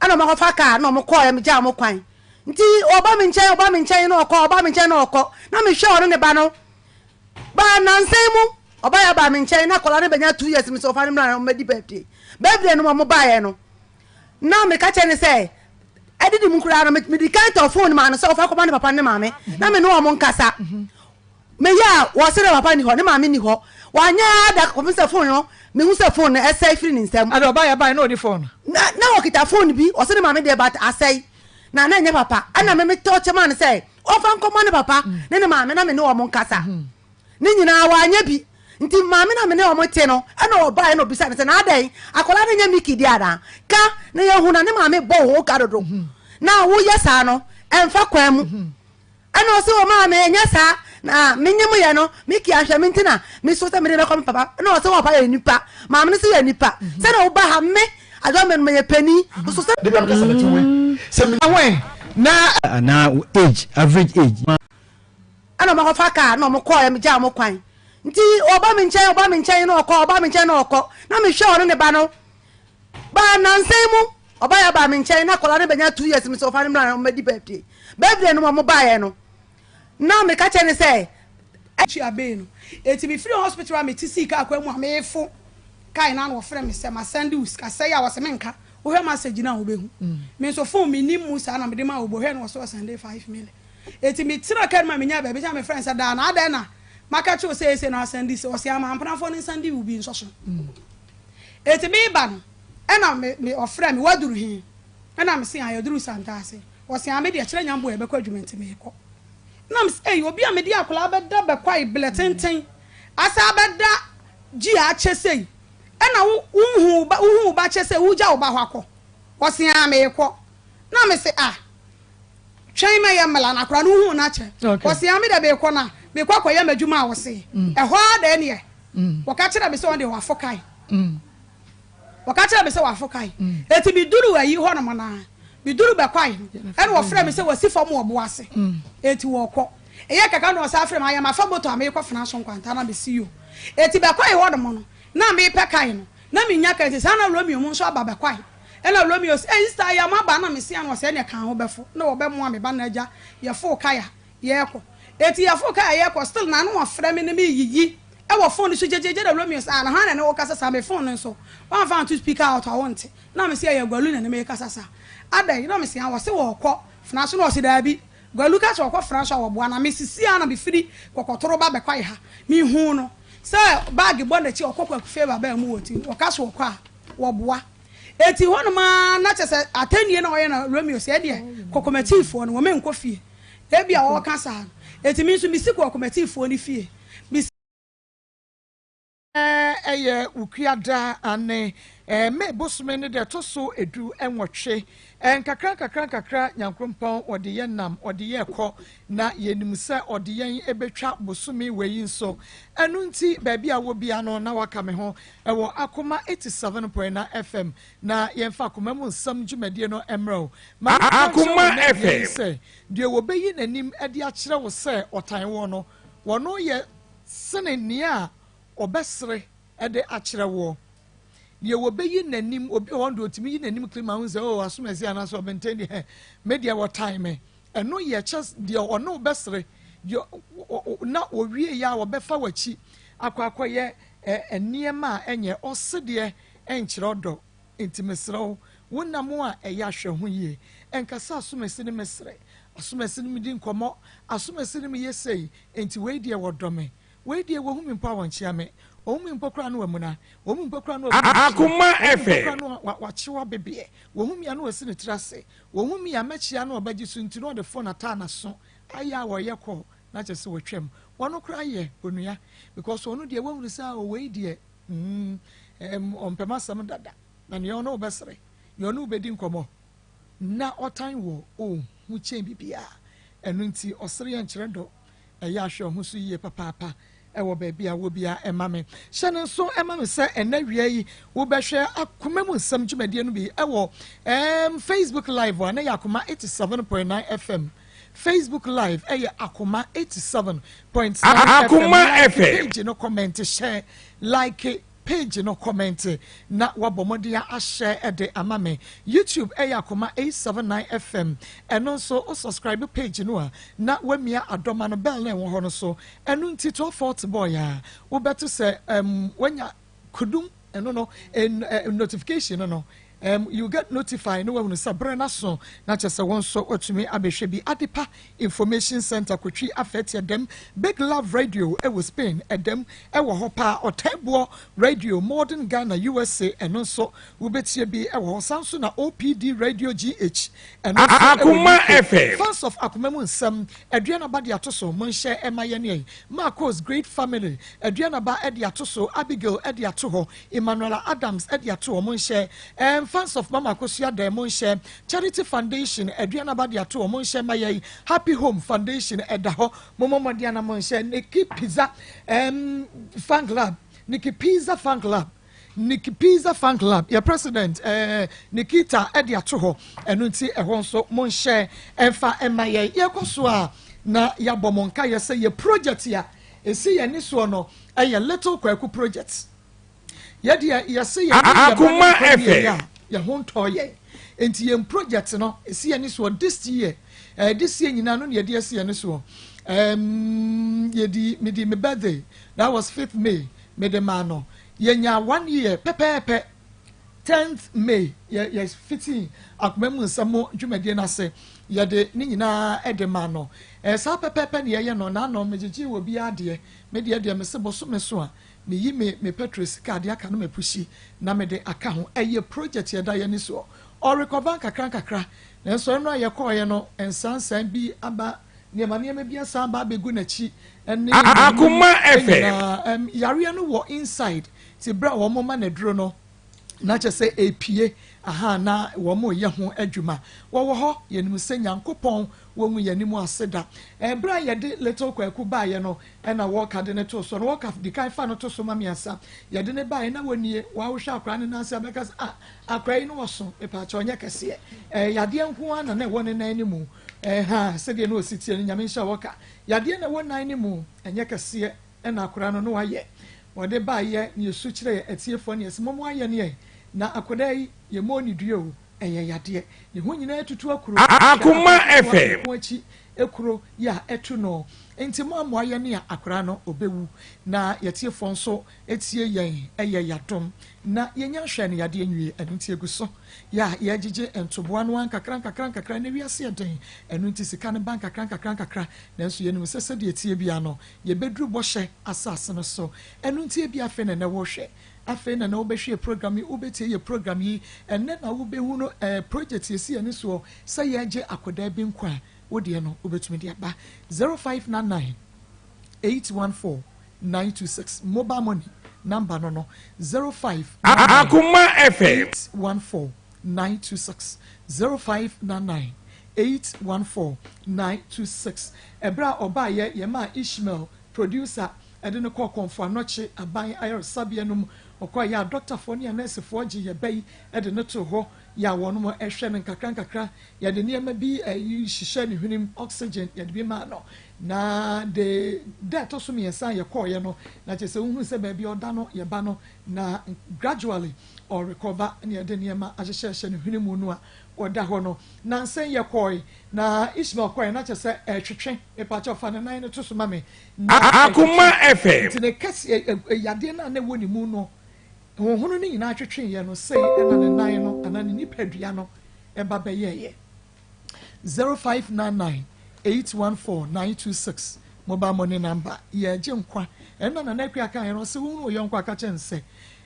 Ɛna ɔmo akɔfa kaa na ɔmo kɔɔ ɛmo gyaa ɔmo kwan. Nti ɔba me nkyɛn ɔba me nkyɛn na ɔkɔ ɔba me nkyɛn na ɔkɔ na mehwɛ ɔne ne ba no. Baa nansa yi mu ɔba yɛ baa me nkyɛn na akwadaa no bɛnya 2 years mi sɛ ɔfa ne mmra na ɔmo bɛdi birthday. Birthday no ɔmo baeɛ no na meka kyerɛ ne sɛ ɛdidi mu koraa no mede kan tɔ phone maa no sɛ ɔfa kɔma ne papa ne maame na me ne ɔmo nkasa. Meyɛ a wɔse ne papa ni hɔ, ne maame ni hɔ. Wanyɛ ada kɔpem sɛ phone no mehu sɛ phone no ɛsɛe firi ne nsam. Ade ɔba yɛ bae na ɔni phone? Na wɔkita phone bi, ɔsɛ ne maame deɛ, but asɛe na ɛnyɛ papa. Ɛna me metɔ kyɛ maa no sɛ ɔmfa nkɔmmɔ ne papa ne ne maame na me ne wɔn nkasa. Ne nyinaa wanyɛ bi. Nti maame na me ne wɔn te no, ɛna ɔbaa ɛna obisa ne sɛ na adɛn, akwadaa no nyɛ Miki deɛ anaa? Ka na yɛhu na ne maame bɔ wo ka dodo na woyɛ saa no ɛmfa kwan mu. Ɛna ɔsɛ wɔ maame, ɛnyɛ saa na menyem yɛ no Miki ahwɛ me nti na meso sɛ mede bɛkɔ me papa. Ɛna ɔsɛ wɔ papa yɛ nipa, maame no sɛ yɛ nipa sɛna woba ha me adɔmɛ no meyɛ pani so sɛ Debi amekasa na ti wei sɛ mi. Ahwɛn na Anaa age, average age. Ɛna ɔmo akɔfa kaa na ɔmo kɔɔ ɛmo gyaa ɔmo kwan. Nti ɔba me nkyɛn ɔba me nkyɛn na ɔkɔ ɔba me nkyɛn na ɔkɔ na mehwɛ ɔne ne ba no. Baa nansa yi mu ɔba yɛ baa me nkyɛn na akwadaa no bɛnya 2 years mi sɛ ɔfa ne mmra na ɔmo bɛdi birthday. Birthday no ɔmo baeɛ no na meka kyerɛ ne sɛ akyi abɛn no eti mi firi hospital a mi ti sii kaa kwan mu a meefo kaa na wɔfrɛ mi sɛ ma send wo sika sɛ yɛ a wɔsɛ mi nka wohwɛ message na wobɛhu mi nso phone mi nim mu saa na mi de ma wo bɔ hwɛ no wɔsɛ ɔsend 5 million. Eti mi tena kaa no mu a mi nya baabi sɛ mi frɛ sɛ daa na adan na maka kyerɛ sɛ ese na asend sɛ ɔsɛ ama mpenafoɔ ne nsend wo bi nsɔ so. Eti mi ba no ɛna mi ɔfrɛ mi, waduru he? Ɛna mi se ayɛduru Santaase. Ɔsɛ ame deɛ kyerɛ nyambo yɛ bɛkɔ adwuma nti mi kɔ. Na mi sɛ ɛyi obi a mi de akwadaa bɛda bɛkɔ ayi blɛ tenten asa abɛda gyi akyɛ sɛyi ɛna wo wohu ba wohu ba kyɛ sɛ wogya wo ba hɔ akɔ. Ɔsɛ ame kɔ na mi sɛ ah, twɛn mɛ yɛ mmela na akwadaa no wohu n'akyɛ. Ɔsɛ ame deɛ mekɔ na mekɔ akɔyɛ m'adwuma a wɔse ɛhɔ ara deɛ neɛ wɔka kyerɛ me sɛ wɔn deɛ wafo kae. Wɔka kyerɛ me sɛ wafo kae. Eti mi duru ayi hɔ nom naa mi duru bɛkwae no ɛna wɔfrɛ me sɛ wɔsi fam wɔ bo ase. Eti wɔkɔ ɛyɛ kaka na ɔsan frɛ me ayɛ ma fa moto a mekɔ fena so nkwanta na mesi yo. Eti bɛkwae hɔ nom no na mepɛ kae no na menya kae. Nti saa na Romeo mu nso aba bɛkwae ɛna Romeo sɛ ɛyi star yɛ ama ba na mesi ano ɔsɛ ɛna kan ho bɛfo na wɔbɛmoa me ba na agya yɛfo kae a yɛkɔ. Eti yɛfo kae a yɛkɔ still na ano wɔfrɛ me ne me yiyi ɛwɔ phone so gyegyegye na Romeo sɛ ana hwan na ne wɔkasa saa? Me phone no nso wɔamfa anto speaker out a wɔnte. Na me sɛ ɛyɛ Gwalu na ne me kasa saa adan na me sɛ wɔse wɔkɔ fena so na ɔse daabi, Gwalu ka sɛ wɔkɔ fena so a wɔboa na me sisi a na mefiri kɔkɔtoro ba bɛkwae ha. Mehu no sɛ bag bɔ n'akyi ɔkɔ Kwaku Favour baa mu wɔ ti wɔka so wɔkɔ a wɔboa. Eti hɔnom a na kyɛ sɛ atɛnnie na ɔyɛ na Romeo sɛ ɛdeɛ kɔkɔmɛtiifoɔ no wɔn nkɔ fie ebi a wɔka saa no. Eti mi nso misi kɔkɔmɛtiifoɔ no fie misi. Ɛyɛ Wukuada ane May bosome ne deɛ ɛtɔ so 18. Nkakra nkakra nkakra Nyankoropɔn ɔde yɛn nam ɔde yɛn kɔ na yɛnim sɛ ɔde yɛn ɛbɛtwa bosome wei yi nso. Ɛno nti baabi a wɔ bia no na waka me ho ɛwɔ Akoma 87.9 FM na yɛmfa Akoma mu Nsɛm dwumadie no mmerɛ o. Ma Akoma FM. Sɛ deɛ wɔbɛyi n'anim de akyerɛ wo sɛ ɔtan wɔ no wɔno yɛ sene nea a ɔbɛsere de akyerɛ woɔ. Deɛ wɔbɛyi n'anim, obi wɔ hɔ deɛ ɔtumi yi n'anim kiri ma ho sɛ oh, asomasi anaasɛ ɔbɛntɛn deɛ me deɛ wɔtan me. Ɛno yɛ kyɛ deɛ ɔne wobɛsere deɛ na wɔwie yɛ a wɔbɛfa w'akyi akɔ akɔyɛ nneɛma a ɛnyɛ ɔse deɛ ɛnkyerɛ ɔdɔ. Nti mesrɛ wo, wonam a ɛyɛ ahwɛ ho yie. Ɛnkasa asomasi ne mesrɛ asomasi ne medi nkɔmmɔ, asomasi ne meyɛ sei nti wei deɛ wɔdɔ me, wei deɛ wɔhu mi mpo a wɔnkyea me, ɔhu mi mpo koraa no wamuna, wɔhu mi mpo koraa no Akoma FM. No wakyew abebeɛ, wɔhu mi a no wasi ne tiri ase, wɔhu mi a mɛkyea no ɔbɛgye so nti na ɔde phone ataa n'aso ayɛ a wɔyɛ kɔ na kyerɛ sɛ wɔtwam wɔn koraa yɛ onua because ɔno deɛ wɔhunu sɛ ɔwɔ yi deɛ ɔmpɛm asɛm dada na nea ɔno wɔbɛsere nea ɔno wɔbɛdi nkɔmmɔ na ɔtan wɔ ɔhu kyɛn bibiara. Ɛno nti ɔsere yɛn nkyerɛ dɔ. Ɛyɛ ahwɛ ɔho so yie papaapa ɛwɔ baabi a wɔ bia. Ɛma me hyɛ ne nso ɛma me sɛ ɛnɛ wia yi wobɛhwɛ Akoma mu Nsɛm dwumadie no bi ɛwɔ Facebook Live a na yɛ Akoma 87.9 FM. Facebook Live ɛyɛ Akoma 87.9 FM. Akoma FM. Page no, comment, share, like. page no, comment na wabɔ mmɔden ahyɛ de ama me. YouTube ɛyɛ Akoma 879 FM. Ɛno nso wo subscribe page no a, na wamia adɔma no bell na ɛwɔ hɔ no so. Ɛno nti 12:40 boy a wobɛto sɛ wanya kudum ɛno no notification no, you get notified na wahunu sɛ berɛ no so na kyerɛ sɛ wɔn nso watumi abɛhwɛ bi. Adepa Information Center, Kotwi Afɛte ɛdɛm, Big Love Radio ɛwɔ Spain ɛdɛm ɛwɔ hɔ paa, Ɔtɛboɔ Radio Modern Ghana USA, ɛno nso wobɛtie bi ɛwɔ hɔ. San so na OPD Radio GH, ɛno nso ɛwɔ Akoma UK. FM. Fans of Akoma mu Nsɛm, Aduanaba de ato so, monhyɛ ɛma yɛn yɛn Marcos Great Family, Aduanaba ɛde ato so, Abigail ɛde ato hɔ, Emmanuela Adams ɛde ato hɔ, monhyɛ. Fans of Mama Akosua dɛ, monhyɛ. Charity Foundation, Aduanaba de ato hɔ, monhyɛ ma yɛn. Happy Home Foundation ɛda hɔ, mommɔ mmɔden ana monhyɛ. Nikki Pizza Fan Club, Nikki Pizza Fan Club, Nikki Pizza Fan Club, yɛ president Nikita ɛde ato hɔ. Ɛno nti ɛhɔ nso monhyɛ ɛmfa ɛma yɛn. Yɛkɔ so a na yɛabɔ mo nka yɛ sɛ yɛ project a ɛsi yɛn ni soɔ no ɛyɛ Little Kwaku Project. Yɛdeɛ yɛse yɛn Akoma FM. a yɛn ho ntɔ yɛn nti yɛn project no ɛsi yɛn ni soɔ this year, this year nyinaa no na yɛde asi yɛn ni soɔ. Yɛdi medi me birthday, that was 5th May, mede maa no. Yɛnya one year pɛpɛɛpɛ, 10th May yɛ fiti Akoma mu Nsɛm dwumadie no ase. Yɛde ne nyinaa ɛde ma no. Saa pɛpɛɛpɛ ne yɛyɛ no n'ano. Megyegye wɔ bi adeɛ, me deɛ mese bosome so a meyi me petrol sika adeɛ aka no mapushi na mede aka ho. Ɛyɛ project yɛda yɛn ani soɔ. Ɔrekɔba nkakra nkakra, nanso ɛno a yɛkɔɔyɛ no, nsansan bi aba, nneɛma bi asan aba abɛgu n'akyi ɛne Akoma FM. nyinaa. Yareɛ no wɔ inside ti berɛ a wɔn ma n'aduro no na kyerɛ sɛ epie aha na wɔn yɛ ho adwuma. Wɔwɔ hɔ, yɛnim sɛ Nyankopɔn wɔn mu yɛn anim ase da. Ɛberɛ a yɛde Little Kwaku baeɛ no, ɛna wɔka de ne to so no, wɔka di kan fa no to so ma mmiɛnsa. Yɛde ne baeɛ na wɔnie wɔawohwɛ akwaraa ne nan ase abɛka sɛ, ah, akwaraa yi no wɔso mepaakyɛ ɔnyɛ kɛseɛ. Yadeɛ nko ara na na ɛwɔ ne nan no mu. Ha sɛdeɛ na ɔsi tie no, Nyame nhyɛ wɔka yadeɛ na ɛwɔ nan no mu ɛnyɛ kɛseɛ. Ɛna akwaraa no no wayɛ wɔde baayɛ ne yɛsu kyerɛ yɛ atiefoɔ ne yɛsɛ mɔmɔ ayɛ ne yɛn na akwadaa yi yɛ mɔ ne dua o, ɛyɛ yadeɛ ne ho nyinaa tutu akuro. Akoma FM. Ko akyi ekuro yɛ a ɛto no nti mo amoa yɛ ne a akwaraa no ɔbɛwu. Na yɛtiefoɔ nso etie yɛn, ɛyɛ yadom na yɛnya hwɛ no yadeɛ nwie. Ɛno nti egu so yɛ a yɛgyegye ntoboa no nkakra nkakra nkakra na wiase ɛden. Ɛno nti sika no ba nkakra nkakra nkakra, nanso yɛnim sɛ sɛdeɛ tie bia no yɛbɛduru bɔhyɛ asase no so. Ɛno nti ebi afei na ɛnɛ wɔhwɛ, afei na na wobɛhwɛ program yi, wobɛtie yɛ program yi ɛnɛ na wobɛhu no. Project yɛsi yɛn soɔ sɛ yɛgye akwadaa bi nkwa a wodeɛ no wobɛtumi de aba 0599 814 926, mobile money number no 05 Akoma FM. 814 926, 0599 814 926. Ɛberɛ a ɔbaayɛ, yɛma Ishmael producer ɛde no kɔ Kɔnfo Anɔkye aban ayaresabea no mu. Ɔkɔ yɛ a dɔktafoɔ ne anɛɛsefoɔ gye yɛ bɛyi ɛde no to hɔ yɛ a wɔn ɛhwɛ no nkakra nkakra. Yɛde nneɛma bi ɛyi hyehyɛ ne hwenem, oxygen yɛde bi maa no. Na de da ɛtɔ so 3 a yɛkɔɔyɛ no, na kyerɛ sɛ wohunu sɛ baabi a ɔda no yɛba no na gradually ɔrekɔba ne yɛde nneɛma ahyehyɛhyɛ ne hwene mu no a ɔda hɔ no. Nansan yɛkɔɔe na Ishmael kɔɛ na kyerɛ sɛ ɛtwetwe mepakyɛ ɔfa ne nan no to so ma me na Akoma ɛtwetwe. FM. Nti ne kɛse yadeɛ no a na ɛwɔ ne mu no, honhono no nyinaa twetweeɛ no sei ɛna ne nan no anaa ne nipadua no ɛba bɛyɛɛyɛ. 0599 814 926 mobile money number. Yɛgye nkwa. Ɛna Nana Akua ka yɛn no sɛ wohunu wo yɔnko aka kyɛn sɛ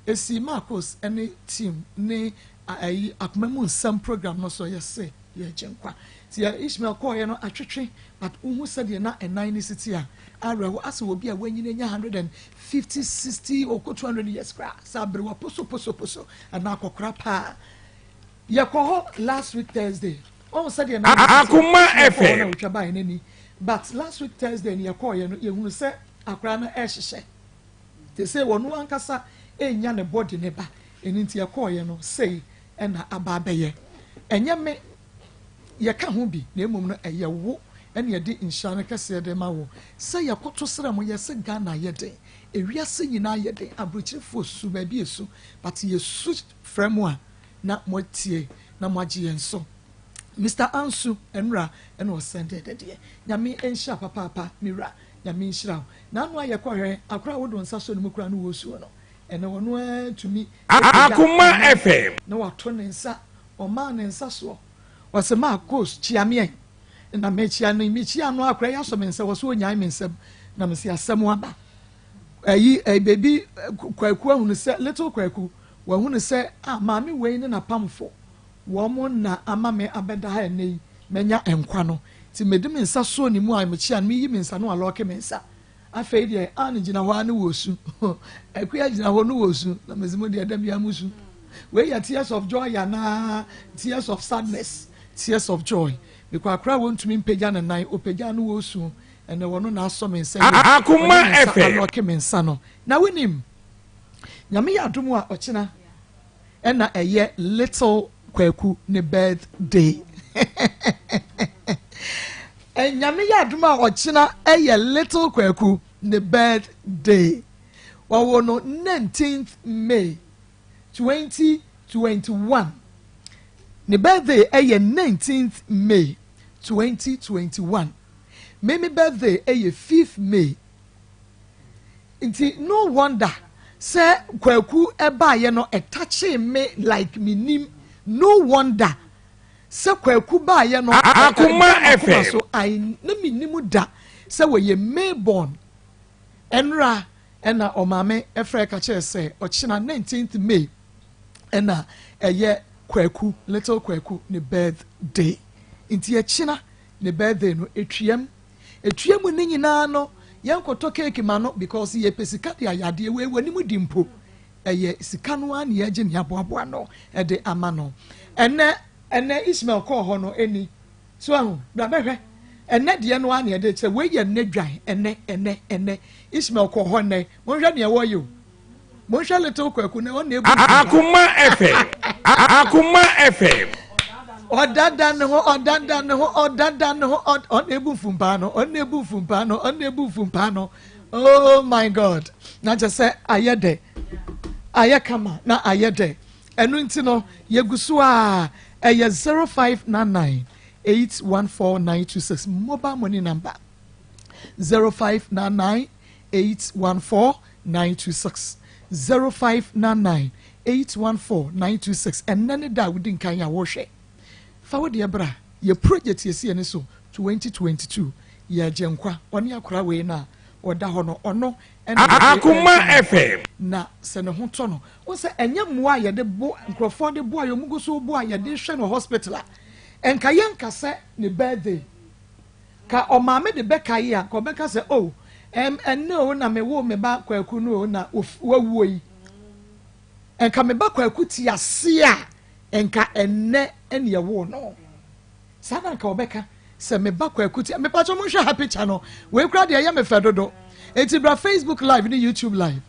esi Marcos ne team ne ayi Akoma mu Nsɛm program no so yɛse yɛgye nkwa. Nti yɛ Ishmael kɔɔyɛ no atwetwe, but wohu sɛdeɛ na ɛnan ne si te a awerɛho asɛ obi a wanyini anya 150, 60 ɔkɔ 200 years koraa sɛ aberewa posoposoposo anaa akɔkora paa. Yɛkɔ hɔ last week Thursday, wɔn sɛdeɛ na Akoma yɛkɔ hɔ FM. na otwa baa n'ani, but last week Thursday ni yɛkɔɔyɛ no, yɛhunu sɛ akwaraa no ɛrehyehyɛ te sɛ wɔn ankasa enya ne body ne ba. Ɛno nti yɛkɔɔyɛ no sei ɛna aba abɛyɛ. Ɛnyɛ me yɛka ho bi na emom no ɛyɛ wo. ɛna yɛde nhyira no kɛseɛ de ma wo sɛ yɛkoto srɛ mo yɛse Ghana ayɛ den ewiase nyinaa ayɛ den aburokyirefoɔ su baabi esu but yɛsu frɛ mo a na moatie na moagye yɛn so Mister Ansu ɛnora ɛna ɔsɛndee ne deɛ Nyame nhyira papaapa me wura Nyame nhyira wo N'ano ayɛ kɔhwɛ akora a wode wo nsa sɔ ne mu koraa no wɔsuo no ɛnɛ ɔno ara tumi pagya Akoma ne nan FM. na wato ne nsa ɔmaa ne nsa soɔ ɔse maa kos kyia me ɛ na mekyia no mekyia no akora yi asɔ me nsa wɔ so ɔnyae me nsam na mese asɛm aba ɛyi ɛyi bebi kwaku ahunu sɛ little kwaku wahunu sɛ ah maame wei ne n'apamfo wɔn na ama me abɛda ha ɛnɛ yi manya nkwa no nti mede me nsa sɔɔ ne mu a mekyia no meyi me nsa no alɔɔke me nsa Afei deɛ Anne gyina hɔ ara ne wɔ su. Akua gyina hɔ ne wɔ su. Na mesi mo deɛ da biara mo su. Wei yɛ tears of joy anaa tears of sadness? Tears of joy. Mekɔ akora a wɔntumi mpagya ne nan, ɔpagya no wɔ su. Ɛnɛ wɔno na asɔ me nsa yi. Akoma Ɔde ne nsa FM. alɔke me nsa no. Na wonim, Nyame yɛ adom a ɔkyena ɛna ɛyɛ little Kwaku ne birthday. Nyame yɛ adom a ɔkyena ɛyɛ little Kwaku ne birthday. Wɔwo no 19th May 2021. Ne birthday ɛyɛ 19th May 2021. Me me birthday ɛyɛ 5th May. Nti no wonder sɛ Kwaku baeɛ no ɛtouchee me like mennim, no wonder sɛ Kwaku baeɛ no ɛda m'akoma so, I na mennim da sɛ wɔyɛ May born. Ɛnora ɛna ɔmaame frɛɛ ka kyerɛɛ sɛ ɔkyena 19th May ɛna ɛyɛ Kwaku, little Kwaku ne birth day. Nti ɛkyena ne birthday no ɛtweam. Etua mu ne nyinaa no yɛnkɔtɔ cake ma no because yɛpɛ sika de ayɛ adeɛ wei w'anim di mpo ɛyɛ sika no ara na yɛgye ne aboaboa no de ama no ɛnɛ ɛnɛ Ishmael kɔɔ hɔ no ɛni so ahu bra bɛhwɛ ɛnɛ deɛ no ara na yɛde kyerɛ wei yɛ nnɛ dwan ɛnɛ ɛnɛ ɛnɛ Ishmael kɔɔ hɔ nnɛ monhwɛ nea wɔyɛ o Monhwɛ little Kwaku na ɔna ebu. Akoma FM. Akoma FM. Ɔdada ne ho, ɔdada ne ho, ɔdada ne ho, ɔna ebu mfumpaa no, ɔna ebu mfumpaa no, ɔna ebu mfumpaa no. Oh my God. Na kyerɛ sɛ ayɛ dɛ. Ayɛ kama na ayɛ dɛ. Ɛno nti no, yɛgu so a ɛyɛ 0599 814926 mobile money number. 0599 814 926 0599 814 926 Ɛnnɛ ne da a wodi nkan a worehwɛ. Fa wo deɛ bra. Yɛ project yɛsi yɛn ani so 2022. Yɛ Agyenkwa. Ɔne akwadaa wei no a ɔda hɔ no, ɔno na yɛde Akoma rehwɛ no. FM. Na sɛ ne ho tɔ no, wohu sɛ ɛnyɛ mmoa a yɛde bo nkurɔfoɔ de boa yɛn, wɔgu so boa yɛde rehwɛ no wɔ hospital a, nka yɛnka sɛ ne birthday. Ka ɔmaame de bɛkae a, nka ɔbɛka sɛ, Oh, ɛm, ɛnnɛ o na mewoo me ba Kwaku no o, na of, wawuo yi. Nka me ba Kwaku te ase a, nka ɛnnɛ ɛne ɛwoo no. Saa na nka ɔbɛka, sɛ me ba Kwaku te, mepakyɛ monhwɛ ha picture no, wei koraa deɛ ɛyɛ me fɛ dodo. Enti bra Facebook live ne YouTube live.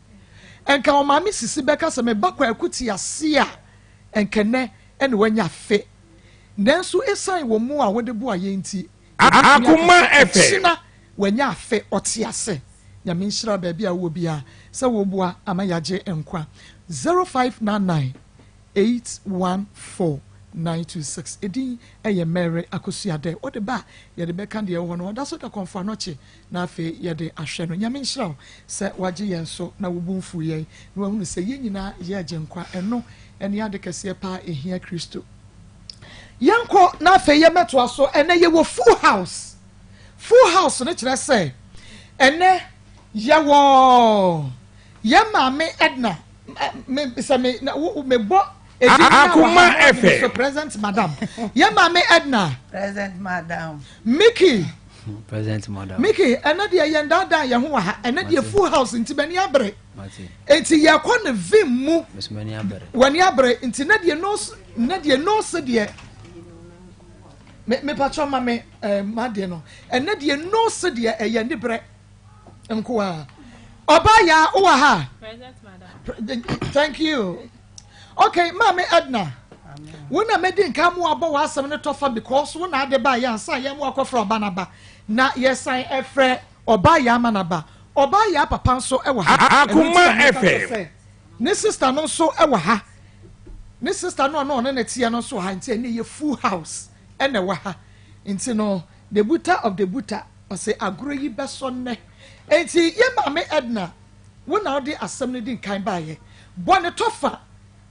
Nka ɔmaame Sisi bɛka sɛ me ba Kwaku te ase a, nka ɛnnɛ ɛne wanya afe. Nanso esiane wɔn mu a wode boa yɛn nti, yɛbɛtumi aka sɛ ɔkyena wanya afe, ɔte ase. Nyame nhyira wo baabi a wowɔ biara sɛ woboa ama yɛagye nkwa. 0599 814 926 Edin yɛ Mary Akosua Dɛ. Wode ba a, yɛde bɛka deɛ ɛwɔ hɔ no. Ɔda so da Kɔmfo Anɔkye na afei yɛde ahwɛ no. Nyame nhyira wo sɛ wagye yɛn so na wo bo mfuu yɛn na wahunu sɛ yɛn nyinaa yɛ Agyenkwa. Ɛno ne ade kɛseɛ paa ɛhia Kristo. Yɛnkɔ na afei yɛmmɛtoa so. Ɛnɛ yɛwɔ full house. Full house no kyerɛ sɛ ɛnɛ yɛwɔ yɛn maame Edna. Me sɛ me na wo mebɔ edin na wɔ ha na so present madam. Yɛn maame Edna. Present madam. Mickey. Present madam. Mickey, ɛnɛ deɛ yɛn daadaa yɛn ho wɔ ha. Ɛnɛ deɛ full house nti bɛni abere. Enti yɛkɔ ne vim mu. W'ani abere. Nti na deɛ nose na deɛ nose deɛ me mepatwɔ ma me ɛɛ eh, ma deɛ no. Ɛnɛ deɛ nose deɛ ɛyɛ ne brɛ nkoa. Ɔbaa yaa wowɔ ha. Thank you. Okay, maame Edna. Wo na medi nka mu abɔ w'asɛm no tɔfa because wo na ade ba yɛ ansa yɛn mu akɔfra ɔba n'aba. Na yɛsan frɛ Ɔbaa Yaa ma no aba. Ɔbaa Yaa papa nso wɔ ha. Ɛno nti na meka kyerɛ sɛ ne sista no nso wɔ ha. Ne sista no a na ɔne no teɛ no nso wɔ ha. Nti ɛnɛ yɛ full house na ɛwɔ ha. Nti no, the buta of the buta, ɔse agorɔ yi bɛsɔ nnɛ. Nti yɛ maame Edna, wo na wode asɛm no di nkan baeɛ. Bɔ ne tɔfa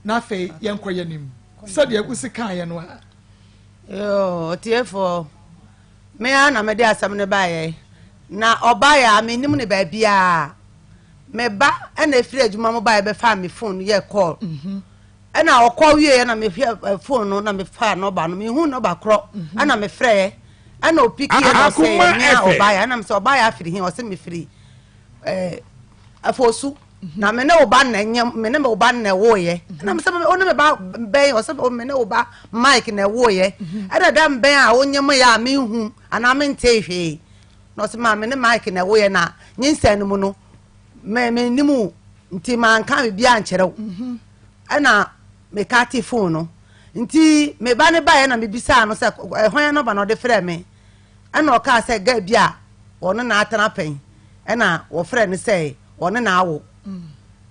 na afei yɛnkɔ yɛn anim sɛdeɛ wosi kaeɛ no ara. Yoo, otiefoɔ. Me ara na mede asɛm no baeɛ, na ɔbaeɛ a mennim no baabiara. Me ba na ɛfiri adwuma mu baeɛ bɛfaa me phone yɛɛ call. Ɛna ɔkɔ wieɛ na mehwɛ phone no na mefaa nɔba no, mehu nɔba korɔ ɛna mefrɛɛ ɛna ɔpikiɛ na ɔsɛ me a ɔbaeɛ ɛna mesɛ ɔbaeɛ afiri he, ɔsɛ mefiri Afosu na me ne wo ba na nyɛ me ne wo ba na ɛwoeɛ ɛna mesɛ wo ne me ba bɛn ɔsɛ me ne wo ba Mike na ɛwoeɛ ɛna da mbɛn a wonyɛ mo yɛ a menhu anaa mentee hwee na ɔsɛ ma me ne Mike na ɛwoeɛ na nyinsɛn no mu no me mennim wo nti manka biribiara nkyerɛ wo ɛna meka te phone no nti me ba ne baeɛ na mebisaa no sɛ ɛhwan nɔba na ɔde frɛ me Ɛnna ɔkaa sɛ guy bi a ɔne no atena pɛn ɛna wɔfrɛ no sɛ ɔne no awo.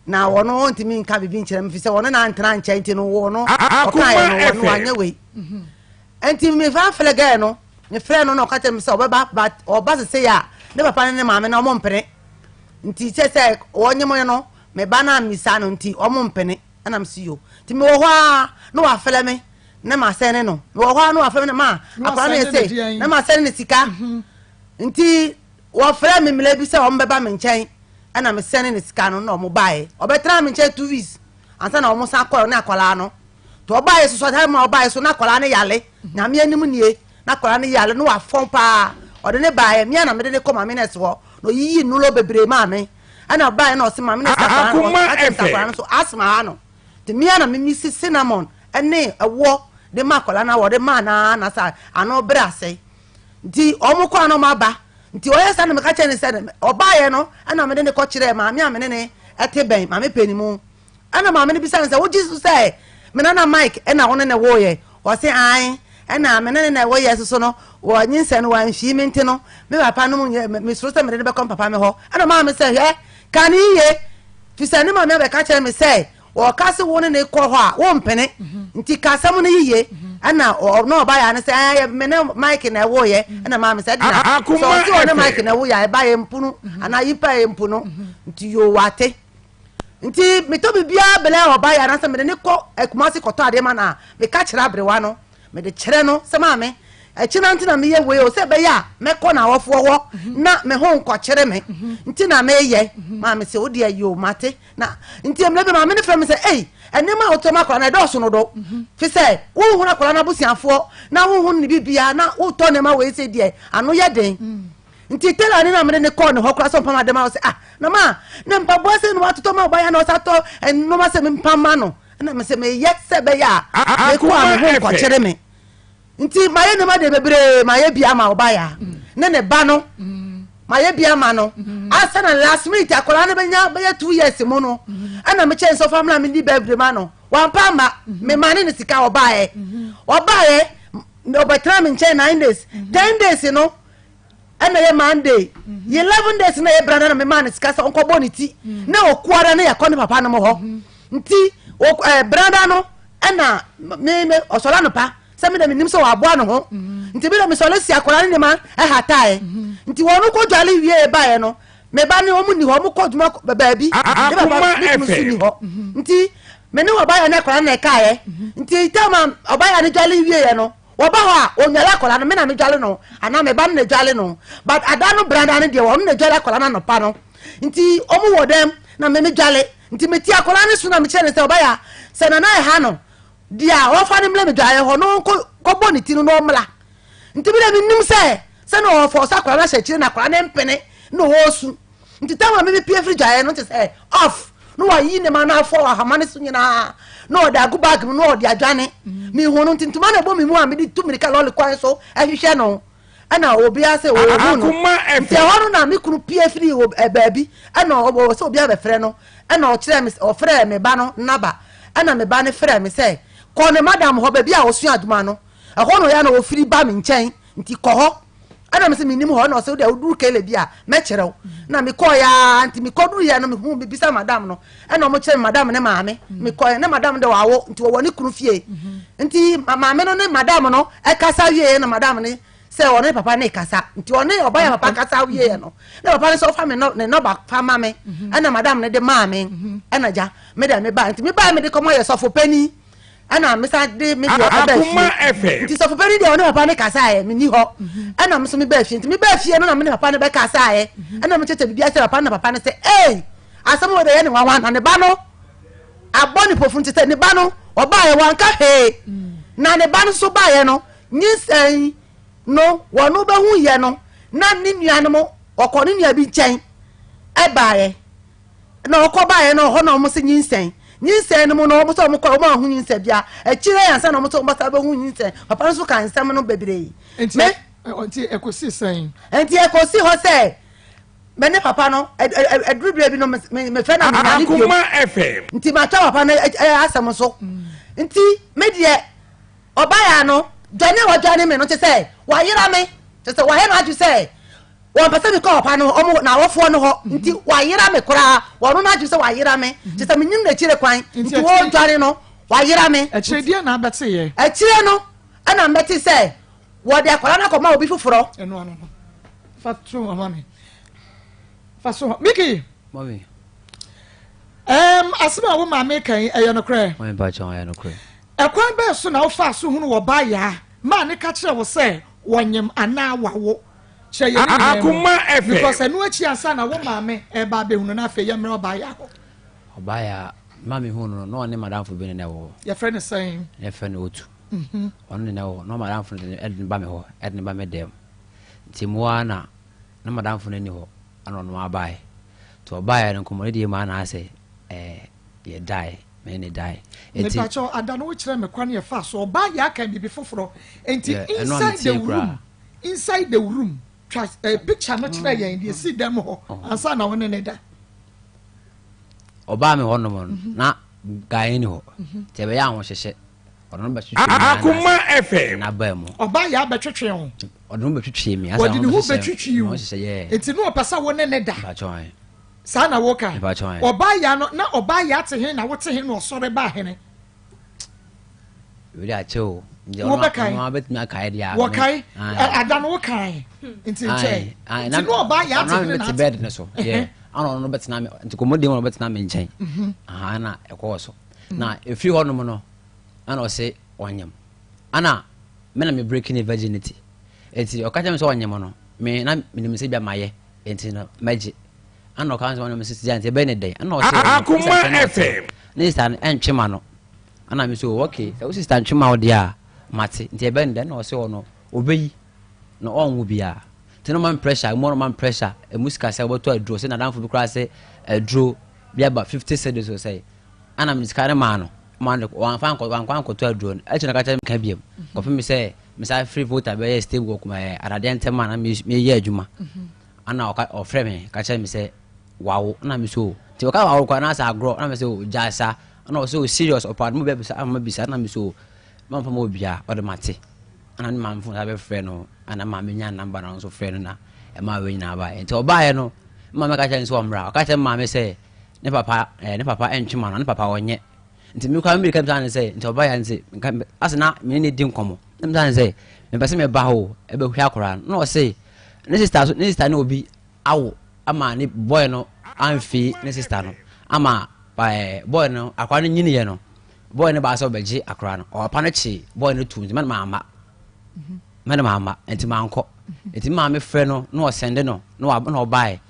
Na ɔno ɔntumi nka biribi nkyerɛ me fi sɛ ɔne no antena nkyɛn nti no wɔ no ɔkaeɛ no ɔno wanyɛ wei. Nti mefa frɛ guy no, mefrɛ no na ɔka kyerɛ me sɛ ɔbɛba but ɔba sesei a ne papa ne ne maame no ɔmo mpene. Nti kyɛ sɛ wɔnyem no me ba no ammisa no nti ɔmo mpene. Ɛna mese yo. Nti mewɔ hɔ ara na wafrɛ me na masɛne no. Mewɔ hɔ ara na wafrɛ me na ma akwadaa no yɛ sei na masɛne no sika. Mhm. Nti wɔfrɛ me mmerɛ bi sɛ wɔn bɛba me nkyɛn ɛna mesɛne no sika no na wɔn baeɛ. Ɔbɛtena me nkyɛn 2 weeks ansa na wɔn san kɔɛ ne akwadaa no. Nti ɔbaeɛ so so ɔtaa ma ɔbaeɛ so na akwadaa no yale. Nyame anim nie na akwadaa no yale na wafɔn paa. Ɔde ne baeɛ mea na mede ne kɔ maame nɛɛse hɔ na ɔyiyi nnuro bebree maa me. Ɛna ɔbaeɛ na ɔse maame nɛɛse akwadaa no ɔka kyerɛ me sɛ akwadaa no so asthma ha no. Nti mea na memisi cinnamon ne ɛwoɔ de ma akwadaa no a wɔde maa no ara na sa ano brɛ ase. Nti wɔn kɔ a na wɔn aba. Nti ɔyɛ saa na meka kyerɛ no sɛ ɔbaeɛ no ɛna mede ne kɔ kyerɛɛ maame a mene ne ɛte bɛn maame panin mu. Ɛna maame no bisa no sɛ wogye so sɛ me nana Mike ɛna wo ne ne woeɛ? Ɔse ae. Ɛna me ne ne na ɛwoeɛ soso no wɔ nyinsɛn no wamfii me nti no me papa no mu nyɛ mesuro sɛ mede no bɛkɔ me papa me hɔ. Ɛna maame sɛ hwɛ ka no yiye firi sɛ ne maame abɛka kyerɛ me sɛ wɔka se wo ne ne kɔ hɔ a wompene nti ka asɛm no yiye. Ɛna ɔna ɔba yɛ ano sɛ ɛɛ me ne Mike na ɛwoeɛ. Ɛna maame sɛ ɛdena sɛ ɔse ɔne Mike na ɛwoeɛ a ɛba yɛ mpunu anaa yipa yɛ mpunu nti yoo wate. Nti metɔ biribiara brɛ ɔbaa yi anaasɛ mede ne kɔ Kumasi kɔtɔ adeɛ ma no a, meka kyerɛ aberewa no, mede kyerɛ no sɛ maame, ɛkyena nti na meyɛ wei o, sɛ ɛbɛyɛ a mɛkɔ n'awɔfoɔ hɔ na me ho nkɔkyere me nti na meyɛ. Maame sɛ wo deɛ yoo mate. Na nti mmerɛ bi maame no frɛ me sɛ ei, nneɛma a wotɔ ma akwadaa no ɛdɔɔso no do, fi sɛ wonhunu akwadaa no abusuafoɔ na wonhunu ne biribiara na wotɔ nneɛma wei sɛ deɛ ano yɛ den. Nti tailor ni na mede ne kɔɔ ne hɔ koraa sɛ ɔmpam ade ma ɔsɛ ah na ma ne mpaboa sɛ na watotɔ ma ɔbaeɛ na ɔsa tɔ nneɛma sɛ mempam ma no ɛna mesɛ meyɛ sɛ ɛbɛyɛ a mekɔ a me ho nkɔkyere me nti mayɛ nneɛma deɛ bebree mayɛ bi ama ɔbaeɛ ne ne ba no mayɛ bi ama no asa na last minute akwadaa no bɛnya bɛyɛ 2 years mu no ɛna mekyɛ nsɛ ɔfa mena medi birthday ma no wampa ama mema ne ne sika ɔbaeɛ ɔbaeɛ ɔbɛtena me nkyɛn 9 days, 10 days no ɛna yɛ Monday yɛ 11 days na yɛ brada na mema ne sika sɛ ɔnkɔbɔ ne ti na ɔkuara na yɛkɔ ne papa no mo hɔ nti brada no ɛna me me ɔsɔre anopa sɛ me dɛ menim sɛ wɔaboa ne ho nti me dɛ mesɔre si akwadaa ne nneɛma ɛhataeɛ nti wɔn kɔ dwale wie baeɛ no me ba ne wɔn ni hɔ wɔn kɔ adwuma baabi ne papa ne kunu so ni hɔ nti me ne ɔbaeɛ ne akwadaa no na ɛkaeɛ nti tɛma ɔbaeɛ ne dwale wie no wɔba hɔ a ɔnwale akwadaa no me na medwale no anaa me ba no na dwale no but ada no brada no deɛ ɔno na dwale akwadaa no anɔpa no nti ɔmo wɔ dɛm na me medwale nti meti akwadaa no so na mekyerɛ ne sɛ ɔbɛyɛ a sɛ nana ɛha no deɛ a ɔfa no mmerɛ medwale hɔ na ɔnkɔ kɔbɔ ne ti no na ɔmmra nti bi dɛ menim sɛ sɛ na ɔfɔ sɛ akwadaa no ahyɛ akyire na akwadaa no mpene na ɔɔsu nti tam a meme pie firi dwaeɛ no te sɛ off na wayi ne ma no afɔ ahama no so nyinaa na ɔde ago bag mu na ɔde adwane mehu no nti ntoma na ɛbɔ me mu a mede tu mirika lɔre kwan so ɛhwehwɛ no ɛna obiara sɛ ɔhu no nti ɛhɔ no na me kunu pie firi baabi ɛna ɔwɔ sɛ obiara bɛfrɛ no ɛna ɔkyerɛ me ɔfrɛ me ba no naba ɛna me ba no frɛ me sɛ kɔ ne madam hɔ baabi a ɔsua adwuma no ɛhɔ no ɔyɛ na ɔfiri ba me nkyɛn nti kɔ hɔ. Ɛna mese mennim hɔ, ɛna ɔse wodeɛ woduru Kele bi a mɛkyerɛ wo. Na mekɔɔeɛ ara nti mekɔduruiɛ no mehuu mebisa madam no, ɛna ɔmo kyerɛ me madam ne maame. Mekɔɔeɛ ne madam de wawo nti wɔwɔ ne kunu fie. Nti maame no ne madam no ɛkasa wieɛ na madam no sɛ ɔne papa ne kasa nti ɔne ɔba yɛ papa kasa wieɛ no na papa no sɛ ɔfa me ne nɔba fa ma me ɛna madam no de maa me ɛna gya me deɛ me baa nti me baa me de kɔma yɛ sɔfo panin. Ɛna mesan de me deɛ ɛbaa fie nti sɔfo panyin deɛ ɔne papa no kasaeɛ menni hɔ ɛna me nso mebaa fie nti mebaa fie no na me ne papa no bɛkasaeɛ ɛna mekyɛkyɛ biribi asɛ papa no na papa no sɛ ei asɛm wɔ deɛ yɛ ne nwanwa na ne ba no abɔ ne pofu nti sɛ ne ba no ɔbaeɛ wanka hwee na ne ba no nso baeɛ no nyinsɛn no wɔn bɛhu yɛ no na ne nuanom ɔkɔ ne nua bi nkyɛn ɛbaeɛ Na ɔkɔ baeɛ no ɔhɔ na wɔn se nyinsɛn. Nyinsɛn no mu no wɔn sɛ wɔn kɔ wɔn anhu nyinsɛn bia. Akyire yi ansa na wɔn sɛ wɔn bɛsa bɛhu nyinsɛn. Papa no nso kaa nsɛm no bebree. Nti Me. nti ɛkɔsi sɛn? Nti ɛkɔsi hɔ sɛ me ne papa no ɛduru berɛ bi no me mefrɛ no a menya ne bio. Akoma FM. Nti matwa papa no asɛm so. Nti me deɛ ɔbaeɛ no dwane a wadwane me no kyɛ sɛ wayera me kyɛ sɛ wayɛ n'adwene sɛ Wɔmpɛ sɛ mekɔ papa no ɔmo n'awɔfoɔ no hɔ nti wayera me koraa wɔno n'adwene sɛ wayera me kyerɛ sɛ menyim n'akyire kwan nti wɔredwane no wayera me. Akyire deɛ na abɛteeɛ? Akyire no ɛna mɛte sɛ wɔde akwadaa no akɔma obi foforɔ. Ɛno ano no fa to hɔ ma me fa so hɔ Miki. Mami. Ɛɛm asɛm a wo maame ka yi ɛyɛ nokorɛ? Mami mpakyɛw ɛyɛ nokorɛ. Ɛkwan bɛɛ so na wofaa so hunu wɔ baa yaa maa ne ka kyerɛ wo sɛ wɔnyem anaa wawo? Kyerɛ yɛn ne nyinaa mu. Akoma FM. Because ɛno akyi ansa na wo maame ɛreba abɛhunu na afei yɛmmrɛ ɔbaa yaa hɔ. Ɔbaa yaa ma me huu no no na ɔne madamfo bi ne na ɛwɔ hɔ. Yɛfrɛ no sɛn? Na yɛfrɛ no Otu. Ɔno ne na ɛwɔ hɔ. Na madamfo no de no ba me hɔ, ɛde no ba me dɛm. Nti mu ara na na madamfo no nni hɔ ɛna ɔno ara baeɛ. Nti ɔbaeɛ no nkɔmmɔdidie mu ara na asɛ ɛɛ yɛdaeɛ. Me ne dae. Enti. Mepakyɛw ada no wo kyerɛ me kwan yɛ fa so ɔbaa yɛ aka biribi foforɔ enti Yeah, ɛno a inside the metie koraa. room inside the room twa eh, picture no kyerɛ yɛn deɛ esi dɛm hɔ ansa na wo ne ne da. Ɔbaa me hɔ nom no na guy ni hɔ nti ɛbɛyɛ ahohyɛhyɛ ɔno no bɛtwetwe me ara Akoma FM. na baa mu. Ɔbaa yɛ abɛtwetwe wo. Ɔde no bɛtwetwe me. Ɔde ne ho bɛtwetwe wo. Ɔhyehyɛ yɛ. Enti na ɔpɛ sɛ wo ne ne da. Mpakyɛw ae. Saa na woka? Mepakyɛw ae. Ɔbaa yaa no, na ɔbaa yaa te he na wote he na ɔsɔre baa hene? Wei de akyɛ o. Nti Wo bɛkae? Ɔno ara bɛtumi akae deɛ a. Wɔkae? Ae. Ɛ, ada no wokae. Nti nkyɛe. Ae, ae, Nti na na ɔbaa yaa te ɔno hene ara na mete ate. bed no so. Yeah. Ana ɔno no bɛtena me, nti kɔmmɔden mu na ɔbɛtena me nkyɛn. Aha, na ɛkɔɔ so. Na ɛfiri hɔ nom no, ana ɔse ɔnyem. Ana me na me break ne virginity. Nti ɔka kyerɛ me sɛ ɔnyem no, me na menim sɛ bia mayɛ. Enti no mɛgye. Ɛna ɔka sɛ ɔne me sisi nti ɛbɛyɛ ne dɛn? Ɛna ɔsɛ ɔno Akoma sista na ɔte FM. ne sista no ɛntwe ma no. Ɛna me so okay sɛ wo sista ntwe ma wo deɛ a mate nti ɛbɛyɛ ne dɛn? Ɛna ɔsɛ ɔno ɔbɛyi na ɔnwo biara. Nti na ɔma me pressure emu ɔma me pressure emu sika sɛ ɔbɛtɔ aduro sɛ n'adamfo bi koraa sɛ aduro bi aba 50 cedis o sɛ ɛna me sika no maa no maa no wɔamfa ankɔ wankɔ ankɔtɔ aduro no akyi na ɔka kyerɛ me ka biam kɔpem sɛ Mesan firi Volta bɛyɛɛ stable wɔ Kuma ɛɛ Adadeɛ ntɛm a na meyɛ adwuma. Ana ɔka ɔfrɛ me ka kyerɛ me sɛ wawo na me so nti ɔka wawo koraa na asɛ agorɔ na me sɛ o gyae saa ana ɔsɛ o serious ɔpa ade mu bɛ bisa ama bisa na me so mamfa ma obia ɔde mate ana ne maame fon sa bɛfrɛ no ana maame nya namba na ɔno nso frɛ no na ɛma wei nyinaa baeɛ nti ɔbaeɛ no maame ka kyerɛ no sɛ ɔmmra ɔka kyerɛ maame sɛ ne papa ɛɛ ne papa ɛntwe ma no ne papa ɔnyɛ Nti me koraa me mirika bisa no sɛ nti ɔba ya nti nka ase na me ne di nkɔmmɔ na bisa no sɛ mepɛ sɛ meba hɔ o ɛbɛhwɛ akwaraa no na ɔse ne sista so ne sista ne obi awo ama ne boy no amfi ne sista no ama ɛɛ boy no akwaraa no nyiniiɛ no boy no baa sɛ ɔbɛgye akwaraa no ɔpa no kye boy no tu nti mɛne mamma mɛne mamma nti mankɔ nti maame frɛ no na ɔsɛnde no na ɔbaeɛ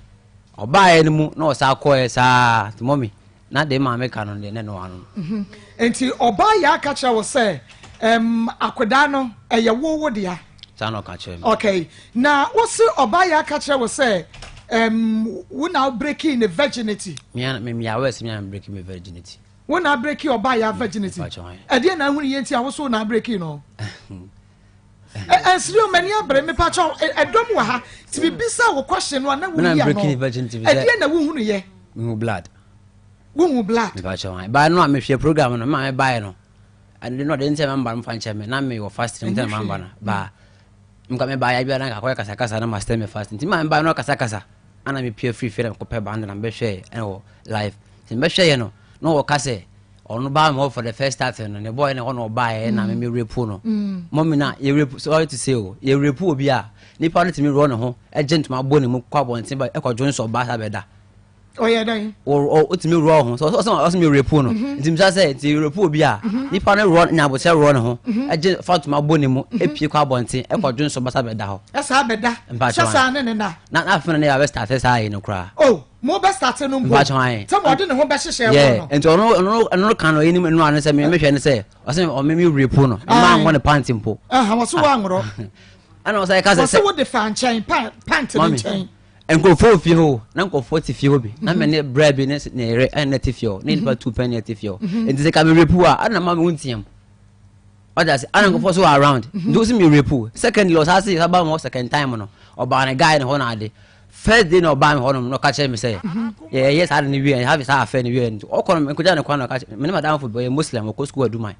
ɔbaeɛ no mu na ɔsa kɔɛ saa nti mɔmi Na deɛ maame ka no deɛ na ɛno ano no. Nti ɔbaa yaa ka kyerɛ wo sɛ ɛm akodaa no ɛyɛ wo wo dea? Saa na ɔka kyerɛ me. Okay, na wo se ɔbaa yaa ka kyerɛ wo sɛ ɛm wo na wo breaking ne virginity? Me a me me aware sɛ me a me breaking me virginity. Wo na breaking ɔbaa yaa virginity? Ɛdeɛ na ahunu yɛ nti a wo so wo na breaking no? Ɛnsere o m'ani abere mepakyɛw ɛdɔm wɔ ha ti bibisa wo question no a na woyi ano ɛdeɛ na wohunu yɛ. Mehu blood. Wohu blood. Mepakyɛw an baa no a mehwɛ program no maame baeɛ no ɛde no ɔde ntɛ mamba no mfa nkyɛ me na mewɔ fasting ntɛ mamba no baa. Nka me baeɛ biara na nka akɔyɛ kasakasa na ma stay me fast. Nti ma me baeɛ no kasakasa. Ana me pia free fie na mekɔpɛ band na mebɛhwɛɛ ɛwɔ live. Nti mebɛhwɛeɛ no na wɔka sɛ ɔno baa me hɔ for the first time no ne boy na hɔ na ɔbaeɛ na me me rape no. Mɔmi na yɛ rape, sorry to say o, yɛ rape obi a nipa no tumi rɔ ne ho gye ntoma bɔ ne mu kɔ abɔnten ba ɛkɔ dwo nsɔ ba sa bɛda. Ɔyɛ dɛn? Wotumi rɔ ho sɛ ɔsɛ ɔsɛ mi rape no. Mhm. Nti misa sɛ nti rape obi a mhm. nipa no rɔ nyabokyɛ rɔ ne ho mhm. ɛgye fa ntoma bɔ ne mu epie kɔ abɔnten ɛkɔ dwo nsɔ ba sa bɛda hɔ. Ɛsa bɛda. Sɛ saa ne ne na. Na na afei na ne yɛ abɛ start saa yi no koraa. Oh. Mo bɛ start no mpo. Mpatsɔ ayi. Sɛ mo ɔde ne ho bɛ hyehyɛ wɔ no. Nti ɔno ɔno ɔno kan no enim ɛnu ano sɛ mi mi hwɛ ne sɛ ɔsɛ ɔmi mi rape no. Mmaa ngɔ ne panty mpo. Ɛhɛn wɔsi wɔ anworɔ. Ɛna ɔsɛ ɛka sɛ sɛ. Wɔsi wo de fa nkyɛn pant ne nkyɛn. Nkurɔfoɔ wɔ fie hɔ o, na nkurɔfoɔ te fie hɔ bi. Na me ne bra bi ne ne yere ɛna na te fie hɔ. Ne nipa tu pɛn na te fie hɔ. Nti sɛ ka me rape a, ɛna ma me wo nteam. Ɔda ase, ɛna nkurɔfoɔ so wɔ around. Nti wosi me rape. Secondly, ɔsan se ɔsan ba me hɔ second time no, ɔbaa ne guy ne hɔ na ade. First day na ɔbaa me hɔ nom na ɔka kyerɛ me sɛ, yɛyɛ saa de no wie, yɛ saa affair no wie. Nti ɔkɔ no, mekɔgya ne kwan na ɔka kyerɛ me ne madamfo bi, ɔyɛ Muslim, ɔkɔ sukuu Aduman.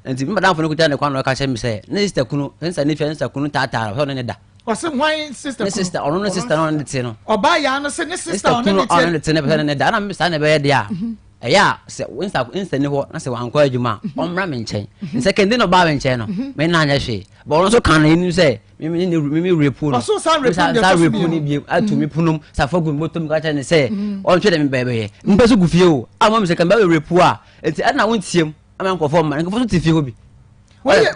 Nti me madamfo no kɔgya ne kwan na ɔka kyerɛ me sɛ, ne sister kunu, ne sister ne fie, ne sister kunu taataa no, ɔsɛ ɔne ne da. Ɔse hwan sister kunu? Ne sister, ɔno ne sister na ɔne ne te no. Ɔbaa yaa no se ne sister ɔne ne te. Ɔne ne te ne pɛ sɛ ne da, na saa na ɛbɛyɛ deɛ a, mhm. ɛyɛ a sɛ wo nsa nsa ni hɔ na sɛ wankɔ adwuma a, mhm. ɔmmra me nkyɛn. Mhm. Nsɛ kɛnde na ɔbaa me nkyɛn no, me nna anyɛ hwee. Bɔ ɔno nso kan no enim sɛ me me ne me me repu no. Ɔso san repu deɛ ɛtɔ so bio. Ne bio ato me punum safo gu me bɔtɔm ka kyerɛ ne sɛ ɔnhwɛ dɛ me bɛyɛ. Mpɛ so gu fie o. Ama me sɛ kan bɛyɛ repu a, enti ɛna wontiam. Ama nkurɔfoɔ mma nkurɔfoɔ nso te fie hɔ bi. Nti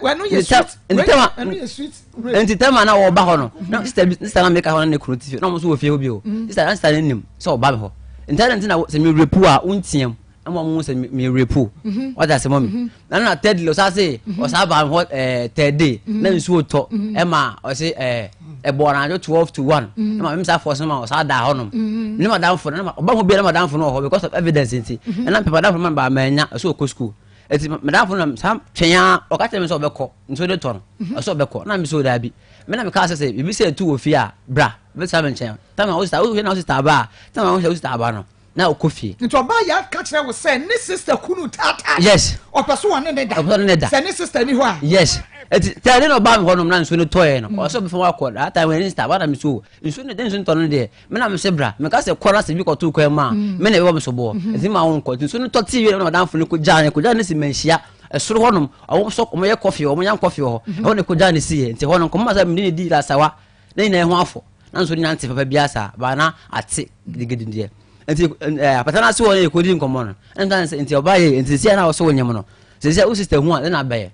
tɛma na wɔba hɔ no na sista bi sista na meka hɔ na ne kunu te fie na wɔn nso wɔ fie hɔ bi o mm. sista na sista no nim sɛ ɔba mi hɔ nti ɛna nti na sɛ mi repu a wontiam ama wɔn sɛ mi repu mhm. ɔda ase mɔ mi mhm. na na thirdly ɔsa se mhm. ɔsa ba mi hɔ ɛɛ third day na nsuo tɔ ɛma ɔse ɛɛ ɛbɔ anadwo 12 to 1 ɛma mi sa fɔ so ma ɔsa da hɔ nom ne ma danfo no ɔba ho bi na ma danfo no wɔ hɔ because of evidence nti ɛna mpɛ ma danfo no ma ba ma nya ɛso ɔkɔ school eti madamfo no saa twɛn a ɔka kyerɛ me sɛ ɔbɛkɔ nso de tɔ no mhm. ɔsɛ ɔbɛkɔ na me sɛ ɔdaabi me na meka sɛ sɛ biribi sɛ ɛtu wɔ fie a bra bɛsa me nkyɛn tama wo sista wohwɛ na wo sista aba a tama wohwɛ wo sista aba no na ɔkɔ fie. Nti ɔbaa yɛ aka kyerɛ wo sɛ ne sista kunu taataa. Yes. Ɔpɛ so ɔne ne da. Ɔpɛ so ɔne ne da. Sɛ ne sista ni hɔ a. Yes. Eti tɛ ne na ɔbaa mi hɔ nom na nsuo no tɔɛ no ɔsɛ ɔbɛfa wakɔ that time ne sista aba na mi so nsuo no de nsuo no tɔ no deɛ Me na mese bra. Meka sɛ kɔ na sɛ bi kɔto kwan mu a, mm. me na ɛbɛbɔ me soboɔ. Mm-hmm. Nti ma wo nkɔ. Nti nsuo no tɔ tee wie na madamfo no kɔgyaa ne kɔgyaa ne si manhyia. Ɛsoro hɔnom, ɔmo sɔ ɔmo yɛ kɔfe ɔmo nya kɔfe wɔ hɔ. Mm-hmm. Ɛhɔ ne kɔgyaa ne siiɛ. Nti hɔ no nkɔmɔ ma sɛ mene ne di lasawa ne nyinaa ho afɔ. Na nsuo no nya nte papa biara saa. Baa na ate gidigidi deɛ. Nti ɛɛ apata no ase hɔ no yɛkɔdi nkɔmɔ no. Ɛna nti ɔbaa yɛ nti sisi a na ɔsɛ wo nyem no. Sisi a wo sister hu a ne na abɛyɛ.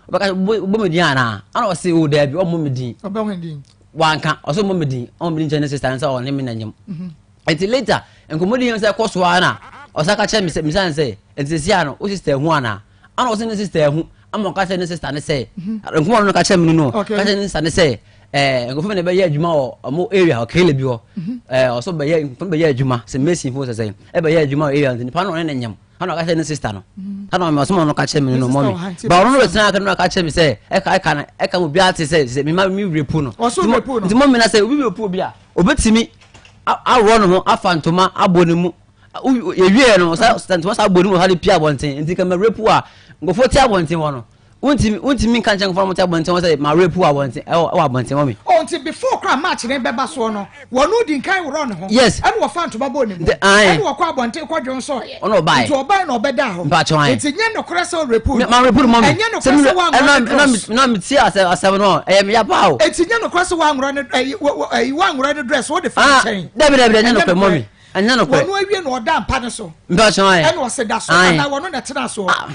Ɔbɛka wobɔ me din anaa? Ana ɔse o daabi ɔmmɔ me din. Ɔbɛhwɛ din. Wanka ɔsɛ ɔmmɔ me din ɔmmɔ me din nkyɛn ne sister no sɛ ɔne me na nyam. Mhm. Nti later nkɔmmɔdi yɛn sɛ ɛkɔ so ara na ɔsa ka kyerɛ me sɛ misa ne sɛ nti sisi ano wo sister hu anaa? Ana ɔse ne sister hu ama ɔka kyerɛ ne sister ne sɛ mhm. nkɔmmɔ no ka kyerɛ me no no ka kyerɛ ne sister ne sɛ ɛɛ nkurɔfoɔ bi na ɛbɛyɛ adwuma wɔ ɔmo area hɔ kele bi hɔ mhm. ɛɛ ɔso bɛyɛ nkurɔfoɔ bɛyɛ adwuma sɛ mason fo sɛ sɛ ɛbɛyɛ adwuma wɔ area nti nipa no ɔne ne nyam. Ana ɔka kyerɛ ne sista no. Ana ɔma ɔsoma no ka kyerɛ me no mɔmi. Ba ɔno no bɛtena aka no aka kyerɛ me sɛ ɛka ɛka no ɛka mu biara te sɛ sɛ mema me rape no. Nti mɔmi na sɛ obi rape obi a obetumi aworɔ ne ho afa ntoma abɔ ne mu. Yɛwie no sa ntoma sa abɔ ne mu ɔsa de pia abɔnten. Nti kama rape a nkurɔfoɔ te abɔnten hɔ no. Wontumi wontumi nka nkyɛn nkurɔfoɔ a wɔte abɔnten hɔ sɛ ma rape wɔ abɔnten ɛwɔ ɛwɔ abɔnten hɔ me. Oh nti before koraa match no bɛba soɔ no wɔn di nkan worɔ ne ho. Yes. Ɛna wɔfa ntoma bɔɔ ne mu. Nti ae. Ɛna wɔkɔ abɔnten kɔ dwonsɔɔyɛ. Ɔna ɔbae. Nti ɔbae na ɔbɛdaa hɔ. Mpakyɛw ae. Nti nyɛ nokorɛ sɛ ɔrape no. Ma rape no mɔ me. Ɛnyɛ nokorɛ sɛ wanworɔ ne dress. Ɛna me tie asɛm asɛm no ɛyɛ me ya paa o. Nti nyɛ nokorɛ sɛ wanworɔ ne ɛyi wɔ ɛyi wanworɔ ne dress wode fa nkyɛn. Dabi dabi ɛnyɛ nokorɛ mɔ me. Ɛnyɛ nokorɛ. Wɔn awie na ɔda mpa no so. Mpakyɛw ae. Ɛna ɔse da so anaa wɔn na ɛtena soɔ. Ah.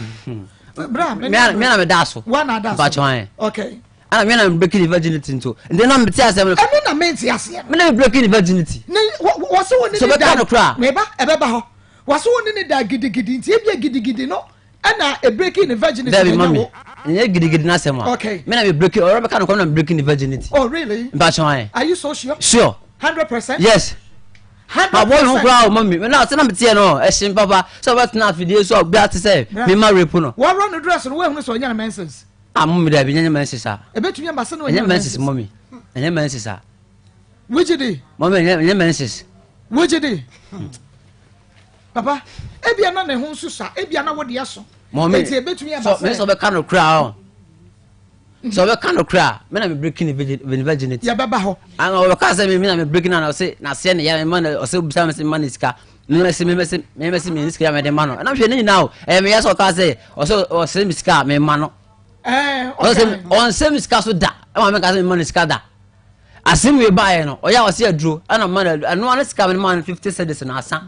Me na meda so. Mpakyɛw ae. Okay. Ana me na me breaking the virginity nto. Nti na me te asɛm no. Ɛno na me nte aseɛ. Me na me breaking the virginity. Ne wɔse wo ne ne da. No kora. Meba ɛbɛba hɔ. Wɔse wo ne ne da gidigidi nti ebia gidigidi no ɛna e breaking the virginity. Dabi mami. Nyɛ gidigidi na asɛm a. Okay. Me na me breaking ɔrɔ bɛka no kɔ me na me breaking the virginity. Oh really? Mpakyɛw ae. Are you so sure? Sure. 100%? Yes. 100%. Mabɔ ne ho koraa o mami. Na sɛ na me teɛ no ɛhye papa sɛ ɔbɛtena afidie so a obi ate sɛ me ma rape no. Wɔworɔ no dress no woahunu sɛ ɔnyɛ no menses. Ah mami dabi nyɛ menses a. Ebetumi aba sɛ na ɔnyɛ menses. Ɛnyɛ menses mami. Ɛnyɛ menses a. Wogye di? Mami ɛnyɛ menses. Wogye di? Papa, ebia na ne ho nso sa, ebia na wo deɛ so. Mami, Enti ebetumi aba sɛ. Sɛ ɔbɛka no koraa o. Sɛ ɔbɛka no korɛ a, me na me breaking ne virginity. Yɛbɛba hɔ. Ana ɔbɛka sɛ me na me breaking na ɔse n'aseɛ ne yɛ me ma ɔse bisa me sɛ me ma ne sika. Me mɛsi me mɛsi me mɛsi me ne sika me de ma no. Ɛna hwɛ ne nyinaa o. Ɛyɛ me yɛ sɛ ɔka sɛ ɔsɛ ɔsɛ me sika a me ma no. Ɛɛ ɔsɛ ɔnsɛ me sika so da. Ɛma me ka sɛ me ma ne sika da. Asɛm wei baeɛ no ɔyɛ a ɔsɛ aduro ɛna ma no ɛno ano sika me ma no 50 cedis na asa.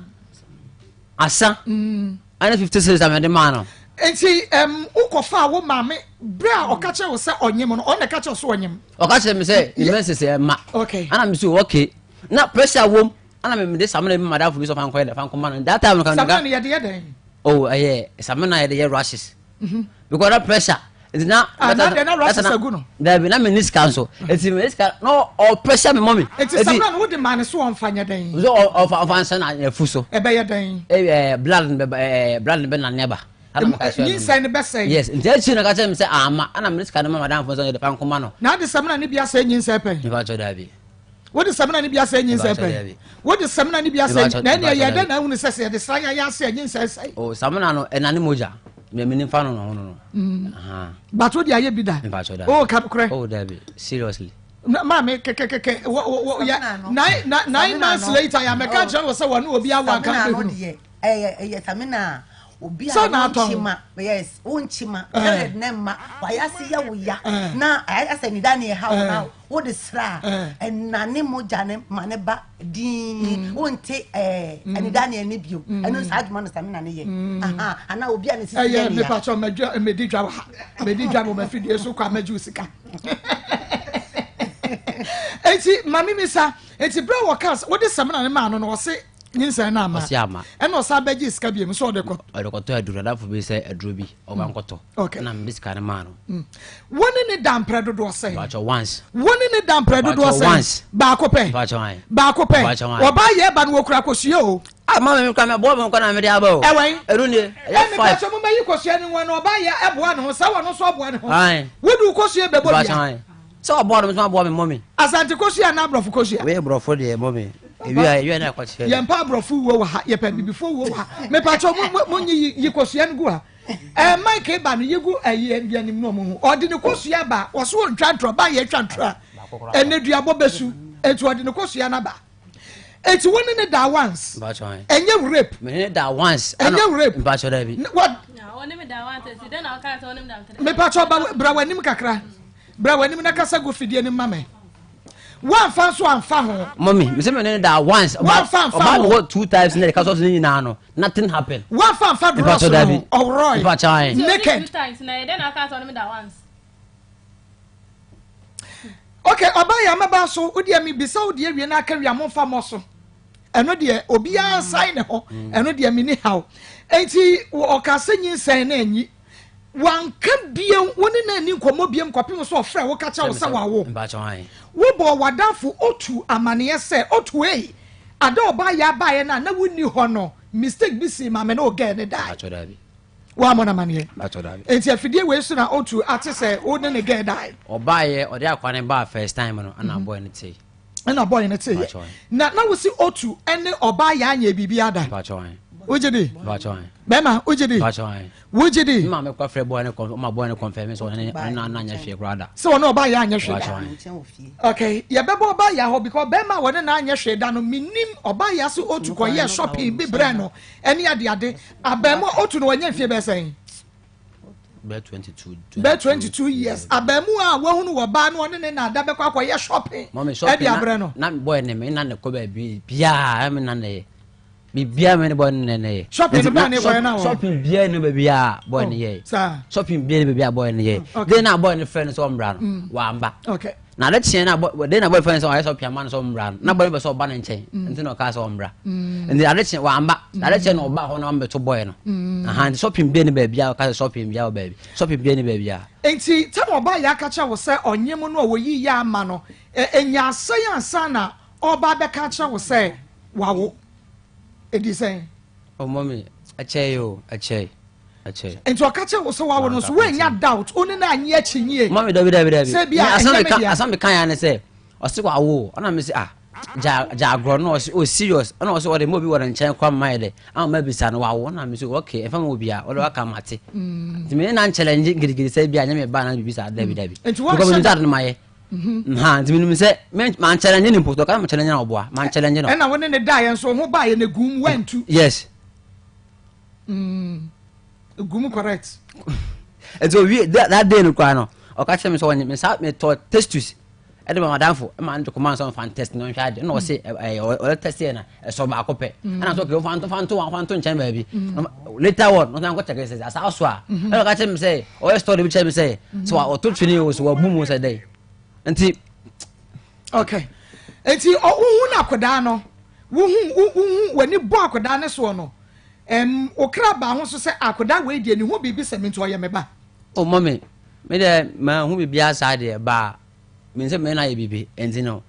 Asa. Mm. Ɛne 50 cedis a mede maa no. Nti um, wokɔfaa wo maame berɛ a ɔka kyerɛ wo sɛ ɔnyem no, ɔno na ɛka kyerɛ wo sɛ ɔnyem? Ɔka kyerɛ me sɛ ne menses ɛma. Okay. Ɛna me so okay. Na pressure wom. Ɛna me mede samina bi madamfo bi sɛ ɔfa nkɔyɛ dɛ fa nkɔma no. That time no kan. Samina no yɛde yɛ dɛn? Oh, ɛyɛ samina yɛde yɛ rashes. Mhm. Because na pressure. Nti na ah, na deɛ na rashes agu no. Dabi na me ni sika nso. Nti me ni sika na ɔ pressure me mɔmi. Nti samina no wode maa ne so ɔnfa nyɛ dɛn? Nso ɔfa ɔfa nsa na afu so. Ɛbɛyɛ dɛn? Ɛɛ blood no bɛba ɛɛ blood no bɛ nane aba. Nyinsɛn no bɛsɛe. Yes nti akyi na ka kyerɛ me sɛ ama ɛna me ni sika no ma madam fo nso yɛde fa nkɔma no. Na ade samina ne bi asɛe nyinsɛn pɛn? Mepa kyɛw dabi. Wode samina no bi asɛe nyinsɛn pɛn? Wode samina no bi asɛe na ɛnea yɛ dɛn na ahunu sɛ sɛ yɛde sra yɛayɛ ase a nyinsɛn sɛe? O samina no ɛnane mogya. Mɛ mi nifa no no ho no no. Mm. But wode ayɛ bi da? O ka nokorɛ. Oh dabi seriously. Maame kɛkɛkɛkɛ wɔ wɔ yɛ 9 months later yɛ amɛka kyerɛ no sɛ wɔne obi awo anka bɛhunu. Ɛyɛ ɛyɛ samina a obi a wonkyi ma yes wonkyi ma period ne mma wayɛ ase yɛ wo ya na ayɛ asɛ nida ne ɛha wo na wode sra a ɛnane mogya ne ma ne ba dinn wonte ɛɛ anida ne ɛne bio ɛno saa adwuma no samina ne yɛ aha ana obi a ne sisi yɛ ne ya. Ɛyɛ mepatɔ mɛdwa mɛdi dwa wɔ ha mɛdi dwa wɔ mɛfidie so kɔ a mɛgye wo sika eti maame mi sa eti bere a wɔka wode samina ne maa no no ɔse nyinsɛn no ama ɔsi ama ɛna ɔsan bɛgye sika bi mu sɛ ɔde kɔ ɔde kɔtɔ aduro adafo bi sɛ aduro bi ɔba mm. nkɔtɔ okay ɛna mede sika no maa no mm. wɔne ne da mprɛ dodoɔ sɛn bàtɔ once wɔne ne da mprɛ dodoɔ sɛn once baako pɛ bàtɔ wan baako pɛ bàtɔ wan ɔbaa yɛ ba no wɔkura kosua o ah maame mi kura mi bɔ mi kura na mi de aba o ɛwɛn ɛdu nie ɛyɛ 5 ɛmi bàtɔ mo ma yi kosua ni wɔn ɔbaa yɛ ɛboa ne ho sɛ wɔn nso ɔboa ne ho wodu kosua bɛbɔ bia Sɛ ɔboa no, me nso maboa me mummy. Asante kosua anaa aborɔfo kosua? Wei yɛ borɔfo deɛ mummy. Ewi a ewi a na ɛkɔkyerɛ. Yɛn pa aborɔfo wuo wɔ ha, yɛpɛ abibifoɔ wuo wɔ ha. Mepakyɛw mo mo mo nyi yi yi kosua no gu ha. Ɛɛ Mike ba no yi gu ɛyi ɛbi anim na ɔmo hu. Ɔde ne kosua ba, ɔso ɔntwa ntorɔ, ba yɛ twa ntorɔ a, ɛnɛ duabɔ bɛsu. Eti ɔde ne kosua no aba. Eti wo ne ne da once. Ɛnyɛ rape. Me ne ne da once. Ɛnyɛ rape. Mpakyɛw daabi. What? Mepakyɛw ba bra w'anim kakra. Bra w'anim na kasa gu fidie no ma me. Woamfa nso amfa ho. Mummy, me se me ne da once. Woamfa amfa ho. Ɔba wɔ two times na ɛka sɔsɔ ne nyinaa no. Nothing happen. Woamfa amfa dorɔs no. Ɔworɔe. Mpakyɛw. Naked. Okay, ɔbaa yɛ amaba so. Wo deɛ mebisa wo deɛ wie na aka wie a momfa mmɔ so. Ɛno deɛ obiara nsan ne hɔ. Ɛno deɛ menni haw. Enti ɔka sɛ nyinsɛn na anyi. Wanka bio, wo ne no anni nkɔmmɔ biom kɔpem sɛ ɔfrɛɛ wo ka kyerɛɛ wo sɛ wawo. Wobɔɔ w'adamfo Otu amaneɛ sɛ, Otu ei, ada ɔbaa yi abaeɛ no a na wonni hɔ no, mistake bi sii ma me ne wo girl no dae. Woammɔ no amaneɛ? Enti afidie wei so na Otu ate sɛ wo ne ne girl dae? Ɔbaeɛ, ɔde akwadaa no baa first time no, ɛna boy no tee. Ɛna boy no teeɛ. Na na wosi Otu ne ɔbaa yi anyɛ biribiara da? Wogye di? Bɛrima, wogye di? Wogye di? Me maame kɔ frɛ boy no kɔn ɔma boy no kɔnfɛn mi sɛ ɔne ne ɔne na anyɛ hwee koraa da. Sɛ ɔne ɔbaa yɛ anyɛ hwee da. Okay, yɛbɛbɔ ɔbaa yɛ hɔ because bɛrima a wɔne na anyɛ hwee da no menim ɔbaa yɛ ase otu kɔ yɛ shopping bi brɛ no ɛne ade ade abɛɛmo otu no wɔnyɛ mfie bɛɛ sɛn. Bɛɛ 22. Bɛɛ 22 years abɛɛmo a wahunu wɔ baa no ɔne ne na ada bɛkɔ akɔ yɛ shopping. Ɛde abrɛ no. Na boy ne me na ne kɔ baabi biaa ɛme na ne yɛ. Biribiara mi ne bɔ ne ne yɛ. Shopping bɛn ne bɔyɛ na wɔ. Shopping biara ne baabi a bɔyɛ ne yɛ. Shopping biara ne baabi a bɔyɛ ne yɛ. Den na bɔyɛ ne fɛ no sɛ ɔmbra no wamba. Na ade kyeɛ na bɔ den na bɔyɛ fɛ no sɛ ɔyɛ shopping ama no sɛ ɔmbra no na bɔyɛ bɛ sɛ ɔba ne nkyɛn nti na ɔkaa sɛ ɔmbra. Nti ade kyeɛ wamba. Ade kyeɛ na ɔba hɔ na ɔmbɛto bɔyɛ no. Aha nti shopping biara ne baabi a ɔka sɛ shopping biara wɔ baabi. Shopping biara ne baabi a. Nti tɛm ɔba yɛ aka kyerɛ wo sɛ ɔnye mu no a wɔyi yɛ ama no enya asɛn ansa na ɔba abɛka akyerɛ wo sɛ wawo ɛdi sɛn. Oh mommy, ɛkyɛe o, ɛkyɛe, ɛkyɛe. Nti ɔka kyerɛ wo sɛ wawo no so woanya doubt, wo ne no anyɛ akyinyie. Mommy, dabi dabi dabi. Sɛ bi a ɛnyɛ me dea. Asɛm meka ya ne sɛ, ɔse wawo, ɔna me se ah. Gya gya agorɔ na ɔse oh serious ɛna ɔse ɔde ma obi wɔ ne nkyɛn kora mma yɛ dɛ ama ma bisa no wawo na me so okay ɛmfa ma obi a ɔde waka mate nti me ne na nkyɛlɛngye gidigidi sɛ bi a nyɛ me ba na biribi saa dabi dabi Nti wɔnhyɛ because menim sɛ da- ade no mayɛ ha nti menim sɛ me mankyɛlɛngye ne mpo ɔka mekyɛlɛngye na ɔboa mankyɛlɛngye no Ɛna wo ne ne daeɛ nso wo ho baeɛ no egum wantu. Yes. Egum correct. Nti owie that day no koraa no ɔka kyerɛ me sɛ ɔnye me sa metɔ testus ɛde ma madamfo ɛma no de kɔma sɛ ɔmfa ntest na ɔnhwɛ ade ɛna ɔse ɛyɛ ɔyɛ test yɛ na ɛsɔ baako pɛ ɛna sɛ ɔkè ɔmfa nto fa nto fa nto nkyɛn baabi later on ɔsan kɔ kyɛkɛ sɛ asa so a ɛna ɔka kyerɛ me sɛ ɔyɛ story bi kyerɛ me sɛ sɛ ɔto twene o sɛ wabu mu sɛ dɛ nti. Okay nti wohu no akwadaa no wohu wohu w'ani bɔ akwadaa no soɔ no ɛm okra baa ho so sɛ akwadaa wei deɛ ne ho biribi sɛ me nti ɔyɛ me ba. O mɔmi me deɛ ma hu biribiara saa deɛ baa menim sɛ me na ayɛ biribi nti no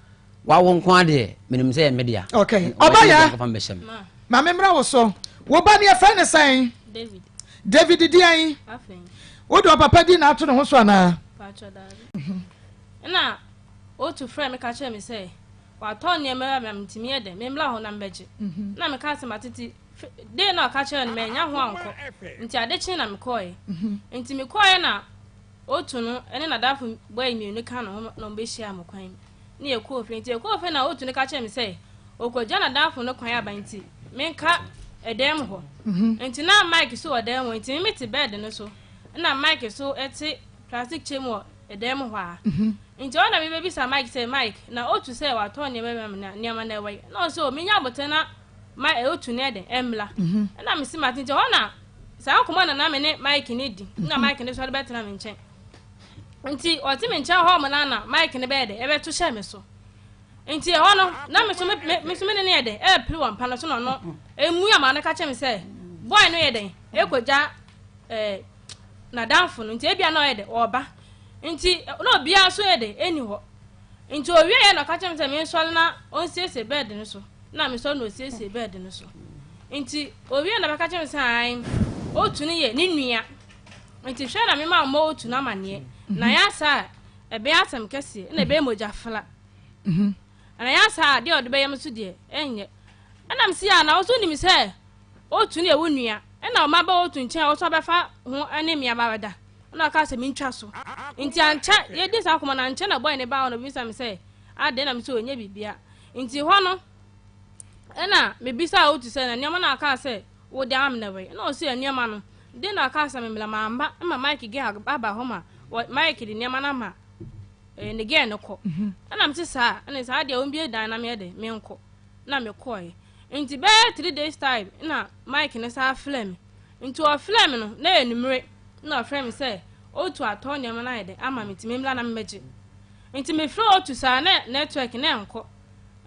wawo nko adeɛ menim sɛ yɛ me dea. Okay ɔba ya maame mmra wo so wo ba no yɛfrɛ ne sɛn? David. David deɛn? Wode ɔpapa din na ato ne ho so anaa? Ɛna otu frɛɛ me ka kyerɛɛ me sɛ watɔ nneɛma bi ama me nti meyɛ dɛn memmra hɔ na mebɛgye. Ɛna mekaa sɛ mate nti day no a ɔka kyerɛɛ no mannya ho ankɔ nti ade kyee na mekɔeɛ. Nti mekɔeɛ na otu no ne n'adamfo boy mmienu ka ne ho na wɔbɛhyiaa me kwan mu ne yɛkɔɔ fie. Nti yɛkɔɔ fie na otu no ka kyerɛɛ me sɛ ɔkɔgya n'adamfo no kwan aba nti menka ɛdan mu hɔ. Nti na Mike so wɔ dan mu hɔ nti me mete bed no so ɛna Mike so te plastic chair mu wɔ dan mu hɔ a. Nti ɔno na mebɛbisa Mike sɛ, Mike, na otu sɛ watɔ nneɛma bi ama me na nneɛma no ɛwɔ he? Na ɔse, o menya abotire na ma otu no ɛdɛn ɛmmra. Ɛna mese mate. Nti ɛhɔ na saa nkɔmmɔ na na me ne Mike no di. Na Mike no sɔre bɛtena me nkyɛn. Nti ɔte me nkyɛn hɔ mo na na Mike no bɛyɛ dɛn ɛbɛto hyɛ me so. Nti ɛhɔ no na me so me me so me ne no yɛ dɛn ɛrepere wɔ mpa no so na ɔno emua ma no ka kyerɛ me sɛ boy no yɛ dɛn ekogya ɛɛ n'adamfo no nti ebia na ɔyɛ dɛ ɔreba nti na obiara nso yɛ dɛ ɛni hɔ nti owie yɛ na ɔka kyerɛ me sɛ mensɔre na ɔnsiesie bɛɛd no so na mesɔre na ɔsiesie bɛɛd no so nti owie na bɛka kyerɛ me sɛ ae otu no yɛ ne nua nti hwɛ na mema mmɔ otu no amaneɛ na yɛ asa a ɛbɛyɛ asɛm kɛseɛ na ɛbɛyɛ mogya fla na yɛ asa a deɛ ɔde bɛyɛ m so deɛ ɛnyɛ ɛnam si a na wo so nim sɛ Otu no yɛ wo nua, ɛna ɔma ba otu nkyɛn a ɔso abɛfa ho ne me aba abɛda. Ɛna ɔkaa sɛ mentwa so. Nti ankyɛ yɛdi saa nkɔmmɔ no ankyɛ na boy no baa hɔ na obisa me sɛ adɛn na me sɛ ɔnyɛ biribia. Nti hɔ no ɛna mebisaa otu sɛ na nneɛma no a ɔkaa sɛ wode ama me no wei? Ɛna ɔse nneɛma no den na ɔkaa sɛ memmla mamba ma Mike gɛ aba hɔ ma Mike de nneɛma no ama eh, ne gɛ no kɔ. Ɛna mese saa ɛna saa deɛ ɔmbie dan na meyɛ dɛ menkɔ na mekɔɛ. Nti bɛyɛ 3 days time na Mike no san frɛ me. Nti ɔfrɛ me no na ɛyɛ anwummere na ɔfrɛ me sɛ Otu atɔ nneɛma no ayɛ dɛ ama me nti memmra na memmɛgye. Nti mefrɛ Otu saa na network na ɛnkɔ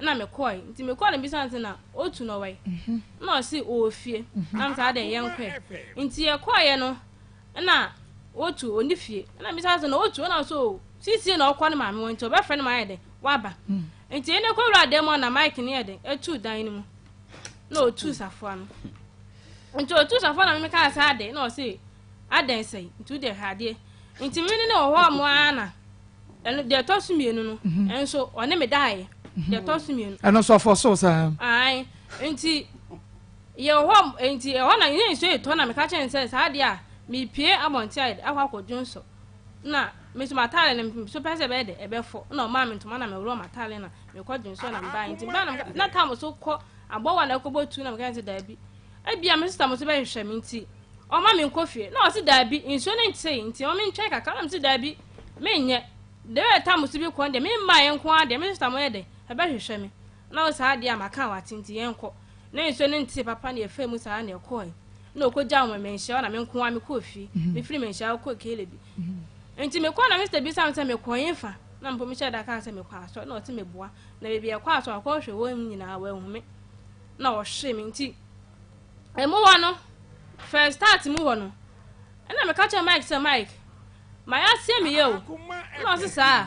na mekɔe. Nti mekɔe na mebisa no sɛ na Otu na ɔwɔ he? Na ɔse ɔwɔ fie. Na mesɛ adɛn yɛnkɔɛ. Nti yɛkɔeɛ no na Otu ɔnni fie. Na mebisa no sɛ na Otu ɛna ɔse o seesei na ɔkɔ ne maame hɔ nti ɔbɛfrɛ no ma ayɛ dɛn waba. Nti ene kɔ wura dan mu a na Mike ne yɛ den etu dan no mu na otu safoa no. Nti otu safoa na meme kaa sɛ adɛn na ɔse adɛn sɛe nti wode hwɛ adeɛ. Nti meme ne ne wɔ hɔ mo ara na ɛno deɛ ɛtɔ so mmienu no mhm. ɛnso ɔne me daeɛ deɛ ɛtɔ so mmienu. Ɛno nso ɔfɔ so saa. Ae nti yɛ wɔ hɔ nti ɛhɔ na nyɛ nsuo etɔ na meka kyɛn sɛ saa adeɛ a mepie abɔnten ayɛ akɔ akɔdwo nsɔ. Na me nso m'ataare no me so pɛ sɛ ɛbɛyɛ dɛ ɛbɛfɔ na ɔmaa me ntoma na meworɔ m'ataare na mekɔ dwen so na mebaeɛ nti mebaa na na tam so kɔ abɔwa na ɛkɔbɔ tu na meka sɛ daabi ebia me sista mo so bɛhwehwɛ me nti ɔma me nkɔ fie na ɔse daabi nsuo no ntee nti ɔma mentwɛn kakra na mese daabi menyɛ deɛ ɛyɛ tam so bi kɔ deɛ memmaeɛ nko ara deɛ me sista mo yɛ dɛ ɛbɛhwehwɛ me na wo saa deɛ a maka wate nti yɛnkɔ na nsuo no ntee papa na yɛfaa mu saa na ɛkɔɛ na ɔkɔgyaa wɔn manhyia hɔ na me nko ara mekɔɔ fie mhm. mefiri manhyia hɔ kɔɔ Kelebi mhm. nti mekɔɔ na mr bisa me sɛ mekɔ hefa na mpo mehyɛ da kaa sɛ mekɔ asɔre na ɔte meboa na baabi ɛkɔ asɔre akɔhwɛ wɔn nyinaa wɔahu me na ɔhwe me nti ɛmu hɔ no first start mu hɔ no ɛna meka kyerɛ Mike sɛ Mike ma yɛaseɛ me yɛ o na ɔse saa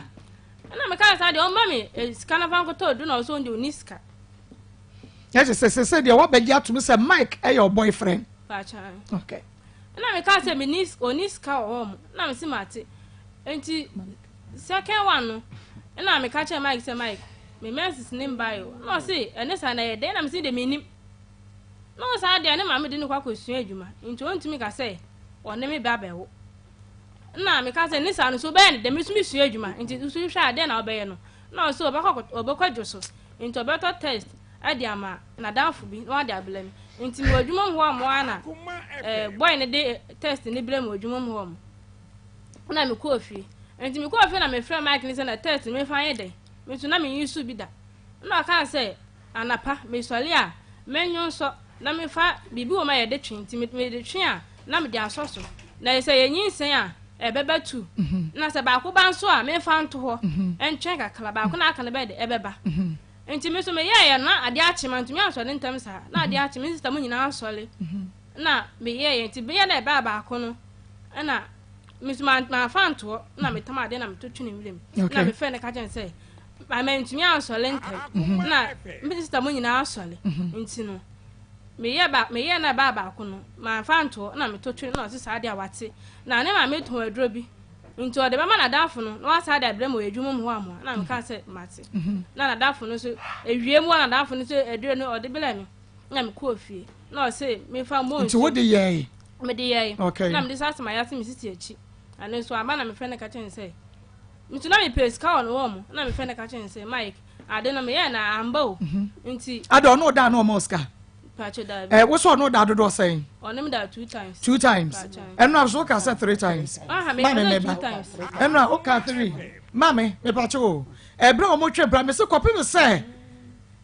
ɛna meka saa deɛ ɔma me eh, sika no fa nkɔtɔ aduru na ɔsɛ ɔnde ɔni sika Ɛkyɛ sɛ sɛ sɛ deɛ wabɛgye atom sɛ Mike ɛyɛ ɔ boyfriend. Okay. Ɛna meka sɛ meni ɔni sika wɔ hɔ mo na mesi mate nti second one no ɛna meka kyerɛ Mike sɛ Mike. Me menses ne mbae o. Na ɔse ɛne saa na ɛyɛ dɛn na mese deɛ mennim. Na ɔsaa deɛ ne maame de no kɔ akɔsua adwuma nti ɔntumi ka sɛ ɔne me ba bɛwo. Na meka sɛ ne saa no so wobɛyɛ no dɛn me nso mesua adwuma nti nso hwɛ a dɛn na wobɛyɛ no. Na ɔse ɔbɛkɔ ɔbɛkɔ dwo so nti ɔbɛtɔ test de ama n'adamfo bi na wade abrɛ me. Nti mewɔ adwuma mu hɔ a mo ara na eh, boy no de test no brɛ me wɔ adwuma mu hɔ mo. Na mekɔɔ fie. Nti mekɔɔ fie na mefrɛ Mike ne sɛ na test no memfa nyɛ dɛn. Me nso na menyi so bi da. Ɛna ɔkaa sɛ, Anapa, mesɔre a, mɛnwonsɔ na mefa biribi wɔ mu a yɛde twe, nti mede twe a, na mede asɔ so. Na sɛ yɛnyinsɛn a, ɛbɛba tu. Mhm. Na sɛ baako ba nso a, memfa nto hɔ mhm. ntwɛn kakra, baako na aka no bɛyɛ de ɛbɛba. Mhm. Nti me nso meyɛeɛ no, na adeɛ akye, mantumi ansɔre ntɛm saa. Na adeɛ akye, me sista mu nyinaa asɔre. Na meyɛeɛ, nti bɛyɛ na ɛbaa baako no, ɛna me nso mamfa antoɔ na metam adeɛ na meto twene nwura mu na mefrɛ no ka kyerɛ no sɛ mantumi ansɔre ntɛm mhm. na me sista mu nyinaa asɔre mhm. nti no meyɛ ba meyɛ na ɛbaa baako no mamfa antoɔ na meto twene na ɔse saa deɛ a wate na ne maame tɔn aduro bi nti ɔde bɛma n'adamfo no na wasa de abrɛ mu wɔ adwuma mu hɔ amoa na meka sɛ mate mhm. na n'adamfo no nso ewie mu a n'adamfo no nso aduro no ɔde brɛ me na mekɔɔ fie na ɔse mefa mmɔ nsuo nti wode yɛe mede yɛe okay. na mede saa asɛm ayɛ ase me sisi akyi ɛno nso aba na mefrɛ no ka kyerɛ no sɛ nti na mepɛ sika wɔ no wɔ mo na mefrɛ no ka kyerɛ no sɛ Mike ade no meyɛɛ na amba o mhm. nti ade ɔno da na ɔma sika ɛ wo sɛ ɔno da dodoɔ sɛn ɔne me da two times two times ɛno a so woka sɛ three times maame meba ɛno a woka three maame mepakye o ɛberɛ a wɔtwe bra me se kɔpem sɛ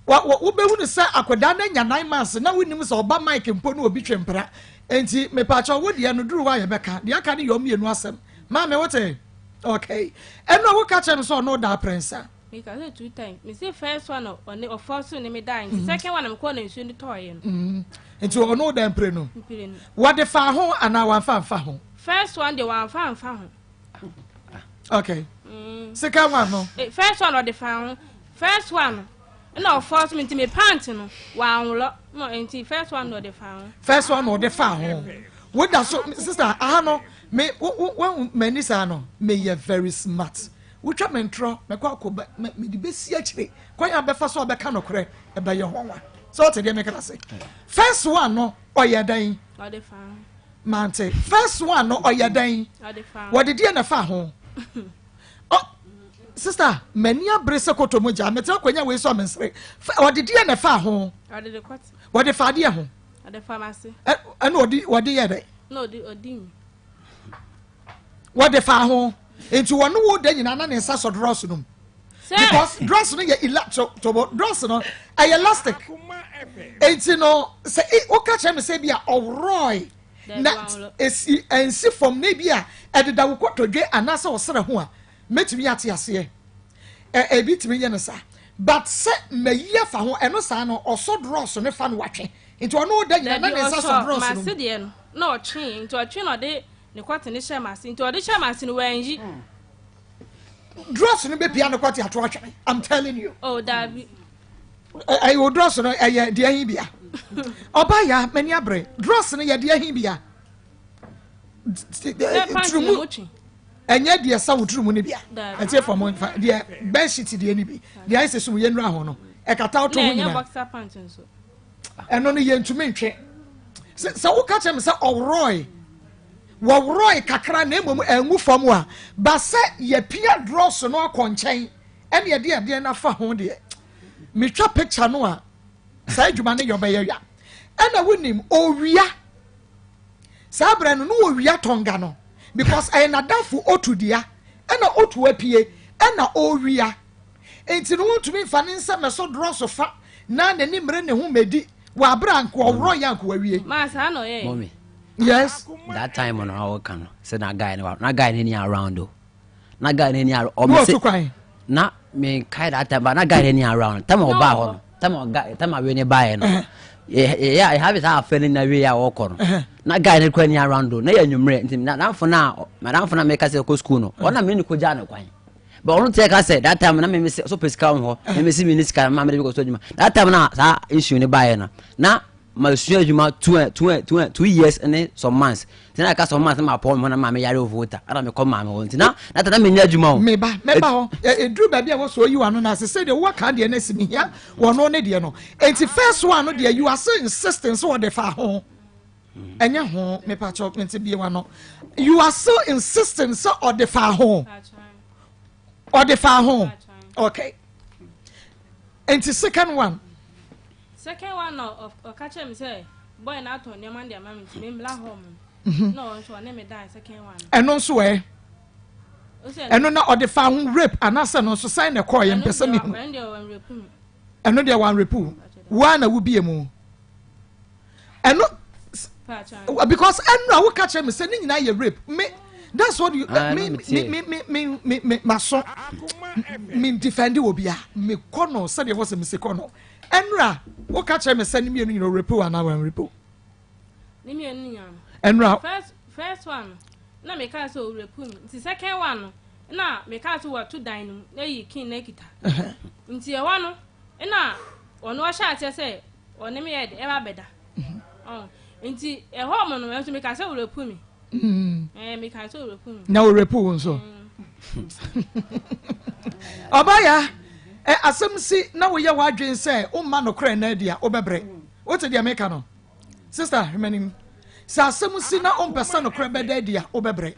Wa wa wobɛhunu sɛ akwadaa no anya nine months na wonim sɛ ɔba Mike mpo ne obi twe mpena. Enti mepaakyɛw wo deɛ no duru hɔ a yɛbɛka. Deɛ aka no yɛ ɔmmienu asɛm. Maame wote? Okay. Ɛno a woka kyerɛ me sɛ ɔne wo da aprɛnsa. Meka sɛ two times. Me se first one no ɔne ɔfɔ so ne me da nti mm. second one na mekɔɔ na nsuo no tɔɔyɛ no. Mm. Nti ɔne wo da mpire no. Mpire no. Wɔde fa ho anaa wamfa mfa ho? First one deɛ wamfa mfa ho. Okay. Mm. Second one no. Eh, first one ɔde fa ho. First one no na ɔfɔ so nti me pant no wanworɔ no nti first one na ɔde fa ho. First one na ɔde fa ho. Woda so sister aha no me wo wo wo m'ani saa no meyɛ very smart. Wotwa me ntorɔ mɛkɔ akɔ bɛ mɛ mede bɛsi akyire kwan a bɛfa so a bɛka nokorɛ ɛbɛyɛ ho nwa. Sɛ ɔte deɛ meka no ase. First one no ɔyɛ dɛn? Ɔde fa ho. Mante. First one no ɔyɛ dɛn? Ɔde fa ho. Wɔde deɛ na ɛfa ho. Ɔ sister m'ani abere sɛ kɔtɔ mu gya metena akonnwa wei so a mensere ɔde deɛ na ɛfa ho. Ɔde de kɔte. Wɔde fa adeɛ ho. Ɔde fa m'ase. Ɛna ɔde wɔde yɛ dɛ. Na ɔde ɔdi mi. Wɔde fa ho nti wɔne wo da nyinaa na ne nsa sɔ drɔs no mu. Because drɔs no yɛ ela to tobo drɔs no ɛyɛ elastic. Nti no sɛ woka kyerɛ me sɛ bi a ɔworɔe. na esi ɛnsi fam na ebi a ɛdeda wo kotodwe anaasɛ ɔsrɛ ho a mɛtumi ate aseɛ ɛ ebi tumi yɛ no saa but sɛ mayi afa ho ɛno saa no ɔsɔ drɔs no fa no watwe nti ɔno da nyina na ne nsa sɔ drɔs no mu deɛ no na ɔtwe nti ɔtwe na ɔde ne kɔte ne hyɛ m'ase nti ɔde hyɛ m'ase no wanyi drɔs no bɛpia ne kɔte ato atwene I'm telling you oh daabi ɛyɛ o drɔs no ɛyɛ deɛ ahi bia ɔba ya m'ani abere drɔs no yɛ deɛ ahi bia turumu ɛnyɛ deɛ sa wo turumu no bia ɛte fam nfa deɛ bɛhyit deɛ no bi deɛ ayɛ sɛ sum yɛ nnura ho no ɛkata ɔtɔ ho nyinaa ɛno no yɛntumi ntwe sɛ woka kyerɛ me sɛ ɔworɔe wɔworɔe kakra na mmom ɛngu fam a ba sɛ yɛpia drɔs no akɔ nkyɛn ɛne ɛde ɛdeɛn no afa ho deɛ metwa picture no a saa adwuma no yɛ ɔbɛyɛ ya ɛna wonim owia saa berɛ no no owia tɔnga no because ɛyɛ nadafo otu dea ɛna otu apue ɛna owia nti no wontumi nfa ne nsa mɛsɔ drɔso fa na n'ani mmere ne ho mɛdi wɔ abere a nka ɔworɔ yɛ anka wawie. Maa saa na ɔyɛ. Mommy. Yes. That time no a wɔka no sɛ na guy no na guy no ni around o. Na guy no ni around. Ɔmo se na me kae that time but na guy no ni around. Time ɔbaa hɔ no time ɔga time awie ne baeɛ no. Yɛ yɛ have saa afɛ no na wie a ɔkɔ no. Na guy no kura ni around o na yɛ anwummerɛ nti madamfo no a madamfo no a meka sɛ kɔ school no ɔna me ne kɔ gyaa no kwan. But ɔno tiɛ ka sɛ that time na me se so pɛ sika wɔ hɔ me se me ni sika ma me de bi kɔ so adwuma that time na saa issue ne baeɛ no na. masua adwuma 2 years ne some months, nti na aka some months na mapɔ me ho na maame yare wɔ Volta, ɛna mekɔ maame hɔ, nti na tata menya adwuma o. Meba, mɛba hɔ. Ɛduru baabi a wɔsɔ oyi wa no na ase sɛ deɛ wowɔ ka deɛ no asi mehia wɔno ne deɛ no. Enti first one no deɛ, you are still insisting sɛ wɔde fa ho, ɛnyɛ ho. Mepakyɛw, mente bie wa no, you are still insisting sɛ ɔde fa ho, ɔde fa ho. Okay, nti second one? Second one na ɔka kyerɛ me sɛ boy na atɔ nneɛma de ama me, nti me mbla hɔ mo na ɔno nso ɔne me dan second one. Ɛno nso ɛ? Ɛno na ɔde fa ho rape anaasɛ no nso sɛn na ɛkɔɔ yɛ? Mpɛ sɛ mehu. Ɛno deɛ wɔn rape me. Ɛno deɛ wɔn rape wo a na wobie mu ɛno, because ɛno a woka kyerɛ me sɛ ne nyinaa yɛ rape me, that's what you Ah, me no, me me me me me me ma so me defend wɔ bia me kɔ no sɛdeɛ wɔ sɛ me se kɔ no. Ɛnura woka kyerɛ me sɛ ne mmienu nyinaa rape wo anaa wɔn rape wo? Ne mmienu nyinaa no. Ɛnura. First one na meka sɛ o rape me, nti second one no na meka sɛ wɔto dan no mu na yi kin na kita, nti ɛhɔ no na ɔno ɔhyɛ aseɛ sɛ ɔne me yɛ de ɛba bɛda. Ɔn nti ɛhɔ mo no nso meka sɛ o rape me. Meka sɛ o rape me. Na o rape wo nso? Ɔbaya ɛ asɛm si na woyɛ w'adwen sɛ womma nokorɛ na adi a, wobɛbrɛ. Wote deɛ meka no, sister? Hwemanim sɛ asɛm si na wompɛ sɛ nokorɛ bɛda adi a, wobɛbrɛ.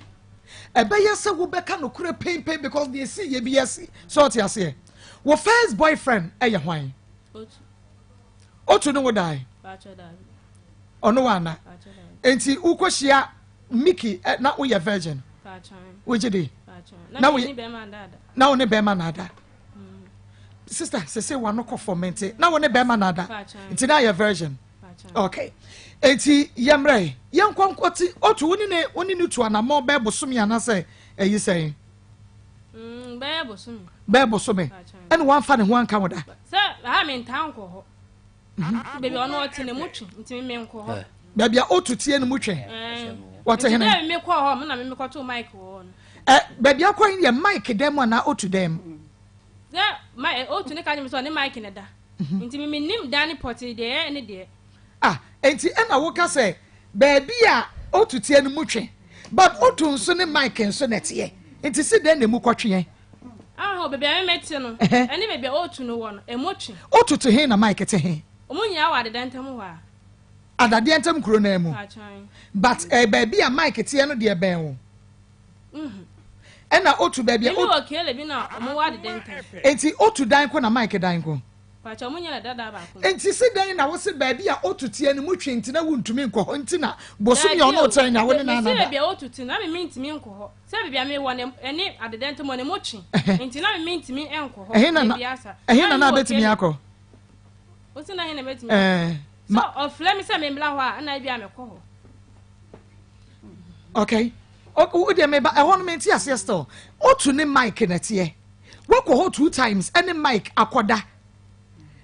Ɛbɛyɛ sɛ wobɛka nokorɛ peinpein because deɛ ɛsi yɛ bi asi sɛ ɔte aseɛ. Wo first boyfriend ɛyɛ hwan? Otu. Otu ne wo dae? Pakyɛ, daabi. Ɔno wa ana? Pakyɛ, daabi. Enti wokɔhyia Miki ɛ, na woyɛ virgin? Pakyɛ. Wogye di? Pakyɛ. Na Na woyɛ me bɛrima dada. Na wo ne bɛrima na ada? Sister, sese wano kɔ fam nti na wo ne bɛrima na ada? Pakyɛ. Nti na yɛ virgin? Pakyɛ. Okay, enti yɛmmerɛ yɛnkɔ nkɔte otu wo ne ne tu anammɔ bɛɛ bosome anaasɛ ɛyi sɛn? Bɛyɛ bosome. Bɛɛ bosome? Pakyɛ. Ɛne wamfa ne ho anka wo da? Sɛ ha me ntaa nkɔ hɔ, baabi a ɔno ɔte ne mu twe, nti me nkɔ hɔ. Baabi a otu tie no mu twe? Wɔte Nti hene? dɛ me kɔɔ hɔ mo na me mekɔtoo Mike wɔ hɔ no. Ɛ, baabi akɔ yi yɛ Mike dɛm mu anaa otu dɛm? Sɛ ma otu ne ka kyerɛ me sɛ ɔne Mike ne da, nti me menim dan ne pɔtee deɛ ɛyɛ ne deɛ. Ah, enti ɛna woka sɛ baabi a otu tie no mu twe, but otu nso ne Mike nso na ɛteɛ, nti si dɛn na emu kɔtweɛ? Aho, baabi a me mete no ɛne baabi a otu no wɔ no, emu twe. Otu te he na Mike te he? Ɔmo nyinaa wɔ adeda ntam hɔ a. Adadeɛ ntam kuro naa mu? Pakyɛ. But baabi a Mike teɛ no deɛ bɛn wo? Ɛna otu baabi a Mimi wɔ kele bi na ɔmo wɔ adeda ntam. Enti otu dan ko na Mike dan ko? Pakyɛ, ɔmo nyɛ dada baako. Enti si dɛn na wose baabi a otu teɛ no mu twe, nti na wontumi nkɔ hɔ, nti na bosom yɛ ɔno ɔtɛn na wo ne Mesi na anada? baabi a otu te na me mentumi nkɔ hɔ, sɛ baabi a mewɔ no ɛne adeda ntam hɔ no mu twe, nti na me mentumi nkɔ hɔ. Ɛhe na na baabi asa. Ɛhe na na mewɔ abɛtumi Kele. akɔ? Wosi na he na mɛtumi? Ma sɛ ɔfrɛ me sɛ membla hɔ a, ɛna ebi a mekɔ hɔ. Okay, o deɛ meba ɛhɔ no, mente aseɛ still. Otu ne Mike na teɛ, wakɔ hɔ two times ɛne Mike akɔda,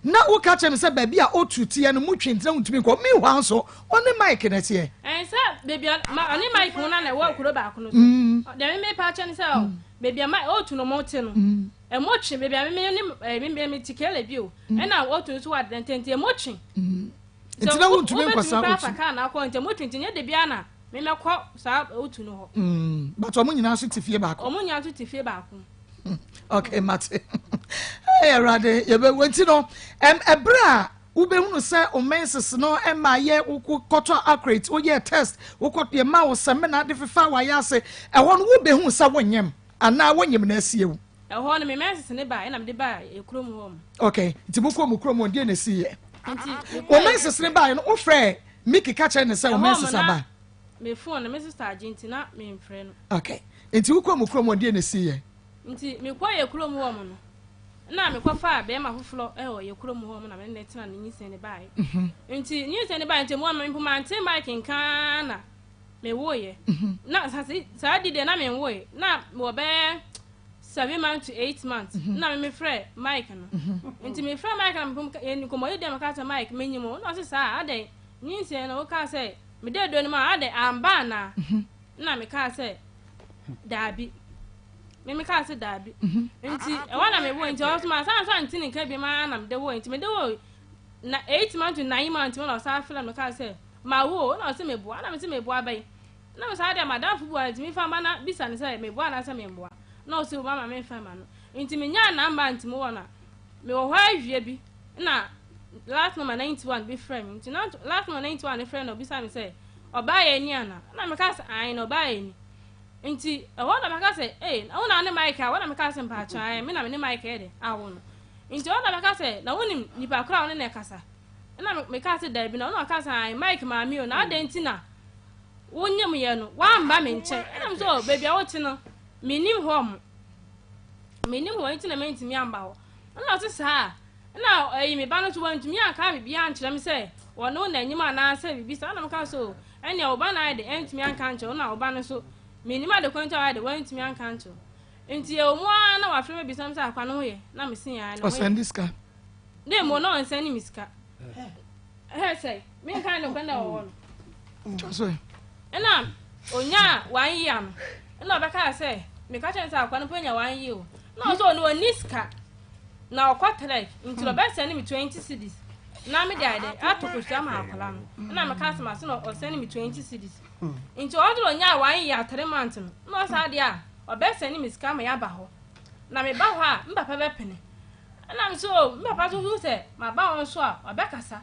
na woka kyerɛ me sɛ baabi a otu teɛ no mu twe, ntina wontumi nkɔ. Meanwhile nso ɔne Mike na teɛ. Ɛn sɛ baabi a ma ɔne Mike ho na na ɛwɔ kuro baako no so. Deɛ me mepa kyɛ ne sɛ ɔ baabi a ma otu no mo te no ɛmo twe, baabi a me me ne ɛɛ me me te kele bi o, ɛna otu nso wɔ adeda nti ɛmo twe. Nti na wontumi nkɔ saa wobɛtumi otu afa kaa na akɔ, nti ɛmo twe, nti nyɛ de bia na me mɛkɔ saa otu no hɔ. But ɔmo nyinaa nso te fie baako? Ɔmo nyinaa nso te fie baako. Okay, mate. Hey, Awurade, yɛbɛwu nti no ɛberɛ a wobɛhunu sɛ wo menses no ɛma yɛ wokɔtɔ accurate, woyɛ test, wokɔ yɛma wo sɛmina de fefa wayɛ ase, ɛhɔ no wobɛhu sɛ wonyem anaa wonyem na asie wo? Ɛhɔ no me menses ne ba ɛna mede ba kurom hɔ mu. Okay, nti mokɔ mu kurom hɔ, deɛ na ɛsi yɛ? Nti wo menses ne baeɛ no, wofrɛ Miki ka kyerɛ ne sɛ wo Ɛhɔ menses mo na aba? Me phone no me sister agye, nti na memfrɛ no. Okay, nti wokɔ mu kurom hɔ, deɛ na ɛsi yɛ? Nti mekɔ yɛ kurom hɔ mu no na mekɔfaa bɛrima foforɔ ɛwɔ yɛ kurom hɔ mu na mene ne tena ne nyinsɛn ne baeɛ. Nti nyinsɛn ne baeɛ, nti mu mpo mante Mike nkaa na mewoeɛ. Na saa di deɛ na menwoe na mewɔ bɛyɛ 7 months to 8 months na me mefrɛ Mike no. Nti mefrɛ Mike na mepom nkɔmmɔdi deɛ meka sɛ Mike, menyim o, na ɔse saa adɛn, nyinsɛn no wokaa sɛ mede aduro no mu a adɛn amba anaa? Na mekaa sɛ daabi, me mekaa sɛ daabi. Nti ɛhɔ na mewo, nti ɔso ma san so ante ne nka bi ma na mede wo, nti mede wo. Na 8 months to 9 months mu na ɔsan frɛ me kaa sɛ mawo o, na ɔse meboa, na mese meboa bɛn? Na me saa deɛ madamfo bi wɔ ha nti memfa mma na bisa no sɛ meboa anaasɛ memboa, na ɔse o mama memfa mma no, nti menyaa number nti mowɔ no a mewɔ hɔ awie bi na last number 91 bi frɛ me, nti na last number 91 no frɛ na ɔbisa me sɛ ɔbaa yɛ ni ana, na meka sɛ ae na ɔbaa yɛ ni, nti ɛhɔ na meka sɛ ee wo na ne Mike a, wɔ na meka sɛ mpakyɛ ae me na me ne Mike yɛ de awo no. Nti ɔno na bɛka sɛ, Na wonim nipa korɔ a wo ne no rekasa? Ɛna mekaa sɛ, Dabi. Na ɔno na ɔkaa sɛ, Ae, Mike maame o, na adɛn nti na wonyemyɛ no, woamba me nkyɛn? Ɛna me sɛ, O, baabi a wote no, mennim hɔ mo. Mennim hɔ, nti na mantumi amba hɔ. Ɛna ɔse saa. Ɛna ɛyi me ba no nso wantumi anka biribiara ankyerɛ me sɛ ɔne wo na anyim anaasɛ biribi saa. Ɛna meka sɛ, O, ɛnneɛ wo ba no ayɛ de antumi anka ankyerɛ wo, na wo ba no nso, mennim ade korɔ nti a wayɛ de wantumi anka ankyerɛ wo. Nti ɛwɔ mu ara na wafrɛ me abisa me sɛ akwa no ho yɛ na me se ae ne ho yɛ. Ɔsɛnde sika. Ne mmom na ɔnsɛnde me sika. Ɛhɛ sɛ menka ne kwan na ɛwɔ hɔ no. Kyɛ so. Ɛna onyaa one year no ɛna ɔbɛka sɛ meka kyerɛ no sɛ akwa no mpo anya one year o na ɔsɛ ɔno ɔnni sika na ɔkɔ trek nti na ɔbɛsɛnde me 20 cedis na mede ayɛ dɛ ato kosua ma akwadaa no ɛna meka sɛ mase na ɔsɛnde me 20 cedis nti ɔno de ɔnyaa one year three months no na ɔsaa deɛ a ɔbɛsɛne me sika ama yɛaba hɔ na meba hɔ a me papa bɛpene ɛna me so oh, me papa so hu sɛ maba hɔ nso a ɔbɛkasa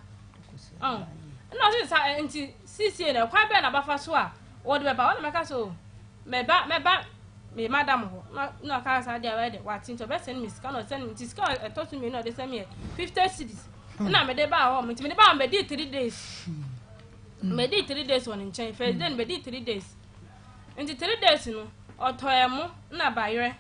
ɔn ɛna ɔse sa nti siesie na ɛkwan bɛn na bafa so a wɔde bɛba hɔ na mɛka so oh, mɛba mɛba me madam hɔ na na ɔka saa deɛ ɔyɛ de wate nti ɔbɛsɛne me sika na ɔsɛne me nti sika a ɛtɔ so mmienu a ɔde sɛne me yɛ 50 cedis ɛna mede baa hɔ nti mede baa hɔ mɛdi 3 days mɛdi 3 days wɔ ne nkyɛn first day no mɛdi 3 days Nti three days no ɔtɔ ɛmo na bayerɛ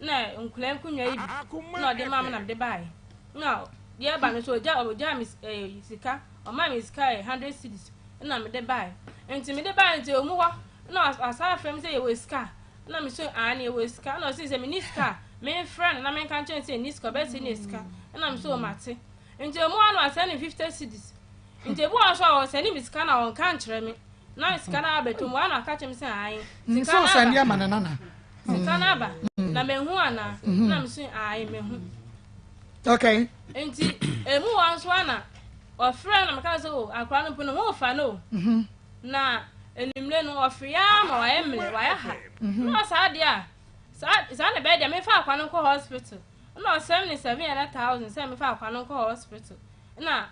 na nkwadaa nkonnwa yi bi na ɔde maa me na mede baeɛ na deɛ ɛba no so ɔgya ɔgya me ɛɛ sika ɔmaa me sika yɛ hundred cedis na mede baeɛ nti mede baeɛ nti ɔmu hɔ na ɔsan afrɛ me sɛ yɛwɔ sika na me so aane yɛwɔ sika na ɔsi sɛ menni sika a memfrɛ no na menka nkyɛn sɛ ɛnni sika ɔbɛsɛ ne sika na me so ɔmate nti ɔmu hɔ na wasɛne me fifty cedis nti ebi wɔ nso a ɔsɛne me sika na ɔnka nkyerɛ me na sika no abɛtɔ mu ana aka kyerɛ me sɛ ae sika no aba ama ne nana sika no aba mm. na mehu ana mm-hmm. na meso ae mehu okay nti emu wɔ nso ana ɔfrɛ na meka sɛ o akora no mpo no ho fa no mm-hmm. na enimire no ɔfrɛ ya ma wayɛ mmerɛ wayɛ ha mm-hmm. na ɔsaa deɛ a saa saa na ɛbɛyɛ deɛ mefa akwa no nkɔ hospital na ɔsɛm ne 700,000 sɛ mefa akwa no nkɔ hospital na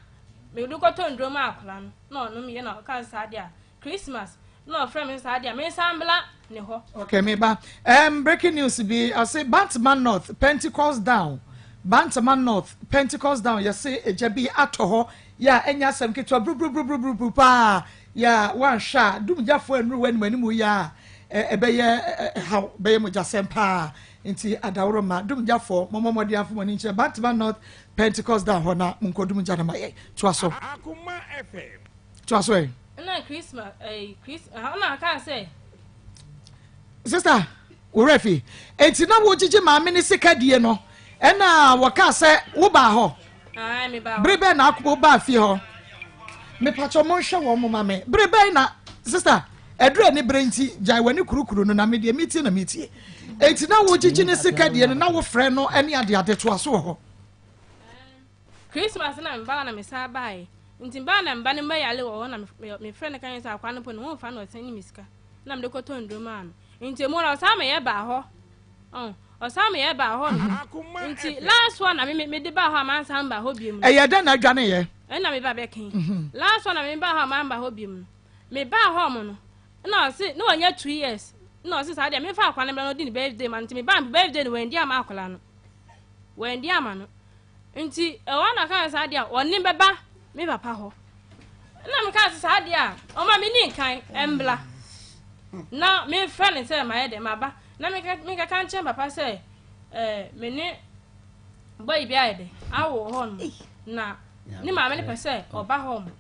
mede kɔtɔ nduro ma akwadaa no na ɔnom yɛ na ɔka saa deɛ a Christmas na ɔfrɛ me saa deɛ a mensan bla ne hɔ. Okay, me ba. Breaking news bi ase Bantama North Pentecost Down. Bantama North Pentecost Down yɛse egya bi atɔ hɔ yɛ a ɛnyɛ asɛm ketewa buruburuburuburuburu paa yɛ a wanhwɛ a dumgyafoɔ anuru wɔ anim anim yɛ a ɛbɛyɛ haw bɛyɛ mogyasɛm paa nti adaworo ma dumgyafoɔ mɔmɔ mmɔden afo mo ani nkyerɛ Bantama North Pentecost da hɔ na monkɔdum gya no ma yɛn. Toa so. Akoma FM. Toa so ɛ. Ɛna Christmas ɛyi eh, Chris ɛna aka sɛ. Sista, wo werɛ fi. Enti na wogyegye maame ne sika die no, ɛna wɔkaa sɛ wobaa hɔ. Ae, mebaa hɔ. Bere bɛn na wobaa fie hɔ? Mepakyɛ monhwɛ wɔn mo ma me. Bere bɛn na sista ɛduru ani bere nti gyae w'ani kurukuru no na me deɛ metie na metie. Enti na wogyegye ne sika die no na wofrɛ no ne adeade toa so wɔ hɔ. Christmas na mebaa na mesan baeɛ. Nti mebaa na meba no mɛyale wɔ hɔ na mefrɛ no ka yɛn sɛ akwa no po ne ho mfa na ɔsɛn ne me sika na mede kɔtɔ nnuro maa no. Nti emu no ɔsan meyɛ baa hɔ. Ɔn, ɔsan meyɛ baa hɔ no. Nti last one na me mede baa hɔ a mansan baa hɔ biom no. Ɛyɛ dɛn na adwaneeɛ? Ɛna meba bɛke. Mhm. Last one na me baa hɔ a manba hɔ biom no. Me baa hɔ mo no, na ɔse na wanya 2 years. Na ɔse saa deɛ memfa akwa no mmra na ɔdi ne birthday ma no. Nti mebaa birthday no wandi ama akwadaa no. Wandi ama no. Nti ɛwɔ na ɔka saa deɛ a ɔne bɛba me papa hɔ. Na meka sɛ saa deɛ a ɔma me ni nkan ɛmbla. Na memfrɛ no sɛ mayɛ dɛ maba. Na mekaka nkyɛn papa sɛ ɛɛ me ne boy bi ayɛ dɛ awo hɔ nom. Na ne maame no pɛ sɛ ɔba hɔ nom.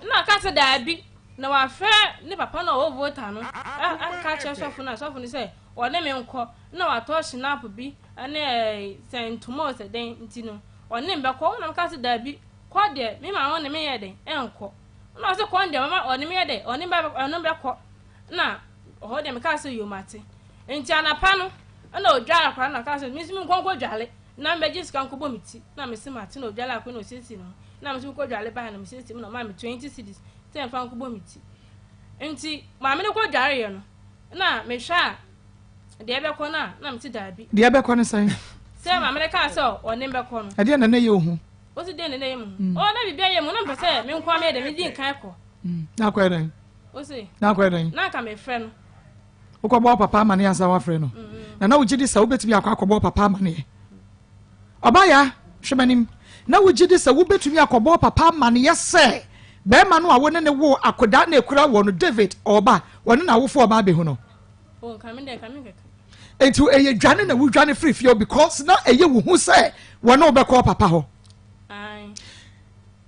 Na ɔka sɛ daabi na wafrɛ ne papa no a ɔwɔ Volta no aka kyerɛ sɔfo no a sɔfo no sɛ ɔne me nkɔ na watɔ schnapp bi ne sɛ ntoma o sɛ dɛn nti no ɔne me bɛkɔ na meka sɛ daabi kɔ deɛ me maame ɔne me yɛ dɛn ɛnkɔ na ɔsɛ kɔ deɛ mama ɔne me yɛ dɛn ɔne bɛ ɔne bɛkɔ na ɔhɔ deɛ meka sɛ yomate nti anapa no ɛna odware akora na ɔka sɛ me nso me nkɔ nkɔ dwale na mbɛgye sika nkɔbɔ me ti na mese mate na odware akora na osiesie ne ho. Na me nso mekɔ dware baeɛ na mesiesie mu na ɔmaa me 20 cedis sɛ mfa nkɔbɔ me ti. Nti maame no kɔ dwareeɛ no na mehwɛ a deɛ ɛbɛkɔ no a na mete daabi. Deɛ ɛbɛkɔ no sɛn? Sɛ maame no kaa sɛ ɔne bɛkɔ no. Ɛdeɛ na na ɛyɛ ohu? Wosi deɛ na na ɛyɛ mu hu? Ɔ na biribi ayɛ mu na mepɛ sɛ me nko ara meyɛ dɛ medi nkan kɔ. Na akɔyɛ dɛn? Wosi. Na akɔyɛ dɛn? Na anka mefrɛ no. Wokɔbɔ wo papa amaneɛ ansa woafrɛ no? Na na wogye di sɛ wobɛtumi akɔ akɔbɔ wo papa amaneɛ? Ɔbaa hwɛ m'anim. Na wogye di sɛ wobɛtumi akɔbɔ wo papa amaneɛ sɛ barima no a wo ne no woo akodaa na ɛkura wɔ no, David, ɔreba, ɔne n'awofoɔ reba abɛhu no? Oh, nka me deɛ, nka menkɛka. Enti ɛyɛ dwane na wodwane firi fie hɔ because na ɛyɛ wo hu sɛ wɔne wo bɛkɔ wo papa hɔ? Ae.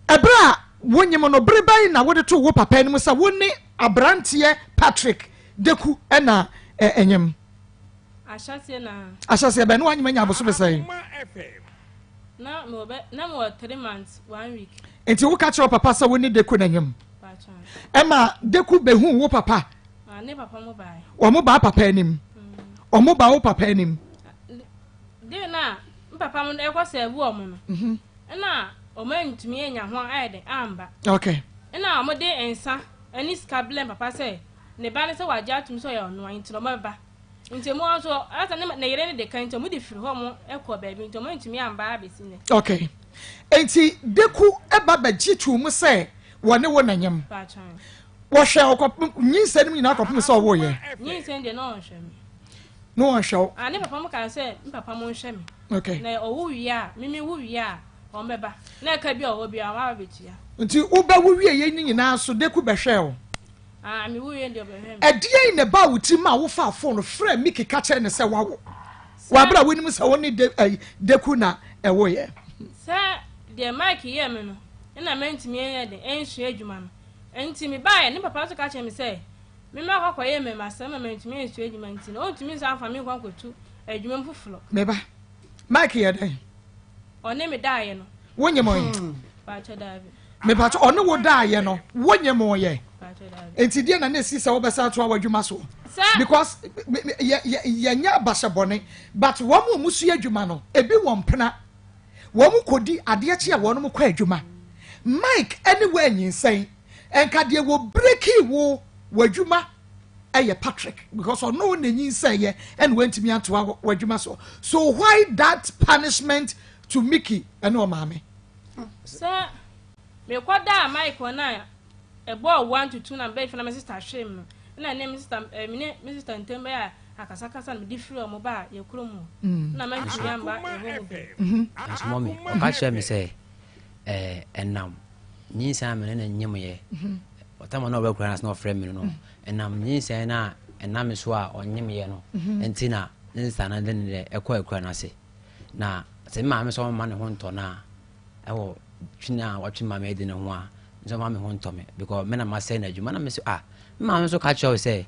Ɛberɛ a wonyem no, bere bɛn na wode too wo papa anim sɛ wo ne aberanteɛ Patrick Deku na ɛnyem? Ahyɛseɛ na. Ahyɛseɛ bɛn? Na wanyem anya abosome sɛn? Na mewɔ bɛ na mewɔ three months one week. Nti woka kyerɛ wo papa sɛ wo ne Deku na ɛnyem? Ɛma Deku behuu wo papa? Ah, ne papa mo bae. Wɔn baa papa anim. Wɔn baa wo papa anim. De na m papa mo ɛkɔ sɛ ɛbu wɔn no. Ɛna wɔn antumi anya ho ayɛ den amba. Okay. Ɛna wɔn de nsa ɛne sika blɛm papa sɛ ne ba no sɛ wagye atum sɛ ɔyɛ ɔnoa nti na ɔmo bɛba. Nti ɔmo nso asa ne ne yere no de ka nti ɔmo de firi hɔ ɔmo kɔ baabi nti ɔmo antumi amba abɛsi nnɛ. Okay. Nti Deku ba bɛgye too mu sɛ wɔne wo na nyem. Wɔhwɛ ɔkɔ nyinsɛn no mu nyinaa kɔpem sɛ ɔwoeɛ. Nyinsɛn deɛ na ɔnhwɛ me. Na ɔnhwɛ wo. Ah, ne papa mo kaa sɛ me papa mo nhwɛ me. Okay. Na ɔwo wie a, me me wo wie a, wɔn bɛba. Na ɛka bi a ɔwɔ biara wɔn aba bɛtua. Nti wobɛwo wie yɛ ne nyinaa so Deku bɛhwɛɛ wo. Ah, me wo wie deɛ ɔbɛhwɛ me. Ɛdeɛn na ɛbaa wo tirim a wofaa phone frɛɛ Mickey ka kyerɛɛ no sɛ woawo? Wɔ abere a wonim sɛ wo ne De, eh, Deku na ɛwoeɛ. Sɛ deɛ Mike yɛɛ me no, ɛna mantumi anyɛ den ansua adwuma no. Nti mebaeɛ, ne papa nso ka kyerɛɛ me sɛ memmra kɔ akɔyɛ mmarimasɛm ma mantumi ansua adwuma nti no, ɔntumi nsan mfa me nkɔ nkɔtu adwuma mu foforɔ. Me ba, Mike yɛ dɛn? Ɔne me daeɛ no. Wonyem ɔyɛ? Pakyɛ daabi. Mepakyɛ ɔne wo daeɛ no, wonyem ɔyɛ? Pakyɛ daabi. Nti deɛ na na esi sɛ wobɛsan atoa w'adwuma soɔ? Sɛ. Because yɛ yɛ yɛnyɛ abahyɛ bɔne, but wɔn a wɔsua adwuma no, ebi wɔ mpena. Wɔn kɔdi adeɛ kye a wɔn kɔ adwuma. Mike ne wo anyinsɛn, nka deɛ wɔ breaki wo w'adwuma yɛ Patrick because ɔno na nyinsɛn yɛ ɛna wantumi antoa w'adwuma so. So why that punishment to Mickey ɛne ɔmaame? Sɛ mekɔ daa Mike hɔ na ɛbɔɔ one to two na mebɛɛ fie na me sister hwee me no ɛna ne me sister eh, me ne me sister ntam bɛyɛ akasakasa na mede firi ɔmo baa yɛ kurom hɔ mm. na mantumi amba ɛhɔ mu bio. Mm-hmm. Nanso mɔmi ɔka kyerɛ me sɛ ɛɛ ɛnam nyinsɛn a me ne no nyemyɛ mm-hmm. ɔtama na ɔbɛkura no ase na ɔfrɛ me no mm. ɛnam nyinsɛn no a ɛnam me so a ɔnyemyɛ no mm-hmm. nti na ne nsa no de ne dɛ ɛkɔ akura no ase na sɛ me maame sɛ ɔmma ne ho ntɔ no a ɛwɔ twe a watwe maame adi ne ho a nso ɔma me ho ntɔ me because me na masɛe n'adwuma na me so ah me maame nso ka kyerɛ wo sɛ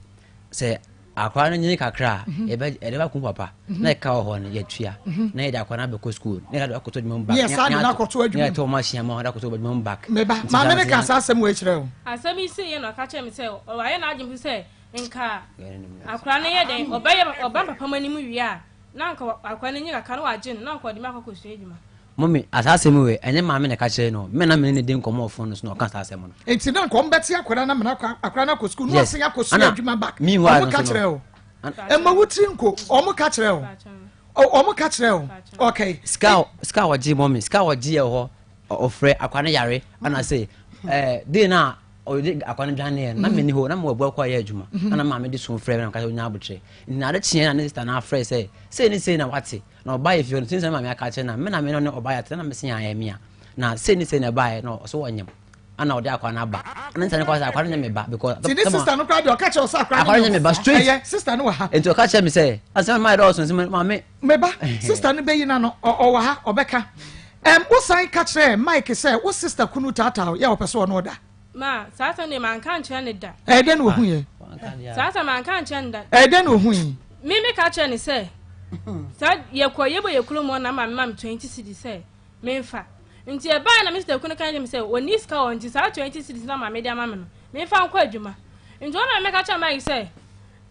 sɛ akwadaa no nyini kakra a mhm. yɛbɛ yɛde ba kun papa mhm. na ɛka wɔ hɔ no yɛtua mhm. na yɛde akwadaa no abɛkɔ sukuu na yɛde akɔtɔ adwuma mu back yɛ saa de no akɔtɔ adwuma mu yɛtɔ wɔn ahyia ma wɔde akɔtɔ adwuma mu back. meba maame ne ka saa asɛm wɔ akyerɛ o. Asɛm yi si yɛ na ɔka kyerɛ me sɛ ɔayɛ n'adwene sɛ nka akwadaa no yɛ dɛn ɔbɛyɛ ɔba papa mu anim wie a na nka akwadaa no nyi kakra na wagye no na nka ɔde me akɔ akɔsua adwuma. Mummy, saa asɛm wei, ɛnyɛ maame na ɛka kyerɛɛ no o, me na me ne no di nkɔmmɔ wɔ phone no so na ɔka saa asɛm no. Nti na nka wɔbɛte akwadaa no amena akɔ akwadaa no akɔ sukuu na Yes, wasan akɔsua ana adwuma back. meanwhile Wɔn no ka nso kyerɛ no, o. Ɛma wo tiri nko, wɔn ka kyerɛ o. Wɔn ka kyerɛ o. Okay. Sika a sika a wɔgye mummy, sika a wɔgye yɛ hɔ, ɔfrɛ akwadaa no yare, ɛna se, ɛɛ, dee no a ɔde akwadaa no dwaneɛ no, na menni hɔ, na mewɔ abua kɔ ayɛ adwuma, ɛna maame de su frɛ me na meka sɛ ɔnya abotrɛ. Nti na ade kyeeɛ na ne sister no afrɛ sɛ, sei ne sei na wate. Na ɔbaa yɛ fie hɔ no, since na maame aka akyerɛ na me na me ne ɔbaa yɛ atena na me se ayɛ me a. Na sei ne sei na ɛbaeɛ na ɔso ɔnyem. Ana ɔde akwa no aba. Ana nsa ne kɔ sɛ akwa no nyɛ me ba because. Ti ne sister no koraa deɛ ɔka kyerɛ ɔsɛ akwa no nyɛ me ba straight. Ɛyɛ sister no wɔ ha. Nti ɔka kyerɛ me sɛ asɛm maa yɛ dɔɔso nti maame. Me ba sister no bɛyi n'ano ɔwɔ ha ɔbɛka. Ɛm wosan ka kyerɛ Mike sɛ wo sister kunu taataa yɛ ɔpɛ sɛ ɔno ɔda. Ma, saa asɛm deɛ manka ankyerɛ no da. Ɛyɛ dɛn na ohui ɛ? Saa asɛm manka ankyerɛ no da. Ɛyɛ dɛn na ohui? Me meka kyerɛ no sɛ, saa yɛkɔ yɛbɔ yɛ kurom hɔ na maame ma me 20 cedis sɛ memfa. Nti ɛbaeɛ na me sister kunu ka kyerɛ me sɛ ɔnni sika wɔ nti saa 20 cedis na maame de ama me no memfa nkɔ adwuma. Nti ɔno na meka kyerɛ Mike sɛ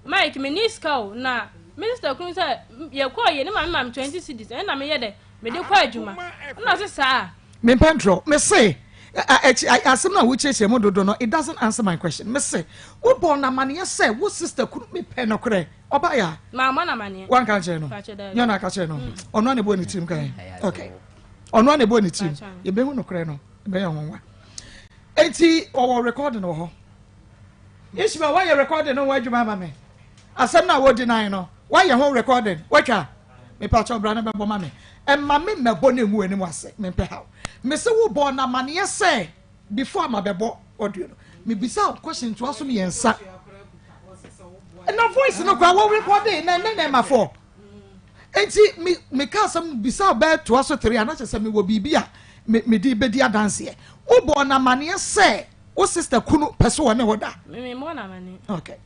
Mike menni sika o na me sister kunu sɛ yɛkɔɔ yɛ ne maame ma me 20 cedis ɛno na meyɛ dɛ mede kɔ adwuma. Ɛna ɔse saa. Mempɛ ntorɔ. Mese, asɛm no a wokyerɛkyerɛ mu dodo no, it doesn't answer my question. Mese, wobɔɔ no amaneɛ sɛ wo sister kunu, mepɛ nokorɛ. Ɔbaeɛ a? Mammɔ no amaneɛ. Woanka ankyerɛ no? Nyɛ ɔno aka kyerɛ no? Ɔno a na ɛbɔɔ ne tirim kae. Okay. Ɔno a na ɛbɔɔ ne tirim. Yɛbɛhu nokorɛ no, ɛbɛyɛ nwanwa. Enti, ɔwɔ recording wɔ hɔ. Ishmael, woayɛ recording no ho adwuma ama me? Asɛm no a wodi nan no, woayɛ ho recording? Woatwa? Mepakyɛw bra na bɛbɔ ma me. Mma me mmɛbɔ na ngu w'anim ase. Mempɛ haw. Mese wo bɔɔ no amaneɛ sɛ before a mabɛbɔ audio no, mebisa wo question ntoa so mmiɛnsa. Na voice no koraa wɔ recording na ɛnɛ na ɛma fɔ. Enti me meka asɛm bisa wo bɛyɛ toa so three a na kyerɛ sɛ mewɔ biribi a me mede bɛdi adanseɛ. Wobɔɔ no amaneɛ sɛ wo sister kunu pɛ sɛ ɔne wo da. Me memmɔɔ no amaneɛ. Okay.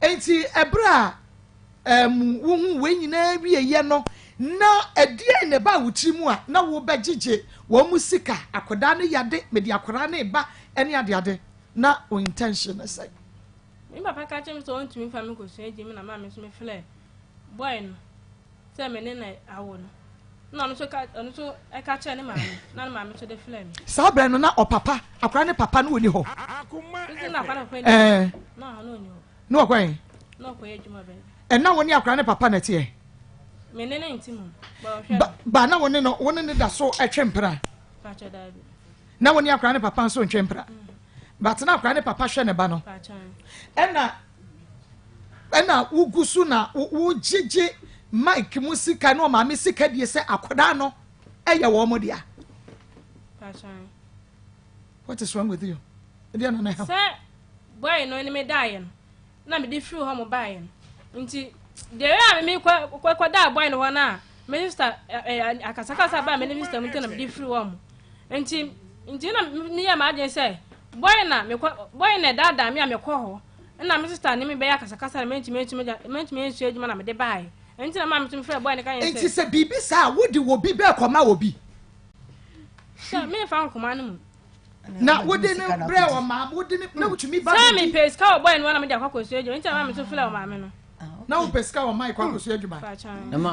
Enti ɛberɛ a um, wohuu wei nyinaa wieeɛ no, na ɛdeɛn na ɛbaa wo tiri mu a na wobɛgyegye wɔn mu sika, akwadaa no yade, mede akwadaa no reba ne adeade, na wo intention ne sɛn? Me papa ka kyerɛ me sɛ ɔntumi mfa me nkɔsua gym na maa me nso mefrɛɛ boy no sɛ me ne no awo no. Na ɔno nso ka ɔno nso ɛka kyerɛ ne maame na ne maame nso de frɛ me. Saa berɛ no na ɔpapa, akwadaa no papa no ɔni hɔ? Sisi na akwadaa no papa ni hɔ. Na ɔno ɔni hɔ. Ne ɔkɔ he? Na ɔkɔyɛ adwuma baabi. Ɛna wo ne akwadaa ne papa na ɛteɛ? Me ne ne nte mu, ba ɔhwɛ me. Ba na wo ne no, wo ne ne da so ɛtwe mpena? Pakyɛ daabi. Na wo ne akwadaa ne papa nso ntwe mpena? But na akwadaa ne papa hwɛ ne ba no. Pakyɛ. Ɛna ɛna wogu so na wogyegye Mike mu sika ne ɔmaame sika die sɛ akwadaa no ɛyɛ wɔn mo dea. Pakyɛ. What is wrong with you? Ɛdeɛ na na ɛha. Sɛ boy no ne me daeɛ no na mede firi hɔ mo baeɛ no nti deɛ ɛyɛ a me kɔ kɔ daa boy no hɔ no a me sister ɛ akasakasa baa me ne me sister mu nti na mede firi hɔ mo nti nti na meyɛ m'adwene sɛ boy na mekɔ boy na ɛdaadaa me a mekɔ hɔ na me sister ne me bɛyɛ akasakasa na mentumi ntumi mentumi nsua adwuma na mede baeɛ nti na maa metumi frɛ boy no ka yɛn sɛ nti sɛ biribi saa wode wɔ bi bɛɛ kɔma wɔ bi sɛ memfa nkoma no mu Na wode no brɛ ɔmaame, wode no na wotumi ba bɛdi. Sɛ mepɛ sika wɔ bɔyɛ no na mede akɔ akɔsua adwuma, nti na maame nso frɛ ɔmaame no. Na wopɛ sika wɔ mae kɔ akɔsua adwuma.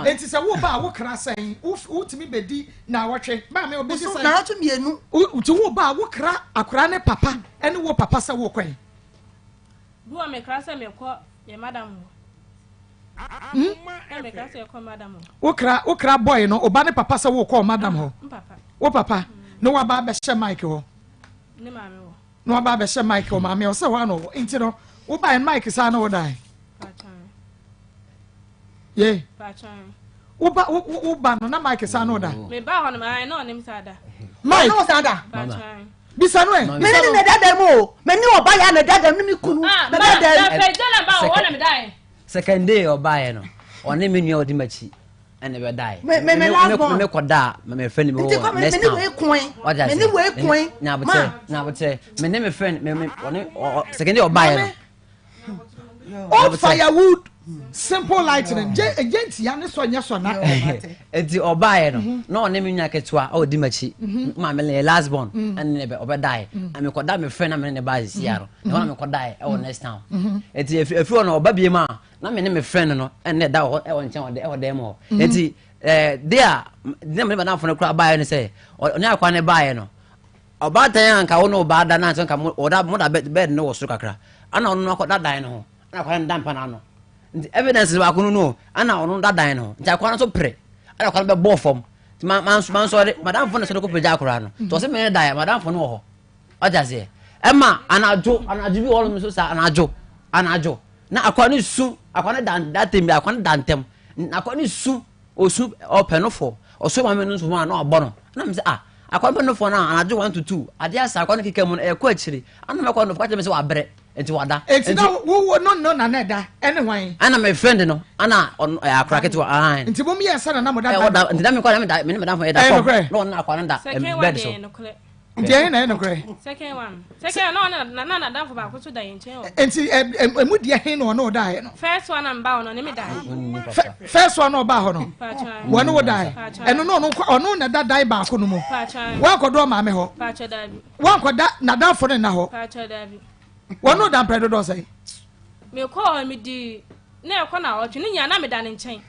Nti sɛ woba a wokra sɛn, wotumi bɛdi naawɔtwe, maame obɛdi sɛn? Naawɔtwe mmienu. Nti woba a wokra akora ne papa ne wo papa sɛ wokɔ yi? Bi wɔ mekra sɛ mekɔ yɛ madam hɔ. Hmm? Wokra wokra boy no ɔba ne papa sɛ wokɔ madam hɔ. Wo papa na waba abɛhyɛ mic hɔ. Na waba abɛhyɛ mic hɔ maame ɔsɛ hɔ ano wɔ nti no wobae mic saa na wodae. Ye. Woba woba no na mic saa na ɔda. Me ba hɔ no ma na ɔnim saa da. Mike. Ɔne wo saa da. Bisa no ɛ. Me ne ne na ɛda mu o. Me ne ɔba ya na ɛda mu ne me kunu na ɛda mu. Second day ɔbaeɛ no, ɔne me nua ɔdi m'akyi ɛna ɛbɛdaeɛ. Me me me last born. Me kɔ da a me friend mi wɔ next town. Nti kɔ me ne wei koe. Me ne wei koe. Nyabotrɛ nyabotrɛ me ne me friend me me ɔne ɔ second day ɔbaeɛ no. Old firewood simple lightning gye egye ntia ne sɔ nyɛ sɔ na. Nti ɔbaeɛ no na ɔne me nua ketewa a ɔdi m'akyi maame no yɛ last born ɛne ne bɛ ɔbɛdaeɛ na mekɔda me friend na me ne ne baa sisi ano na hɔ na mekɔdaeɛ ɛwɔ next town nti efiri hɔ no ɔba bie mu a na me ne me friend no ɛne ɛda wɔ hɔ ɛwɔ nkyɛn wɔ ɛwɔ dan mu hɔ nti ɛɛ de a de na me ne madamfo no koraa baeɛ no sɛ ɔne akwa no baeɛ no Ɔbaatan a nka wo ne wo ba da no ansa nka mo wɔda mo da bed bed no wɔ soro kakra ana ɔno no akɔda dan no ho ana akwadaa no da mpa no ano nti evidence baako no no ana ɔno da dan no ho nti akwadaa no nso pere ana akwadaa no bɛbɔɔ fam nti ma ma nso mansɔre madamfo no sɛ no kɔ pagya akwadaa no nti ɔsɛ mene da yɛ madamfo no wɔ hɔ ɔte aseɛ ɛma anadwo anadwo bi wɔ hɔ nom nso saa anadwo anadwo na akwadaa no su akwadaa no da da tem bi akwadaa no da ntɛm akwadaa no su Osu ɔpɛ no fɔ ɔsɔ maame no nso mu a na wabɔ no na mi sɛ ah akwa pɛ no fɔ no a anadwo one to two adeɛ asa akwa no keka mu no ɛkɔ akyire ana mɛkɔ no fɔ kakyɛ mi sɛ wabrɛ nti wada. Nti na wo wo no no na na ɛda ɛne hwan. Ɛna me friend no ɛna ɔno ɛyɛ akora ketewa ahan. Nti mo mmiɛnsa na na mo da dan. Ɛwɔ nti na mi kɔ na mi da mi ne mi danfo yɛ da fam na ɔno akwa no da bed so. Nti ɛhe na ɛyɛ nokorɛ? Second one. Second one na na na nadamfo baako nso da yɛn nkyɛn hɔ. Nti ɛ emu deɛ he na ɔne wo daeɛ no? First one a meba hɔ no ɔne me daeɛ. First one a ɔbaa hɔ no wɔne wo daeɛ. Ɛno no ɔno nko ɔno na ɛda dan baako no mu. Wankɔda ɔmaame hɔ. Wankɔda nadamfo no nna hɔ. Wɔne wo da mpɛn dodoɔ sɛn? Mekɔɔ hɔ medi na ɛkɔ na ɔtwe ne nyinaa na meda ne nkyɛn.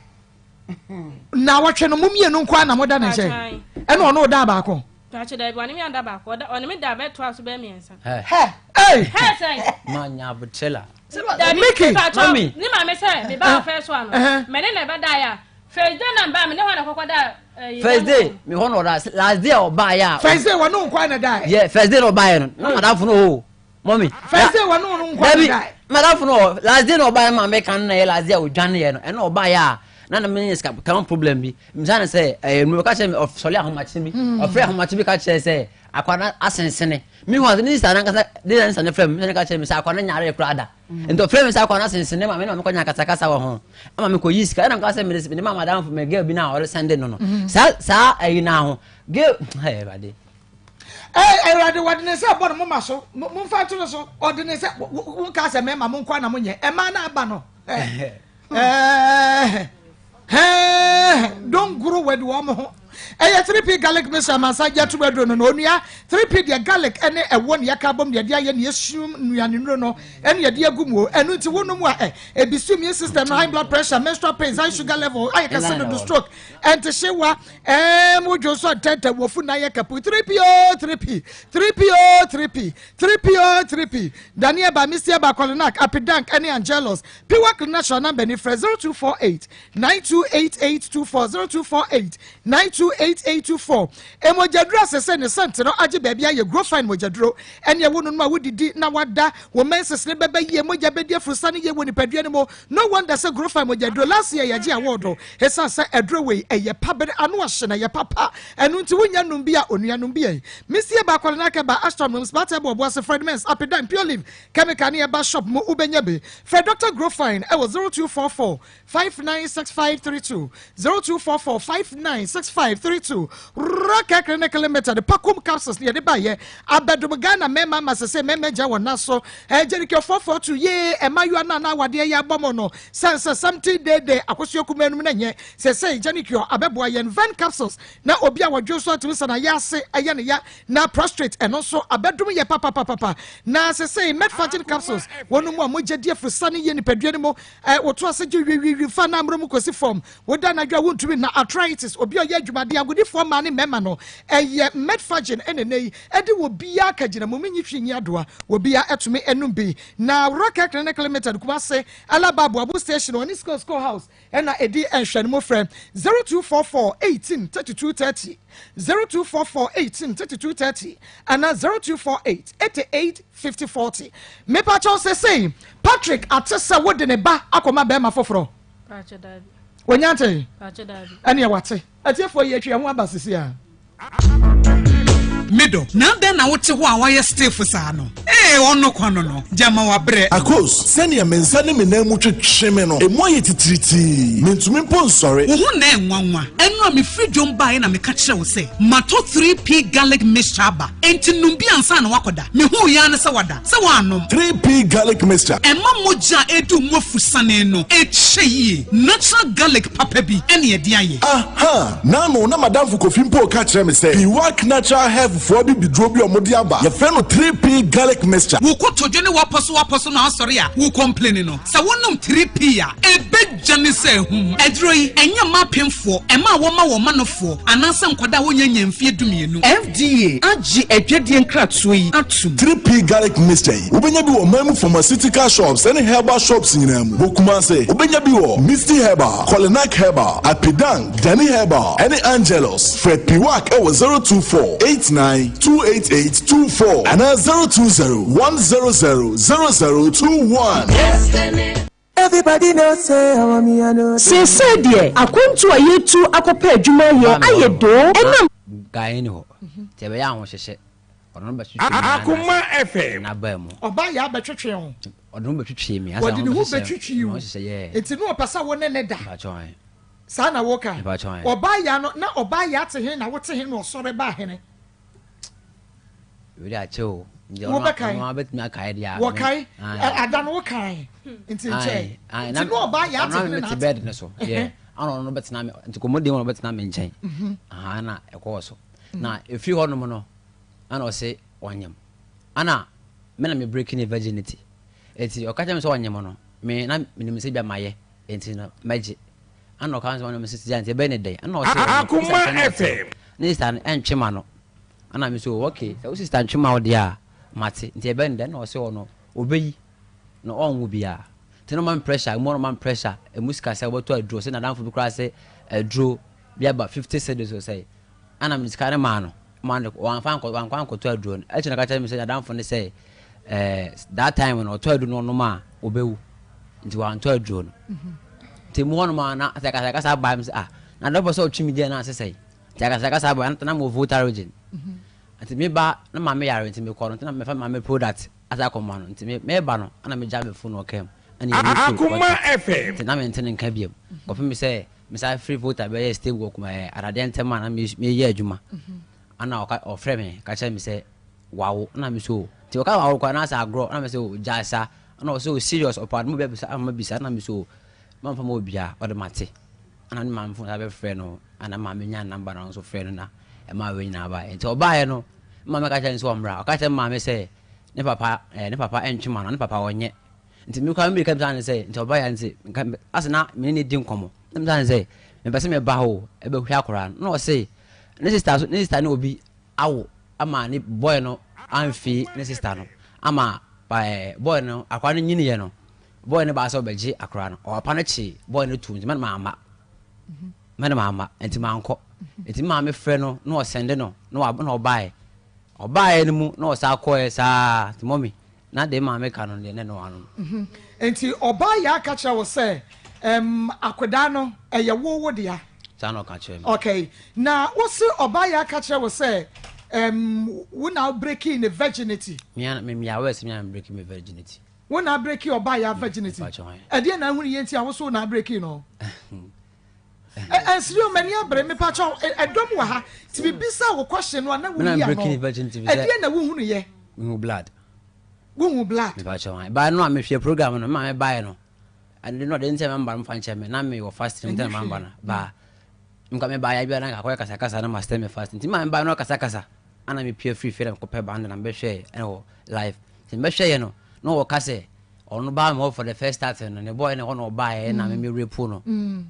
Na wɔtwe no mo mmienu nko ara na moda ne nkyɛn ɛna ɔne wo daa baako. Pakyɛ daabi ɔne me anda baako ɔda ɔne me da bɛtoa so bɛyɛ miɛnsa. Hɛ. Hɛ ei. Hɛ sɛn. Ma nya abotrɛ la. Daabi Mickey. pakyɛ Mami. ne maame sɛ me ba wɔ first one no mɛ ne na ɛbɛ da yɛ a first day na mba me ne hɔ na kɔkɔ da ɛyi. First day me hɔ na ɔda last day a ɔbaa yɛ a. First day wɔne wo nkwa na da yɛ. Yeah first day na ɔbaa yɛ no na madamfo no o mɔmi. First day wɔne wo nkwa na da yɛ. Madamfo no last day na ɔbaa yɛ maame kan na yɛ last day a ɔdwane yɛ no ɛna ɔbaa yɛ a na na menya sika kan problem bi misa ne sɛ ɛyɛ nu ɔka kyerɛ me ɔsɔle ahomakye bi ɔfrɛ ahomakye bi ka kyerɛ sɛ akwa na asensene mi hu ase ne sista nankasa ne na nsa ne frɛ mi ne ka kyerɛ mi sɛ akwa na nyare kora da nti ɔfrɛ mi sɛ akwa na asensene ma me na me kɔ nya kasakasa wɔ ho ama me kɔ yi sika ɛna mka sɛ me de ma madam me girl bi na ɔresɛnde no no saa saa ɛyi na ho girl ɛyɛ ɛwurade. Ee, Awurade, wɔde ne nsa bɔ no moma so, momfa nto no so, ɔde ne nsa, wonka sɛ mmarima mo nkoa na monyɛ, ɛmaa no aba no. Don't grow with wɔn ho. Ɛyɛ 3P garlic mixture amansan gye atum aduro no na onua 3P deɛ garlic ɛne ɛwɔ ne yɛka abom deɛ ɛde ayɛ ne yɛsum nnuane nnuro no ɛne yɛde agu mu o ɛno nti wonom a ɛ ebi su immune system no high blood pressure menstrual pains high sugar level ayɛ kɛse dodo stroke ɛntehyewa ɛɛm wodwo nso ntɛntɛm wɔfu na ayɛ kapu 3P o 3P 3P o 3P 3P o 3P Daniel ba Misia ba Kolinak Apidank ɛne Angelos Piwak Natural number ni frɛ 0248 928824 0248 928824. Mogyaduro a sese ne sɛnte no agye baabi ayɛ Grofine mogyaduro. Ɛne ɛwo no nom a wodidi na wada, wo menses no bɛba yie, mogya bɛdi afurusane yie wɔ nipadua no mu. No wonder sɛ Grofine mogyaduro last year yɛgye award esiane sɛ aduro wei ɛyɛ pa bere ano ahye na ɛyɛ papa ɛno nti wonya nom bi a onua nom bi ɛ. Misie ba Kɔlenakɛ ba Ashton Rooms Baata Ɛbɔ Ɔboase Fred Mens Apidan Pure Leaf Chemical ne ɛba shop mu wobɛnya bi. Frɛ Doctor Grofine ɛwɔ 0244 596532 0244 596532 Rocket Clinic Limited Pakum capsules ne yɛde baeɛ abɛdom Ghana mmarima ama sese mmarima gya wɔn nan so Jericho 442 yee mmaayewa no a na awadeɛ yɛ abɔ mo no sɛ nsɛ something deede akosua kumaa no mu na nyɛ sese Jericho abɛboa yɛn Van capsules na obi a wɔdwo nso atumi sɛ na yɛ ase ɛyɛ ne ya na prostrate ɛno nso abɛdom yɛ papapapapa na sese Metformin capsules wɔn mu a mogya di afurusane yɛ nipadua no mu Ɛ, woto ase gye wiwiwi fa n'amoro mu kɔsi fam. Woda anadwo a wontumi nna. Arthritis, obi a ɔyɛ adwumaden, agodifoɔ mmaa ne mmarima no, ɛyɛ Metforgen ɛna ɛnnɛ yi ɛde wɔ biara ka gyina mu. Menyi hwee nyi adoa, wɔ biara ɛtumi ɛnom bi. Na Rocket Clinic Limited, Kumasi, Alaba, Aboabo Station, ɔne School School House ɛna ɛdi nhwɛnimu. Frɛ 0244 18 32 30, 0244 18 32 30 anaa 0248 88 50 40. Mepakyɛw sesei Patrick ate sɛ wode ne ba akɔma bɛrima foforɔ? Onya ntee? Ɛneɛ wate. Atiefoɔ yi atwi ɛho aba sisi a. Me dɔ, na adɛn na wote hɔ a woayɛ stiff saa no? Ee, ɔno kwa no no, gyama wabrɛ. Akos, sɛnea me nsa ne me nan mu twetwe me no, emu ayɛ titiritii. Mintumi mpo nsɔre. Wo ho nnɛ nwanwa. Ɛno a mefiri dwom baeɛ na meka kyerɛɛ wo sɛ matɔ 3P garlic mixture aba. Enti nom bi ansa na woakɔda. Mehuu yi ara ne sɛ wada. Sɛ woannom. 3P Garlic Mixture. Ɛma mogya a ɛredi wo mu afusane no kyɛ yie. Natural garlic papa bi na yɛde ayɛ. Aha! N'ano na m'adamfo Kofi mpo reka kyerɛ me sɛ Piwak Natural Health foɔ abibiduro bi a wɔde aba, yɛfrɛ no 3P Garlic Mixture. Wo kotodwe ne w'apɔsowapɔso na asɔre a wo complaini no, sɛ wonom 3P a, ɛbɛdwane sɛ ahum. Aduro yi, ɛnyɛ mma apemfoɔ, ɛma a wɔma wɔn manofoɔ, anaasɛ nkwadaa a wɔnnya nnya mfeɛ dumienu. FDA agye adwadie nkratoɔ yi atum. 3P Garlic Mixture yi, wobɛnya bi wɔ ɔman mu pharmaceutical shops ne herbal shops nyinaa mu. Wɔ Kumasi, wobɛnya bi wɔ Misty Herbal, Kolinak Herbal, Apidang, Dani Herbal, ne Angelus. Frɛ Piwak wɔ 024 89 288 24 anaa 020 100 0021. Everybody knows say I want me, I know. Seesei deɛ, akwantuo a yɛretu akɔpɛ adwuma ayɛ ayɛ doo ɛnam. Guy nni hɔ nti ɛbɛyɛ ahohyɛhyɛ ɔno no bɛtwetwe me Akoma anaasɛ FM. n'abaa mu. Ɔbaa yɛ abɛtwetwe wo. Ɔde ne ho bɛtwetwe me. Ɔde ne ho bɛtwetwe wo. Hyehyɛ yɛ. Nti na ɔpɛ sɛ wo ne ne da. Mpakyɛw ahe. Saa na woka. Mpakyɛw ahe. Ɔbaa yaa no na ɔbaa yaa te he na wote he na ɔsɔre baa hene. Wei de akyɛ o. Nti ɔno Wobɛkae? ɔno abɛtumi akae deɛ a. Wɔkae? Ae. Ɛ- Ada no wokae nti nkyɛe. Ae, ae, Nti na ɔbaa yaa te ɔno hene na na mete ate. bed no so. Yeah. Ana ɔno no bɛtena me nti kɔmmɔden wɔn bɛtena me nkyɛn. Aha na ɛkɔɔ so. Na ɛfiri hɔ nom no ana ɔse ɔnyem. Ana me na me break ne virginity. Enti ɔka kyerɛ me sɛ ɔnyem no, me na menim sɛ bia mayɛ. Enti no mɛgye. Ana ɔka sɛ ɔnyem sɛ nti ɛbɛyɛ ne dɛn? Ana ɔse ɔnyem. Akoma Sista no FM. Ne sista no ɛntwe ma no. Ɛna me so okay, sɛ wo sister ntwe ma wo deɛ a, mate. Nti ɛbɛn dɛn? Ɛna ɔse ɔno ɔbɛyi na ɔnwo biara. Nti na ɔma me pressure, emu a na ɔma me pressure, emu sika sɛ wobɛtɔ aduro, ɔse n'adamfo bi koraa se aduro bi aba 50 cedis o sɛe. Ɛna mede sika no maa no, maa no wamfa ankɔ wankɔ ankɔtɔ aduro no. Akyire no ɔka kyerɛɛ me sɛ n'adamfo no sɛ ɛɛ that time no ɔtɔ aduro no ɔnom a ɔbɛwu. Nti wantɔ aduro no. Nti mu hɔnom a na sɛ akasakasa aba me sɛ ah na dɔpɔ sɛ ɔtwe me di anaa sɛ sɛe. Nti akasakasa aba na mewɔ Volta region. Nti meba na maame yare nti mekɔ no nti na mefa maame product asa akɔma no nti meba no ɛna megya me phone wɔ kaa mu ɛna yɛmi firi Akoma Volta. FM. Nti na mente ne nka biom kɔpem sɛ mesan firi Volta bɛyɛ stable wɔ kuma ɛɛ Adadeɛ ntɛm a na meyɛ adwuma ɛna ɔka ɔfrɛ me ka kyerɛ me sɛ wawo ɛna me so nti ɔka wawo koraa na asɛ agorɔ ɛna me sɛ o gyae saa ɛna ɔsɛ o serious ɔpɛ ade mo bi abisa ama bisa ɛna me so mamfa ma obiara ɔde mate ɛna ne maame phone saa bɛfrɛ no Ana maame nyaa number na ɔno nso frɛɛ no na ɛmaa wei nyinaa baeɛ. Nti ɔbaeɛ no, me maame ka kyerɛɛ no sɛ ɔmmra. Ɔka kyerɛɛ me maame sɛ ne papa eh, ne papa ntwe ma no, ne papa ɔnyɛ. Nti me koraa me ka bisa no sɛ, nti ɔbaeɛ a nti nka ase na me ne no di nkɔmmɔ. Na mebisa no sɛ, mepɛ sɛ meba hɔ o, ɛbɛhwɛ akwadaa no. Na ɔse ne sister so, ne sister ne obi awo ama ne boy no amfi ne sister no ama eh, boy no, akwadaa no nyiniiɛ no, boy no baa sɛ ɔbɛgye akwadaa no. Ɔpapa no kyee boy no too nti me na mamma. Me na mamma, nti mankɔ. Nti me maame frɛ no na ɔsɛnde no na wa na ɔbaeɛ. Ɔbaeɛ no mu na ɔsan kɔɛ saa nti mɔmi na deɛ me maame ka no deɛ na ɛno ano no. Nti ɔbaa yi aka kyerɛ wo sɛ ɛm akwadaa no ɛyɛ wo wo dea? Saa na ɔka kyerɛ me. Okay, na wo se ɔbaa yi aka kyerɛ wo sɛ ɛm wo na wo breakii ne virginity? Me a me me aware sɛ me a me breaki me virginity. Wo na abreki ɔbaa ya virginity. Ɛdeɛ na ahunu yɛ nti a wo so wo na abreki no. Ɛnsiri o m'ani abere mepa kyɛw ɛdɔm wɔ ha ti bi bisa wo question no a na wo yi ano. Ɛdeɛ na wo hunu yɛ. Mehu blood. Wo hu blood. Mepa kyɛw han. Baa no a mehwɛ program no ma me baeɛ no. Ɛde no ɔde nsɛ mamba no mfa nkyɛ me na me wɔ fasting nti na mamba no. Baa nka me baeɛ bi a na nka akɔyɛ kasa kasa na ma stay me fasting. Nti ma me baeɛ no kasa kasa. Ana me pia free fie na mekɔpɛ band na mebɛhwɛ ɛwɔ live. Nti mebɛhwɛeɛ no, na ɔka sɛ ɔno baa me hɔ for the first time no, ne boy ne hɔ na ɔbaeɛ na me me rape no.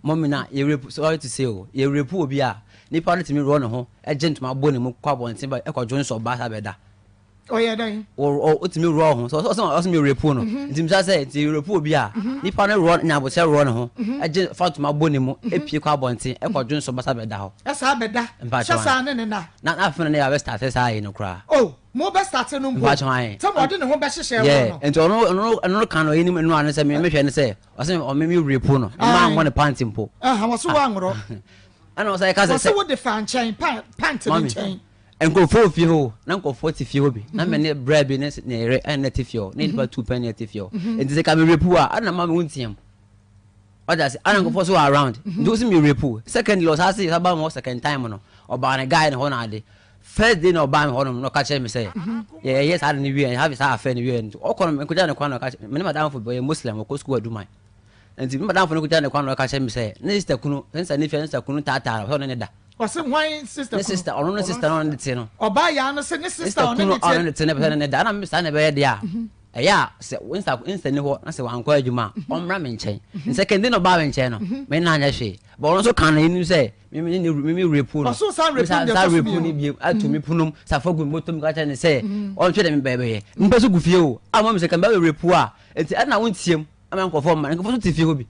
Mɔmi na yɛ rape, sorry to say o, yɛ rape obi a, nipa no tumi rɔ ne ho, gye ntoma bɔ ne mu kɔ abɔnten ba ɛkɔ dwo nsɔ ba saa bɛda. Ɔyɛ dɛn? Ɔtumi rɔ ho, so ɔsɛ ɔsɛ me rape no. Nti misa sɛ, nti yɛ rape obi a, nipa no rɔ nyabokyɛ rɔ ne ho, gye fa ntoma bɔ ne mu, epie kɔ abɔnten, ɛkɔ dwo nsɔ ba saa bɛda hɔ. Ɛsaa bɛda, sɛ saa ne ne na. Na afei na yɛ abɛ start saa yi no koraa. Oh. Mo bɛ starte no mpo. Mpatsɔ ayi. Sɛ mo ɔde ne ho bɛ hyehyɛ wɔ Yeah, no. nti ɔno ɔno ɔno kan no ɛnim ɛnu ano sɛ mi mehwɛ ne sɛ ɔsɛ ɔme mi rape no. Ɔmo anwɔ ne pant mpo. Ɛhɛn wɔsi wɔ anworɔ. Ɛna ɔsɛ ɛka sɛ sɛ. Wɔsi wo de fa nkyɛn pa pant ne nkyɛn. Nkurɔfoɔ wɔ fie hɔ na nkurɔfoɔ te fie hɔ bi na mɛ ne brɛ bi ne ne yere ɛna ne te fie hɔ ne nipa tu pɛn ne te fie hɔ nti sɛ ka mi rape a ɛna ma mi wo ntiam. Ɔda ase ana nkurɔfoɔ so wɔ around nti wosi mi rape o secondly ɔsan se ɔsan ba mi hɔ second time no ɔbaa ne guy ne hɔ na ade first day na ɔbaa mi hɔ nom na ɔka kyerɛ mi sɛ yɛyɛ saa de ne wie have saa affair ne wie nti ɔkɔ no nkogya ne kwan na ɔka kyerɛ me ne madamfo bi ɔyɛ Muslim ɔkɔ sukuu aduman nti me madamfo no kogya ne kwan na ɔka kyerɛ mi sɛ ne sister kunu ne sister ne fia ne sister kunu taataa no ɔsɛ ɔne ne da. Ɔse hwan sister kunu? Ne sister ɔno ne sister na ɔne ne te no. Ɔbaa yaa no se ne sister ɔne ne te. Ɔne ne te ne pɛ sɛ ne ne da ɛna saa na ɛbɛyɛ deɛ a. Ɛyɛ a sɛ wo nsa nsa ni hɔ na sɛ wankɔ adwuma a, ɔmmra me nkyɛn. Nsɛ kɛnde na ɔbaa me nkyɛn no, me nna anyɛ hwee. But ɔno nso ka no anim sɛ me me ne me me rape no. Ɔso san Me rape san no deɛ san ɛtɔ so rape no mmienu. bio ato me punum safoa gu me bɔtɔ mu ka kyerɛ no sɛ ɔnhwɛ deɛ mebɛyɛ. Mpa so gu fie o. A mami sɛ ka mebɛyɛ rape wo a, nti ɛna wonteam ama nkurɔfoɔ mma. Nkurɔfoɔ nso te fie hɔ bi.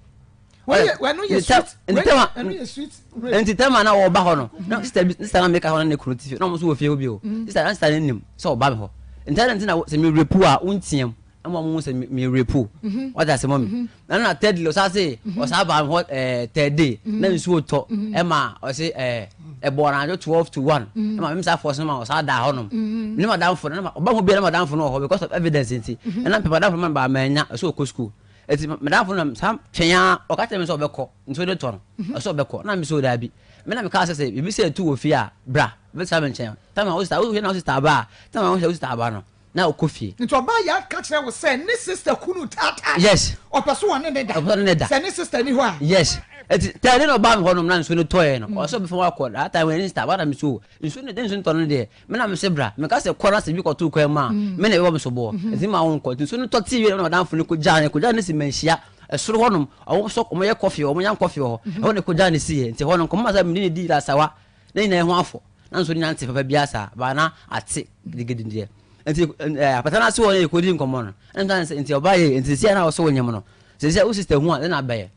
Nti tɛma na ɔba hɔ no na sista bi sista na meka hɔ na ne kunu te fie na ɔmo nso wɔ fie hɔ bi o mm. sista na sista no nim sɛ ɔba me hɔ nti ɛna nti na sɛ me repu a wonteam ɛma ɔmo hu sɛ me repu mhm. wate ase mɔ mi mhm. na na thirdly ɔsa se mhm. ɔsa ba me hɔ ɛɛ third day na nsuo tɔ ɛma ɔse ɛɛ ɛbɔ anadwo 12 to 1 ɛma mɛmisa afɔ so ma ɔsa da hɔ nom ne madamfo no ɔba ho bi na madamfo no wɔ hɔ because of evidence nti ɛna mpɛ madamfo no ma ba manya ɛsɛ ɔkɔ school. Eti madamfo no saa twɛn ara ɔka kyerɛ me sɛ ɔbɛkɔ nti wode tɔ no mhm. ɔsɛ ɔbɛkɔ na me sɛ daabi me na mekaa sɛ sɛ biribi sɛ ɛtu wɔ fie a bra bɛtena me nkyɛn tama wo sista wohwɛ na wo sista aba a tama wohwɛ wo sista aba no na ɔkɔ fie. Nti ɔbaa yɛ aka kyerɛ wo sɛ ne sista kunu taataa yes ɔpɛ so ɔne ne da ɔpɛ so ɔne ne da sɛ ne sista ni hɔ a yes eti tɛɛ ne na ɔbaa me hɔ nom na nsuo no tɔɛ no ɔsɛ ɔbɛfa wakɔ that time ne sista aba na me so nsuo no nsuo no tɔ no deɛ Me na mese bra. Meka sɛ kɔ na sɛ bi kɔto kwan mu a, mm. me na ɛbɛbɔ me soboɔ. Mm-hmm. Nti ma wo nkɔ. Nti nsuo no tɔ tee wie na madamfo no kɔgyaa no. Kɔgyaa no si manhyia. Ɛsoro hɔnom, ɔmo sɔ ɔmo yɛ kɔfe, ɔmo nya kɔfe wɔ hɔ. Mm-hmm. Ɛhɔ na kɔgyaa no siiɛ. Nti hɔ no nkɔmmɔ sɛ mene ne dii asawa na nyinaa ho afɔ. Na nso nya nte papa biara saa, but na ate gidigidi deɛ. Nti ɛɛ apata no ase hɔ no yɛkɔdi nkɔmmɔ no, ɛna nti nti ɔbaa yɛ nti seesei a na ɔsɛ wonyem no, seesei a wo sister hu a dɛn na abɛyɛ?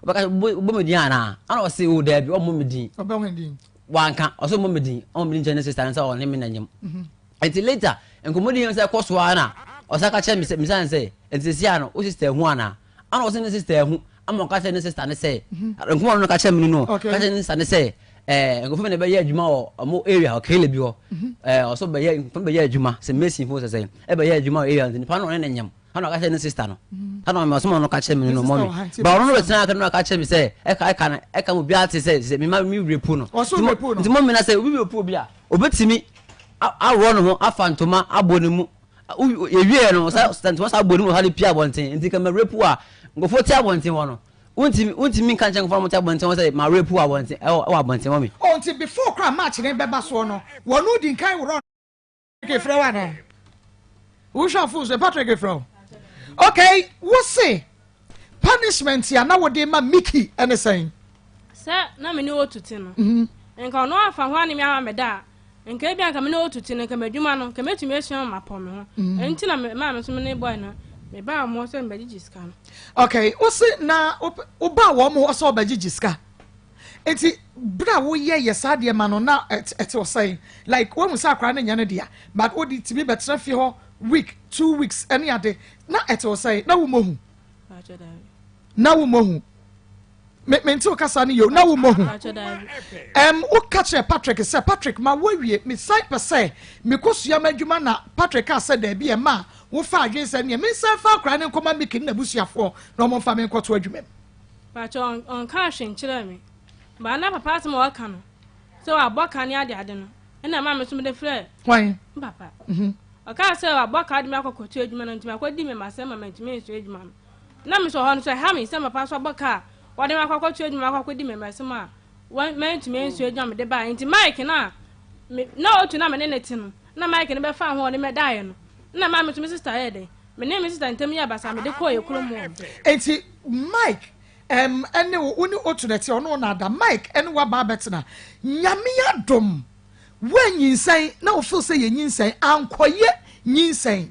Ɔbɛka sɛ wobɔ me din anaa? Ɛna ɔse o daabi ɔmmɔ me din. Ɔbɛ hwan din? Wanka, ɔsɛ ɔmmɔ me din, ɔmmɔ me din nkyerɛ ne sister no sɛ ɔne me na nyem. Nti later nkɔmmɔdi no sɛ ɛkɔ so ara na ɔsan ka kyerɛ me sɛ, mesan sɛ nti seesei a no wo sister hu anaa? Ɛna ɔse ne sister ahu ama ɔka kyerɛ ne sister no sɛ, nkɔmmɔ no ka kyerɛ me no no, ka kyerɛ ne sister no sɛ ɛɛ nkurɔfoɔ bi na ɛbɛyɛ adwuma wɔ ɔmo area hɔ kele bi hɔ ɛɛ ɔso bɛyɛ nkurɔfoɔ bɛyɛ adwuma sɛ mason fo sɛ sɛ ɛbɛyɛ adwuma wɔ area nti nipa no ɔne ne nyam ɛna ɔka kyerɛ ne sister no ɛna ɔmo ɔsoma ɔno ka kyerɛ me no mɔmi ba ɔno no bɛtena aka no aka kyerɛ me sɛ ɛka ɛka no ɛka mo biara te sɛ sɛ mema mi wura pu no nti mɔmi na sɛ obi wura pu obi a obetumi aworɔ ne ho afa ntoma abɔ ne mu yɛwie no sɛ ntoma sa abɔ ne mu ɔsa de pia abɔnten nti kama wura pu a nkurɔfoɔ te abɔnten hɔ no Wontumi wontumi nka nkyerɛ nkurɔfoɔ a wɔte abɔnten hɔ sɛ ma rape wɔ abɔnten ɛwɔ ɛwɔ abɔnten hɔ me. Oh nti before koraa match no bɛba soɔ no wɔn di nkan worɔ. Patrick frɛ wo anaa? Wohwɛ phone so Patrick frɛ wo. Okay, wo se punishment a na wode ma Mickey ɛne sɛn? Sɛ na me ne otu te no, nka ɔno amfa ho ane me ama me da a, Nka ebia nka me ne otu te no, nka m'adwuma no, nka mɛtumi asua ma mapɔn me ho. Mm. Ɛno nti na maa me nso me ne boy no, mebaa wɔn hɔ sɛ mebɛgyegye sika no. Okay, wo se na wobaa wɔn hɔ sɛ wobɛgyegye sika. Nti bere a woyɛ yɛ saa deɛ ma no na ɛte ɔsɛn. Like woahu sɛ akwaraa no nyɛ no dea, but wode tumi bɛtena fie hɔ week, 2 weeks ɛne ade. Na ɛte ɔsɛn, na wo mmɔ hu. Na wo mmɔ hu. Me mente wo kasa no yie na wo mmɔ hu. Ɛm woka kyerɛ Patrick sɛ Patrick ma woawie mesan pɛ sɛ mekɔsua m'adwuma na Patrick kaa sɛ daabi ɛma a wofa adwene sɛ neɛ mensan fa akwaraa no nkɔma Mickey ne n'abusuafoɔ na wɔmfa me nkɔto adwuma mu. Patrick ɔnkaa hwee nkyerɛɛ me. But na papa asɛm a ɔka no sɛ wabɔ ka ne ade ade no ɛna ɛma me nso mede frɛɛ Hwan? me papa. Ɔkaa sɛ wabɔ ka de me akɔkɔto adwuma no nti makɔdi me masɛm ma mantumi ansua adwuma no. Na me nso hɔ no nso ɛha me sɛ papa nso abɔ kaa wɔde me akɔ akɔto adwuma akɔ akɔdi me mɛsɛm a mantumi ansua adwuma mede baeɛ nti Mike no a me na otu na me ne ne te no na Mike no bɛfa ho ɔde mɛdaeɛ no na maa me nso me sister yɛ dɛn me ne me sister ntam yɛ basa mede kɔɔ yɛ kurom hɔ. Nti Mike ɛm ɛne wo wo ne otu na ɛte ɔno wo na ada Mike ɛne wo aba abɛtena Nyame adom Woanyinsɛn na wo feel sɛ yɛ nyinsɛn ankɔyɛ nyinsɛn.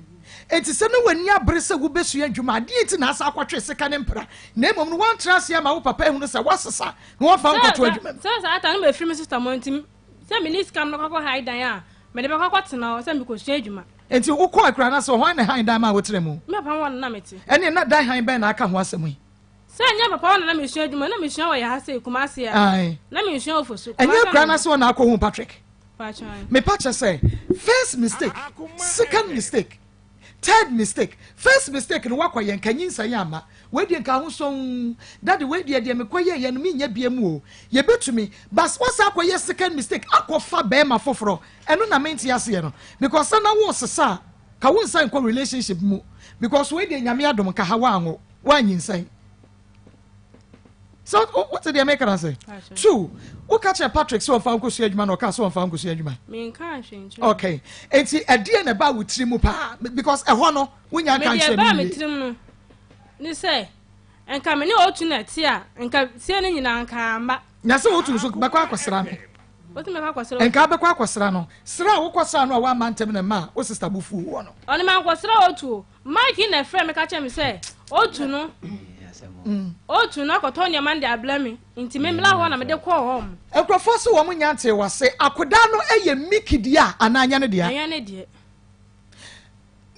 Enti sɛ na w'ani abere sɛ wobɛsua adwuma a, deɛn nti na asan akɔtwe sika ne mpena na mmom no woantra ase ama wo papa ahunu sɛ woasesa na wamfa wo nkɔto adwuma mu? Sɛ saa ta no mefiri me sister mɔ nti sɛ menni sika no mɛkɔ akɔ hae dan a mede bɛkɔ akɔtena hɔ sɛ mekɔsua adwuma. Enti wokɔɔ akuraa no ase hɔ, hwan na hann dan maa wotenaa mu? Me papa hɔ na na mete. Ɛnneɛ na dan hann bɛn na aka ho asɛm yi? Sɛ ɛnyɛ papa hɔ na na mesua adwuma, na mesua wɔ yɛ ha sei, Kumasi ha. Ae. Na mensua wɔ Fosu. Ɛnyɛ akura no ase hɔ na akɔ hu Patrick. Paatwa. Mepa kyɛ sɛ, first mistake, second mistake, third mistake. First mistake no wakɔ yɛ nka nyinsɛn amma. Wei deɛ nka ahosɔn, daddy wei deɛ deɛ mekɔ yɛ yɛ no menyɛ bia mu o. Yɛbɛtumi, but wasan akɔ yɛ second mistake akɔ fa bɛɛma foforɔ. Ɛno na mente aseɛ no. Because sɛ na wo sesa a, ka wo nsan nkɔ relationship mu. Because wei deɛ Nyame adom nka ha wanwo. Woanyinsɛn. So wote deɛ meka no ase? Two, woka kyerɛ Patrick sɛ ɔmfa nkɔsua adwuma na ɔkaa sɛ ɔmfa nkɔsua adwuma. Menkaa hwee nkyerɛ. Okay. Enti ɛdeɛ na ɛbaa wo tiri mu paa because ɛhɔ no wonya nka nkyerɛ me yie. Medeɛ ɛbaa me tirim no ne sɛ nka me ne otu na ɛte a nka sie no nyinaa nka amma. Na sɛ otu nso bɛkɔ akɔsra no. Otu bɛkɔ akɔsra otu. Nka bɛkɔ akɔsra no. Sra a wokɔsra no a woamma ntɛm na ɛmaa wo sister bo fuu woɔ no. Ɔno mankɔsra otu o. Mike na ɛfrɛɛ me ka kyerɛɛ me sɛ otu no otu no akɔtɔ nneɛma no de abrɛ me nti me mmra hɔ na mede kɔɔ hɔ mo. Nkurɔfoɔ se wɔn nya ntee wase akodaa no yɛ Mickey dea anaa ɛnyɛ ne dea? Ɛnyɛ ne deɛ.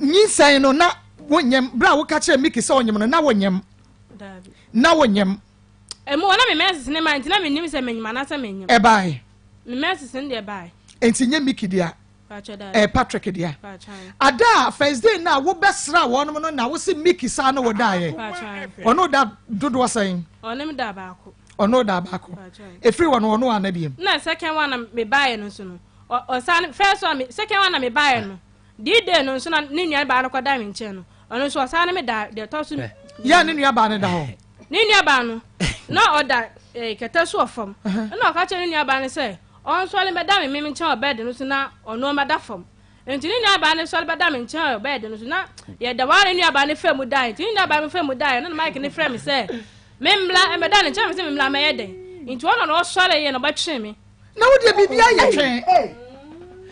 Nyinsɛn no na wonyem berɛ a woka kyerɛɛ Mickey sɛ ɔnyem no na wonyem? Daabi. Na wonyem? Ɛmu hɔ na me menses ne mae nti na mennim sɛ menyem anaasɛ mennyem. Ɛbae? Me menses no deɛ ɛbae. Nti nyɛ Mickey dea? Ɛyɛ Patrick dea. Ada a first day no a wobɛsraa wɔnom no na wose Mickey saa ne wo daeɛ. Ɔne wo da dodoɔ sɛn? Ɔne me da baako. Ɔne wo da baako. Ɛfiri hɔ no ɔne wo anna biom? Na second one na mebaeɛ no nso no, ɔsan first one second one na mebaeɛ no, D day no nso na ne nua baa no kɔda me nkyɛn no, ɔno nso ɔsan ne me da deɛ ɛtɔ so. Yɛ ne nua baa no da hɔ. Ne nua baa no na ɔda eh, kɛtɛ so wɔ fam. Ɛna ɔka kyerɛ ne nua baa no sɛ Ɔnsɔre mmɛda me me nkyɛn wɔ bɛɛde no so na ɔno ɔmmɛda fam. Enti ne nuabaa no sɔre bɛda me nkyɛn wɔ bɛɛde no so na yɛda hɔ ara ne nuabaa no faa mu dae. Enti ne nuabaa no faa mu dae no na Mike no frɛ me sɛ memmra mmɛda ne nkyɛn. Mese memmra mmɛyɛ dɛn? Enti ɔno na ɔsɔreeɛ na ɔbɛtwee me. Na wo deɛ biribi ayɛ twɛn.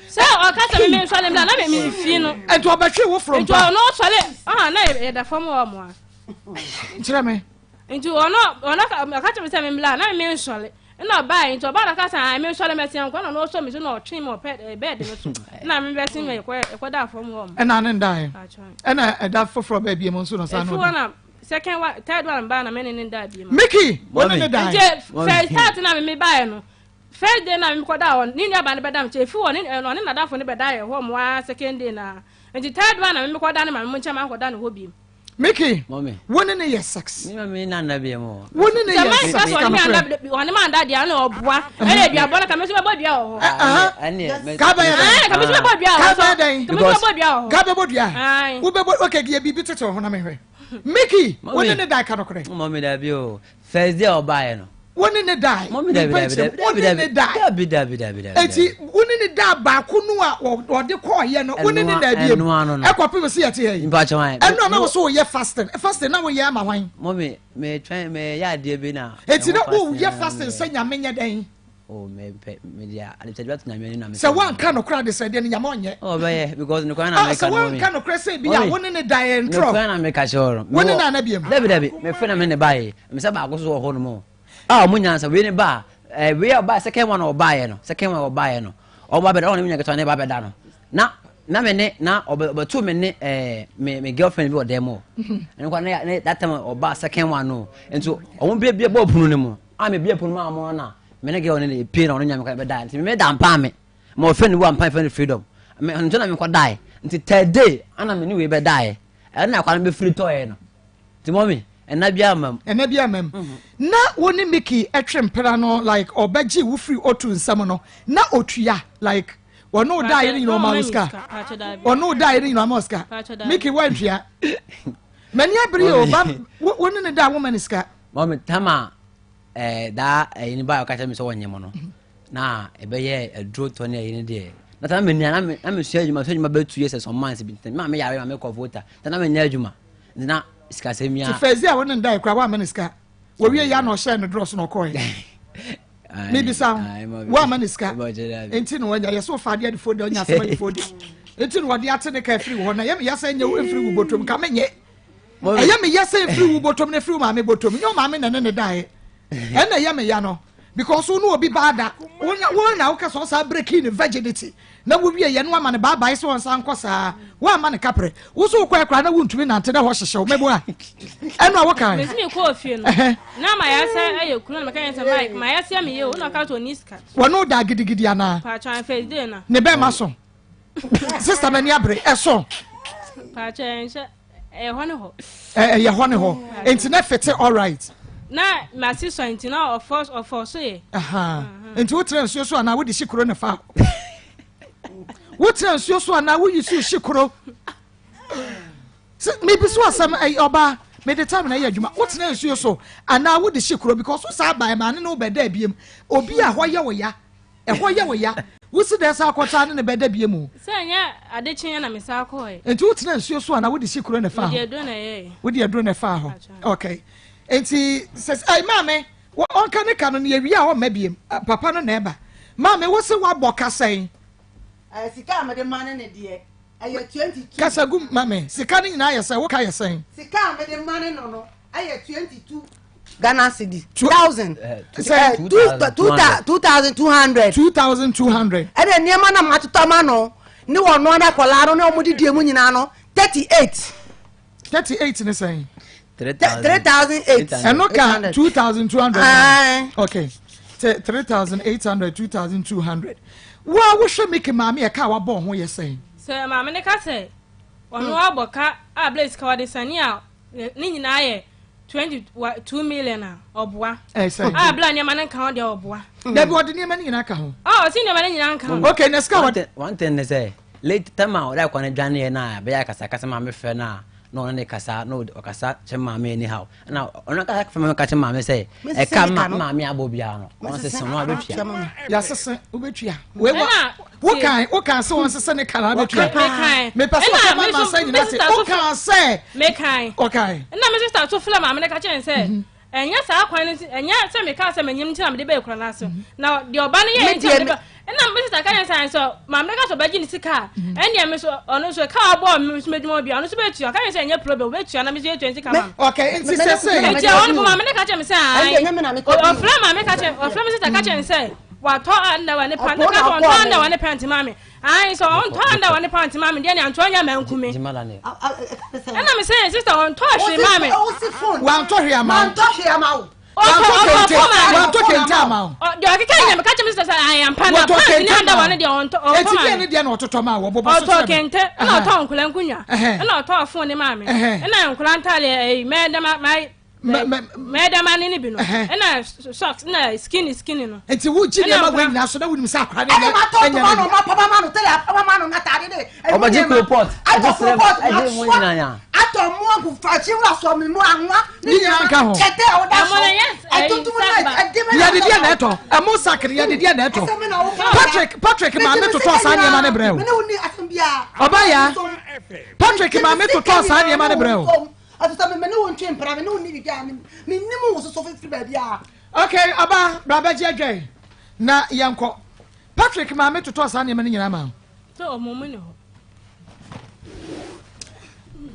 Sɛ ɔka sɛ meme nsɔre mmra na meme mfi no. Nti ɔbɛtwe wo foro mpa. Nti ɔno ɔsɔre ɔha na yɛda fam wɔ mo a. Nkyerɛ me. Nti ɔno ɔno ɔka kyerɛ me sɛ memmra na meme nsɔre. Ɛna ɔbaeɛ nti ɔbaa na ɔka sɛ ae mensɔre mɛsen nkɔ na ɔno ɔsɔ me so na ɔtwe me ɔpɛ bɛɛde no so na mebɛsen me ɛkɔda fam hɔ. Ɛna ne ndaeɛ. Ɛna ɛda foforɔ bɛɛ biem nso na ɔsan no. Efi hɔ na second one third one baa na me ne ne da biem. Mickey wo ne ne daeɛ. Nti first start na me me baeɛ no first day na me kɔ da hɔ ne nua ba no bɛda me kyɛ efi hɔ ne ɔne nadafo no bɛda yɛ hɔ mo ara second day na nti third one na me me kɔ da ne maame mo nkyɛn ma nkɔ da ne hɔ biem. Mickey, wo ne ne yɛ sex. Mi ma mi na nda bi mu. Wo ne ne yɛ sex kama fɛ. Ɔne ma nda deɛ ɔne ɔboa. Ɛna dua bɔ no kame so bɛbɔ dua wɔ hɔ. Ka bɛyɛ dɛn? Kame so bɛbɔ dua wɔ hɔ. Ka bɛyɛ dɛn? Kame so bɛbɔ dua wɔ hɔ. Ka bɛbɔ dua. Wo bɛbɔ okay deɛ biribi tete wɔ ho na mehwɛ. Mickey, wo ne ne da ka nokorɛ. Mɔmi dabi o. First day a ɔbaeɛ no. Wo ne ne dae. Mɔmi dabi dabi dabi Wo ne ne dae. Dabi dabi dabi dabi. Eti wo ne ne daa baako no a ɔde kɔɔyɛ no wo ne ne daa biem. Ɛno ano no. Ɛkɔpem sɛ yɛte ha yi. Mpakyɛ wan. Ɛno a na wo so woyɛ fasting. Fasting na woyɛ ama hwan? Mɔmi me twɛn me yɛ adeɛ bi na. Eti na woyɛ fasting sɛ nyame nyɛ dɛn? Oh me pɛ me deɛ adesrɛdeɛ bɛto nyame anim na me. Sɛ woanka nokorɛ adesrɛdeɛ no nyame ɔnyɛ. Oh ɔbɛyɛ because nokorɛ na meka no. Sɛ woanka nokorɛ sɛ bi a wo ne ne daeɛ ntorɔ. Nokorɛ na meka kyerɛ no. Wo ne no ana biam. Dabi dabi me fɛ na me ne baeɛ me sɛ baako so wɔ hɔ nom a ɔmo nyansa wei ne ba ɛɛ wei a ɔbaa second one a ɔbaeɛ no second one a ɔbaeɛ no ɔba bɛda ɔne me nya ketewa ne ba bɛda no na na me ne na ɔbɛ ɔbɛto me ne ɛɛ me me girlfriend bi wɔ dan mu hɔ ɛno kora ne ne that time ɔbaa second one no nti ɔmo bie bie bɔɔ pono no mu a me bie pono mu a ɔmo na me ne girl no na epie na ɔno nya me kwan bɛda nti me da mpa me ma ɔfrɛ no wu ampa fɛ no freedom me nti na me kɔ dae nti third day ana me ne wei bɛdaeɛ ɛno na akwa no bɛfiri tɔɛ no nti mɔmi ɛna bi ama mu ɛna bi ama mu mhm. na wo ne Mickey ɛtwe mpena no like ɔbɛgye wo firi otu nsɛm no na otua like wɔne wo daeɛ no nyina ɔma wo sika wɔne wo daeɛ no nyina ɔma wo sika Mickey woantua m'ani abere o ba wo ne ne da wo ma ne sika mɔmi tama ɛɛ daa ɛyi ne ba a ɔka kyerɛ mi sɛ ɔnyɛ mo no na ɛbɛyɛ aduro tɔ ne ɛyi ne deɛ na tama mi nia na mi na mi sua adwuma sua adwuma bɛ tu yɛ sɛ some months bi nti maa mi yare maa mi kɔ vota nti na mi nyɛ adwuma nti na sikasɛm ya. ti fɛzi a wɔne nda ekura wɔn ama ne sika wɔwie ya na ɔhyɛ ne drɔs na ɔkɔɛ mibisa ho wɔn ama ne sika nti na wɔnya yɛ so fa adeɛ de fo de ɔnya asɛm de fo de nti na wɔde ate ne ka efiri hɔ na yɛ mi yɛ sɛ nyɛ efiri wo bɔtɔm ka mi nyɛ. Ɛyɛ me ya sɛ ɛfiri wo bɔtɔm na ɛfiri wo maame bɔtɔm nyɛ wo maame na ɛne ne daeɛ ɛna ɛyɛ me ya no because wo ne obi baa da wo na woka sɛ ɔsaa breaking ne virginity na wowie yɛ no ama ne baabae sɛ ɔnsa nkɔ saa woama ne kaprɛ wo so wokɔɛ koraa na wontumi nante na hɔ hyehyɛ wo mɛboa ɛno a wokae mesi me kɔɔ fie no na ma yɛasɛ ɛyɛ kunu na meka yɛn sɛ Mike ma yɛasɛ me yɛ o na ɔka sɛ ɔni sika wɔne wo daa gidigidi anaa paatwa first day na ne bɛɛma so sister m'ani abere ɛso paatwa ɛnhyɛ Ɛyɛ hɔ ne hɔ. Ɛyɛ hɔ ne hɔ. Nti na fete alright. Na mase sɔ nti na ɔfɔ ɔfɔ so yɛ. Nti wotra nsuo so anaa wode si kuro ne fa. Wotra nsuo so anaa woyi so si kuro. Mebi so asɛm ɛyɛ ɔbaa mede time na ɛyɛ adwuma wotena nsuo so anaa wode si kuro because wo saa baa maa ne ne wobɛda abiem obi a hɔ yɛ wo ya Ɛhɔ yɛ wo ya. Wosi dɛn san kɔtaa ne no bɛda bio mu? Sɛ ɛnyɛ ade kyeeɛ na mesan kɔɔɛ. Nti wotena nsuo so anaa wode si kuro na ɛfaa hɔ? Mede aduro na ɛyɛɛ. Wode aduro na ɛfaa hɔ. Okay. Nti sɛ ɛy maame ɔnka ne ka no na yɛwie a ɔmma biem. Papa no na ɛba. Maame wo se woabɔ ka sɛn? Sika a mede ma ne ne deɛ ɛyɛ 22. Kasa gu ma me. Sika no nyinaa yɛ sɛn? Wo ka yɛ sɛn? Sika a mede ma ne no no ɛyɛ 22. Ghana cedi thousand. Sɛ 2200. 2200. Ɛna nneɛma na matotɔ ama no ne wɔn no akwadaa no ne wɔn didie mu nyinaa no 38. 38 ne sɛn. 3008. Ɛno ka 2200. Okay. 3800 2200. Wo a wohwɛ Mickey maame ɛka a wabɔ ho yɛ sɛn. Sɛ maame ne ka sɛ ɔno abɔ ka a blaze ka wɔde sani a ne nyinaa yɛ 22 million a ɔboa. A bla nneɛma no nka ho deɛ ɔboa. Dabi ɔde nneɛma no nyinaa ka ho. Ɔ ɔsi nneɛma no nyinaa nka ho. Okay na sika wɔde. One thing ne sɛ late time a ɔde akwa no dwaneɛ na bɛyɛ akasakasa maame frɛ no a na ɔne ne kasa na ɔkasa kyerɛ maame anyhow na ɔno ankasa frɛ maame ka kyerɛ maame sɛ ɛka ma maame abɔ biara no ɔnsese no abɛtua. Yɛasese wobɛtua. Wokan wokan sɛ wɔnsese ne ka na abɛtua. Mepɛ sɛ ɔka ma ma sɛ nyina se wokan sɛ. Mekan. Ɔkan. Ɛna me sister so frɛ maame no ka kyerɛ no sɛ. Ɛnyɛ saa kwan no nti, ɛnyɛ sɛ mekaa sɛ menyem nti na mede bɛɛ kura no ase. Na deɛ ɔba no yɛɛ nti na mede ba. Ɛna me sista ka kyerɛ sɛ sɛ maame no ka sɛ ɔbɛgye ne sika a, ɛnneɛ me so ɔno nso ka a ɔbɔɔ me nso m'adwuma bi a ɔno nso bɛtua. Ɔka kyerɛ sɛ ɛnyɛ problem, ɔbɛtua na me nso yɛtua ne sika ma no. Okay, nti sɛsei. Nti ɛhɔ no po maame no ka kyerɛ me sɛ ae. Ɔfrɛ maame ka kyerɛ, ɔfrɛ me sista ka kyerɛ no sɛ watɔ underwear ne pant. Ɔka sɛ ɔntɔ underwear ne pant ma me. Ae sɛ ɔntɔ underwear ne pant ma me deɛ ne antoa nya manku me. Ɛna me sɛ sister ɔntɔ hwee ma me. Wantɔ hwee ama wo. Wantɔ hwee ama wo. Wantɔ kente wantɔ kente ama wo. Deɛ ɔkeka nyɛ meka kyerɛ me sister sɛ ae ampa na pant ne underwear ne deɛ ɔntɔ ɔntɔ ma me. Eti deɛ ne deɛ na ɔtotɔ ma wo ɔbɔbɔ so kyerɛ me. Ɔtɔ kente ɛna ɔtɔ nkɔla nkunya ɛna ɔtɔ phone ne maa me ɛna nkɔla ntaaleɛ ɛyi mɛɛ dɛm ma mɛdama ne ne bi no ɛna socks na skinny skinny no. Nti wo gyi nneɛma wei nyinaa so na wonim sɛ akora ne nyɛ ɛnyɛ ne bi. Ɛna ma no tɛlɛ apama no n'ataade de. Ɔbɛgye kuro pot ɛgye srɛ ɛgye mu nyinaa ya. Atɔ mu agu fakyi wura sɔ mi mu anwa. Ne nyinaa nka ho. Kɛtɛ a ɔda so ɛtutum na ɛdi mi. Yɛde deɛ na ɛtɔ ɛmo sakiri yɛde deɛ na ɛtɔ Patrick Patrick maame totɔ saa nneɛma ne brɛ o. Ɔba ya Patrick maame totɔ saa nneɛma ne brɛ o. Ɛfisɛ me me ne wo ntwe mpena, me ne wo nni biribiara, me mennim wo soso fifiri baabiara. Okay, aba, bra bɛgye adwan na yɛnkɔ. Patrick maame totɔɔ saa nneɛma no nyinaa maa wo. Sɛ ɔmo mu ni hɔ.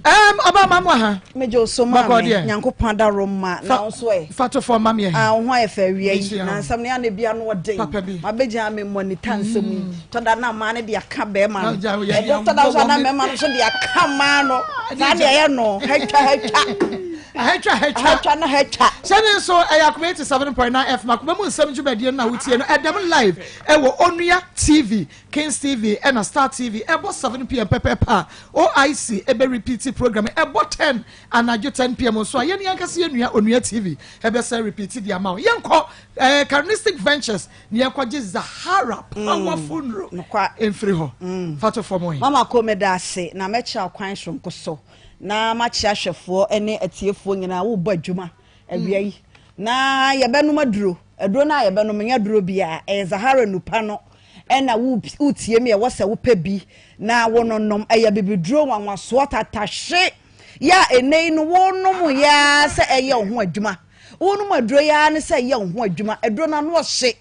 Um, ɔba ma mo aha. Megye wo so maame, Nyankopɔn adaworo mma na wo nso ɛ. Fa to fam ma me ɛ. Ah, wo ho ayɛ fɛ awia yi. Na nsɛm no yɛ na ebi ano ɔden. Papa bi. Mabɛgyina me monitor nsɛm yi. Tɔ da na mmaa no de aka bɛrima no. Ɛdɔ tɔ da nso na mmarima no nso de aka mmaa no. Saa deɛ ɛyɛ no, hatwa hatwa. Hatwa hatwa. Hatwa na hatwa. Sɛne nso ɛyɛ Akoma 87.9 FM Akoma mu nsɛm dwumadie no na wotie no ɛdɛm live ɛwɔ Onua TV, Kings TV ɛna Star TV ɛbɔ 7pm pɛpɛɛpɛ a OIC ɛbɛ repeat program ɛbɔ 10 anadwo 10pm nso a yɛne ankasa yɛn nua Onua TV ɛbɛsɛ repeat de ama wo. Yɛnkɔ ɛɛ Charismatic Ventures na yɛnkɔgye Zahara powerful nnuro mfiri hɔ. Fa to fam ɛ. Mama Ko meda ase na mɛkyerɛ wo kwan soronko so na makyerɛ ahwɛfoɔ ne atiefoɔ nyinaa worebɔ adwuma awia yi na yɛbɛnom aduro aduro no a yɛbɛnom nyɛ aduro biara ɛyɛ Zahara nupa no ɛna wotie me ɛwɔ sɛ wopɛ bi na wononom ɛyɛ bibiduro nwanwasoɔ tatahye yɛ a ɛnɛ yi no wonom yɛ ara sɛ ɛyɛ wo ho adwuma wonom aduro yɛ ara ne sɛ ɛyɛ wo ho adwuma aduro no ano ɔhye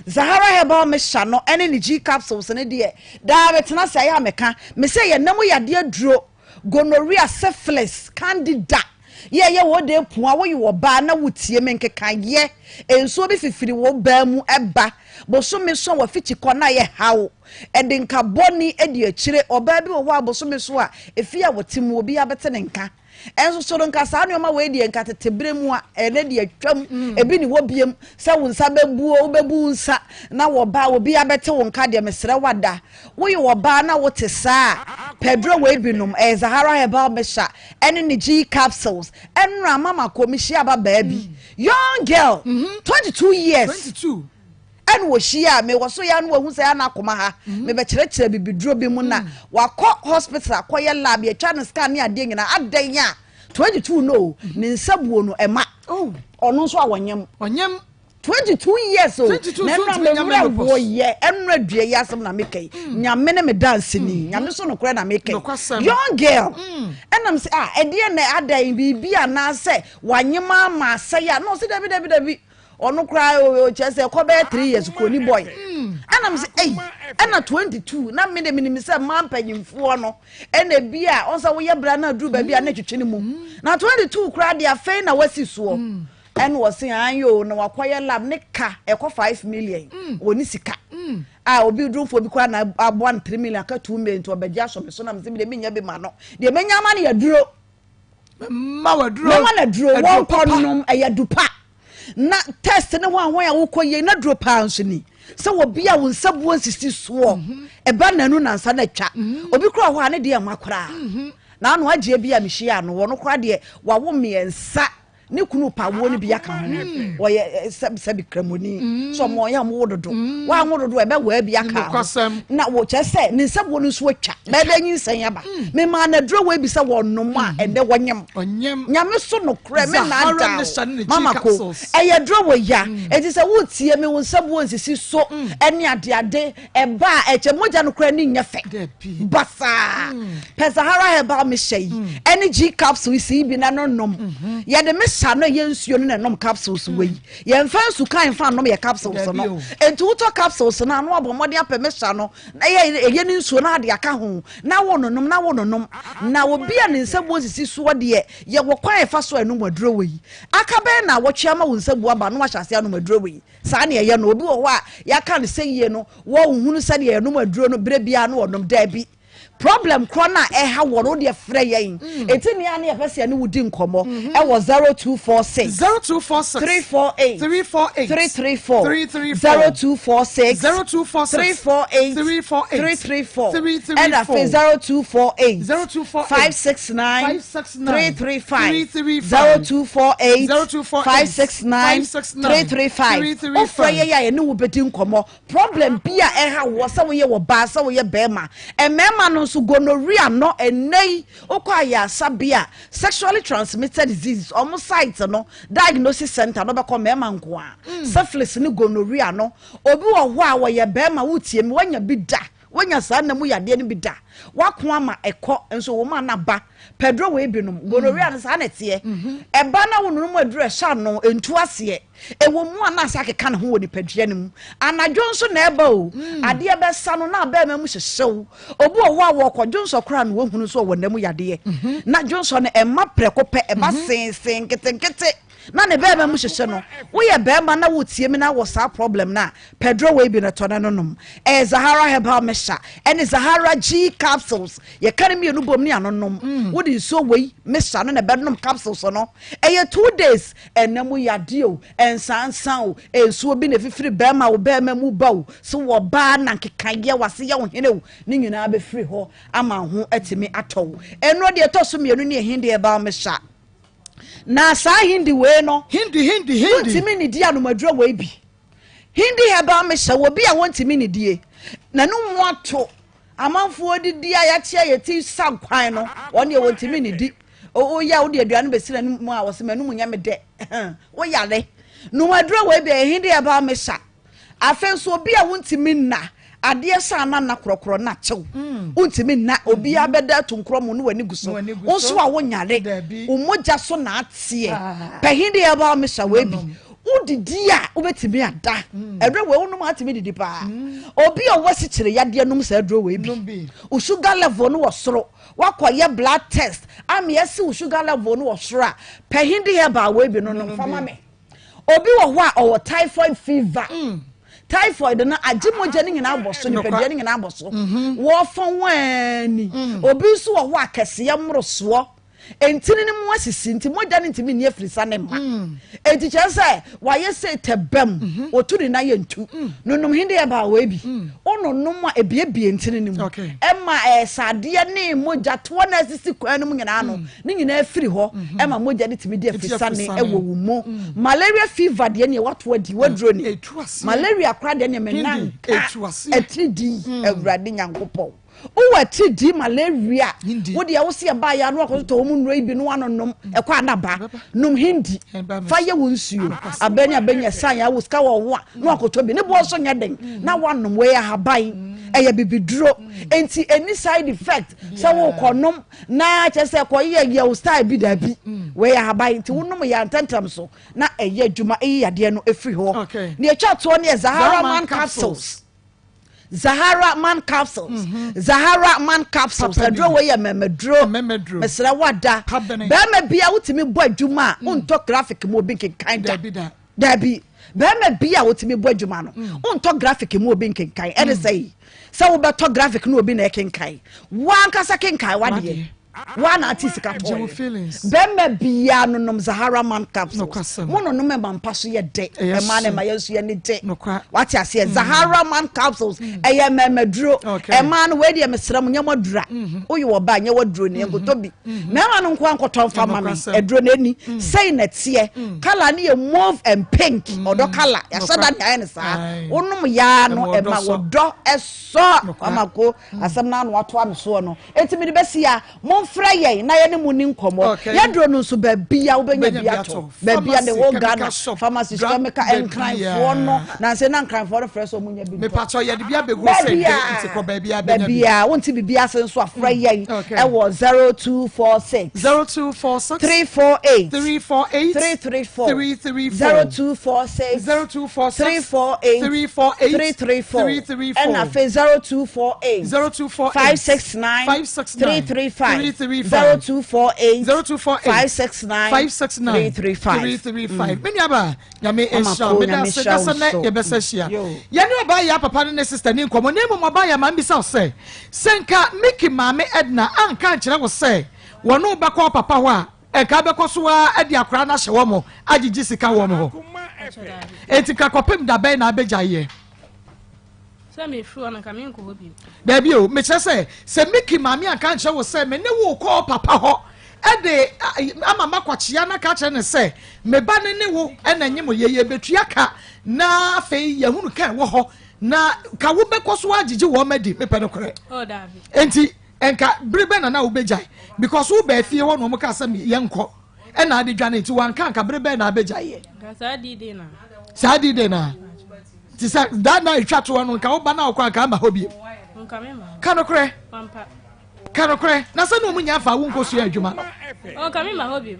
Zahara herbal mixture no ɛne ne G capsules no deɛ daa metena ase ayɛ a meka me sɛ yɛnam yadeɛ aduro gonorrhea syphilis candida yɛ yɛ wɔ de pua woyɛ ɔbaa na wotie me nkekayɛ nsuo bi fifiri wo baa mu ɛba bosome so a wafikyi kɔ na yɛ haw ɛde nka bɔne adi akyire ɔbaa bi wɔ hɔ a bosome so a efi a wɔte mu obi abɛte ne nka Ɛnso so no, nka saa nneɛma wei deɛ nka tete berɛ mu a ɛnɛ deɛ atwam, mm. ebi ne hɔ biem sɛ wo nsa bɛbuo, wobɛbu wo nsa na wɔba obi abɛte wo nka deɛ mesrɛ wada. Woyɛ ɔbaa na wote saa a, pɛduro wei binom, ɛyɛ Zahara Herbal Mixture ɛne ne G capsules. Ɛnora mama kɔ mehyia ababaa bi, mm. young girl, 22 mm-hmm. years. 22. Ɛna ɔhyiaa me wɔ so yɛ na wahu sɛ ana akoma ha mm. mebɛkyerɛkyerɛ bibiduro bi mu na mm. wakɔ hospital akɔyɛ lab yɛtwa no scan ne adeɛ nyinaa adɛn a 22 no mm. ne nsa buo no ɛma oh. ɔno nso a wɔnyem ɔnyem 22 years o na ɛnura mewura wɔyɛ ɛnura dua yi asɛm na meka yi mm. nyame ne me danseni mm. nyame so nokorɛ na meka yi young girl ɛnam sɛ ah ɛdeɛ na adan biribi anaasɛ wanyem ama asɛe a na ɔsɛ dabi dabi dabi ɔno koraa ɔkyerɛ sɛ ɛkɔ bɛyɛ three years kuro ni boy ɛna mi sɛ ɛyi ɛna 22 na mi de mi nim sɛ mmaa mpanyinfoɔ no ɛna ebi a ɔn sɛ woyɛ bra na aduru baabi a na etwitwi ne mu na 22 koraa deɛ afei na wasi soɔ ɛna ɔse an yoo na wakɔyɛ lab ne ka ɛkɔ 5 million wɔ ne sika a obi durumfoɔ bi koraa na aboa no 3 million aka 2 million nti ɔbɛgye asɔ me so na mi sɛ mi de mi nya bi ma no deɛ menya ama no yɛ duro. Mma waduro. Mma na duro wɔn kɔ nom ɛyɛ dupa na test ne ho ahoa a wokɔ yie na duro paa nso ni sɛ obi a wo nsa buo nsisi soɔ mhm. ɛba nanu nansa na atwa mhm. obi kura hɔ a ne deɛ ɛma koraa mhm. na ano agyeɛ bi a mehyia no wɔn koraa deɛ wawo mmiɛnsa ne kunu pawoɔ no bi aka ho wɔyɛ eh, sɛbi kramoni sɛ ɔmo ɔyɛ ɔmo wo dodo wɔanwo dodo ɛbɛ wɔa bi aka ho na wɔkyɛ sɛ ne nsa buo no nso atwa bɛɛbɛ nyinsɛn aba memaa no aduro wei bi sɛ wɔnom a ɛnɛ wɔnyem nyame so nokorɛ me naadaa mama ko ɛyɛ aduro wɔ ya ɛti sɛ wotie me wo nsa buo nsisi so ɛne adeade ɛba a ɛkyɛ mogya no koraa ni nyɛ fɛ basaa pɛ Sahara herbal mehyɛ yi ɛne G capsule si bi na no nom yɛde mehyɛ mixture no ɛyɛ nsuo no na ɛnom capsules wɔ yi. Yɛmfa nsu kan mfa nnom yɛ capsules no. Enti wotɔ capsules no a na wabɔ mmɔden apɛ mixture no na ɛyɛ ɛyɛ ne nsuo na ade aka ho na wononom na wononom. Na obi a ne nsabuo nsisi soɔ deɛ yɛwɔ kwan a yɛfa so a ɛnom aduro wɔ yi. Aka bɛyɛ naawɔtwe ama wo nsabuo aba na wahyɛ aseɛ anom aduro wɔ yi. Saa na ɛyɛ no. Obi wɔ hɔ a yɛaka no sɛ yie no wɔnhunu sɛdeɛ yɛnom aduro no berɛ biara na ɔnom. Daabi. Problem korɔ no a ɛha wɔ no wo deɛ frɛ yɛn. Enti nea ne yɛpɛ sɛ yɛne wo di nkɔmmɔ ɛwɔ 0246 0246 348 348 334 334 0246 0246 348 348 334 334 ɛna afei 0248 0248 569 569 335 335 0248 0248 569 569 335 335 Wofrɛ yɛn a yɛne wo bɛdi nkɔmmɔ. Problem bi a ɛha woɔ sɛ woyɛ ɔbaa sɛ woyɛ bɛɛma. Mmɛɛma no nso gonorrhea no ɛnnɛ yi wokɔ ayaresabea a sexually transmitted diseases ɔmo site no diagnosis center no wobɛkɔ mmɛɛma nkoaa. Syphilis ne gonorrhea no obi wɔ hɔ a wɔyɛ bɛɛma wotie me wanya bi da wanya saa nna mu yadeɛ no bi da wako ama ɛkɔ nso wo ma no aba pɛduro wei binom gonorrhea no saa na ɛteɛ ɛba na wo nonom aduro ɛhyɛ ano ɛntu aseɛ. Ɛwɔ mu a na asa akeka ne ho wɔ nipadua no mu. Anadwo nso na ɛba o. Adeɛ bɛsa no na abɛɛma mu hyehyew. Obi wɔ hɔ a wɔkɔ dwonsɔ koraa na wahunu nso ɔwɔ nna mu yadeɛ. Na dwonsɔ no ɛmma prɛko pɛ, ɛba seesee nketenkete na ne bɛɛma mu hyehye no. Woyɛ bɛɛma na wotie me na wɔ saa problem no a, pɛ duro wei bi na tɔ na no nom. Ɛyɛ Zahara Herbal Mixture ɛne Zahara G Capsules. Yɛka ne mmienu bom ne ano nom. Wode nsuo wei mixture no na ɛbɛnom capsules no. Ɛyɛ 2 days. Ɛna mu yadeɛ o, nsansa o, nsuo bi na ɛfifiri bɛrima wo bɛrima mu ba o, so wɔ baa na nkekaeɛ wase yɛ wo hene o, ne nyinaa bɛfiri hɔ ama wo ho atumi atɔ wo. Ɛno deɛ ɛtɔ so mmienu ne Hindi herbal mixture. Na saa Hindi wei no, Hindi, Hindi, Hindi. Wontumi nnidi anomaduro wei bi. Hindi herbal mixture wɔ bi a wɔntumi nnidie. N'ano mu ato. Amanfoɔ didi a yɛakyea yɛ ti sa kwan no, wɔn deɛ wɔntumi nnidi. Woyɛ a wode aduane bɛsi n'anom a wɔsɛ m'anom nyɛ me dɛ. Woyare. Nom aduro wei bi a Hindi herbal mixture. Afei nso obi a wontumi nna, adeɛ sa na nna korɔkorɔ na kyew. Wontumi nna, obiara bɛda ato nkorɔ mu ne w'ani gu so. Wo nso a wonyare, wo mogya so na ateɛ. Pɛ Hindi herbal mixture wei bi. Wodidi a wobɛtumi ada. Aduro wei wonom a atumi didi paa. Obi a ɔwɔ asikyire yadeɛ nom saa aduro wei bi. Wo sugar level no wɔ soro. Woakɔyɛ blood test ama yɛasi wo sugar level no wɔ soro a, pɛ Hindi herbal wei bi no nom fa ma me. Obi wɔ hɔ a ɔwɔ typhoid fever. Typhoid no agye mogya no nyinaa abɔ so, nipadua no nyinaa abɔ so. Wɔfa wo ani. Obi nso wɔ hɔ a kɛseyɛ mmorosoɔ. Ntini no mu asisi nti mogya no ntumi nni afirisa ne mma. Enti kyerɛ sɛ wayɛ sei tɛbɛm, wɔtu ne nan yɛ ntu. Nonom he deɛ ɛbaa wei bi. Wononom a ebiebie ntini no mu. Ɛma sradeɛ ne mogya toɔ no a asisi kwan no mu nyinaa no, ne nyinaa firi hɔ ɛma mogya no tumi di afirisa ne ɛwɔ wo mu. Malaria fever deɛ neɛ wato adi, waduro ni. Malaria koraa deɛ neɛ me nan nka atiridii, Awurade Nyankopɔn. Wowɔ atiridii malaria wo deɛ wo se ɛbaa yɛ ano akɔtotɔ wɔn nnuro yi bi no ano nom ɛkɔ anaba nom hindi fa yɛ wo nsuo abɛ ne abɛ nyɛ san yɛ awo sika wɔ ho a na wakɔtɔ bi ne boɔ nso nyɛ den na wanom wei ahaban ɛyɛ bibiduro nti ɛni side effect sɛ wokɔ nom na kyerɛ sɛ kɔ yɛ yɛ wo style bi daabi wei ahaban nti wonom yɛ antɛntɛm so na ɛyɛ adwuma ɛyi yadeɛ no ɛfiri hɔ nea ɛtwa toɔ ne yɛ Zahara man capsules. Zahara man capsules. Mhm. Zahara man capsules. Aduro wei yɛ mɛmɛduro. Mesrɛ wada. Bɛrima bi a wotumi bɔ adwuma a mm. wontɔ graphic mu obi nkenkan da. Dabi. Bɛrima bi a wotumi bɔ adwuma no mm. wontɔ graphic mu obi nkenkan. Ɛne mm. sɛ yi sɛ wobɛtɔ graphic no obi na ɛkenkan. Wankasa kenkan wadeɛ. Woa na ate sika tɔɔ yɛ. Bɛrima biara no nom Zahara man capsules. Mo no nom ɛma mpa so yɛ dɛ. Ɛma na ɛma yɛn nso yɛ ne dɛ. Wate aseɛ mm. Zahara man capsules mm. ɛyɛ mɛmɛduro. Ɛma no wei deɛ mesrɛ mo nyɛ mo adura. Mm-hmm. Woyɛ wɔ ba nyɛ waduro ne nkotɔ bi. Mm-hmm. Mɛma no nko ankɔtɔ nfa ma me. Aduro na ani. Mm. Sɛyi na teɛ. Kala no yɛ mauve and pink. Ɔdɔ kala. Yɛahyɛ da ne ayɛ ne saa. Wonom yaa no ɛma wɔdɔ ɛsɔ. Amako asɛm no ano atoa me soɔ no. Enti mede bɛsi a, momfa. Momfrɛ yɛn na yɛne mo ni nkɔmmɔ. Okay. Yɛduro no nso baabia wobɛnya Wobɛnya bi bi atɔ. atɔ. Baabia the whole Pharmacy, Ghana chemical shop, pharmacy, drug chemical, nkranfoɔ no. baabiara. Nansa na nkranfoɔ no frɛ sɛ ɔmo nya bi ntɔ. Mepakyɛw yɛde bi abɛgu hɔ sɛ dɛ nti kɔ baabiara bɛnya bi. Baabiara wonte biribi ase nso a frɛ yɛn Okay. ɛwɔ 0246 0246 348 348 334 334 0246 0246 348 348 334 334 ɛna afei 0248 0248 569 569 335 335 0248 0248 569 569 335 335 me nuaba nyame Mama nhyira Ko, wo meda Nyame ase nhyira wo kasa nɛ so. yɛbɛsɛ hyia Yo. yɛne ɔbaa yɛ papa ne ne sister ni nkɔmmɔ na mmom ɔbaa yɛ ma mbisa wo sɛ sɛ nka Mickey maame Edna anka ankyerɛ wo sɛ wɔne wo bɛkɔ papa hɔ a ɛnka bɛkɔ so a de akwaraa no ahyɛ wɔ mo agyegye sika wɔ mo hɔ enti nka kɔpem da bɛn na abɛgya yɛ Sɛ mefiri hɔ no nka menkɔ hɔ bio. Daabi o, mekyerɛ sɛ, sɛ Mickey maame anka ankyerɛ wo sɛ me ne wo rekɔ wo papa hɔ de ama makɔkyea na ka kyerɛ no sɛ me ba no ne wo na nye mo yɛ, yɛbɛtua ka na afei yɛahunu ka ɛwɔ hɔ na ka wobɛkɔ so agyegye wɔn adi, mepɛ nokorɛ. Oh, daabi. Enti, nka bere bɛn na na wobɛgyae? Because wobaa fie hɔ na wɔn kaa sɛ yɛnkɔ ɛna ade dwane nti wanka anka bere bɛn na abɛgyae yɛ? Nka saa D-Day na. Saa D-Day na. Te sɛ da na etwa toɔ no nka woba na wokɔ anka ama hɔ bio. Ka nokorɛ. Ka nokorɛ. Na sɛ na ɔmu nya afa wo nkɔsua adwuma no. Nka me ma hɔ bio.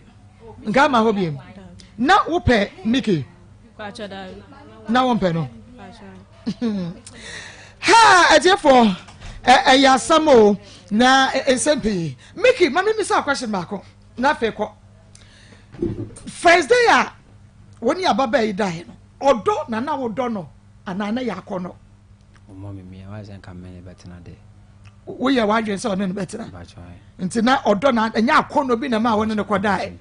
Nka ama hɔ bio. Na wopɛ Miki? Na wompɛ no? Ha atiefoɔ ɛyɛ asɛm o na nsɛm pii. Miki ma memisa question baako na afei kɔ. First day a wo ne ababaa yi daeɛ no Ɔdɔ na na wodɔ no anaa na ɛyɛ akɔnnɔ? Ɔmmɔ me mia, wayɛ sɛ nka me ne bɛtena de. Woyɛ w'adwene sɛ ɔne no bɛtena? Nti na ɔdɔ na ɛnyɛ akɔnnɔ bi na ɛma wo ne no kɔdae?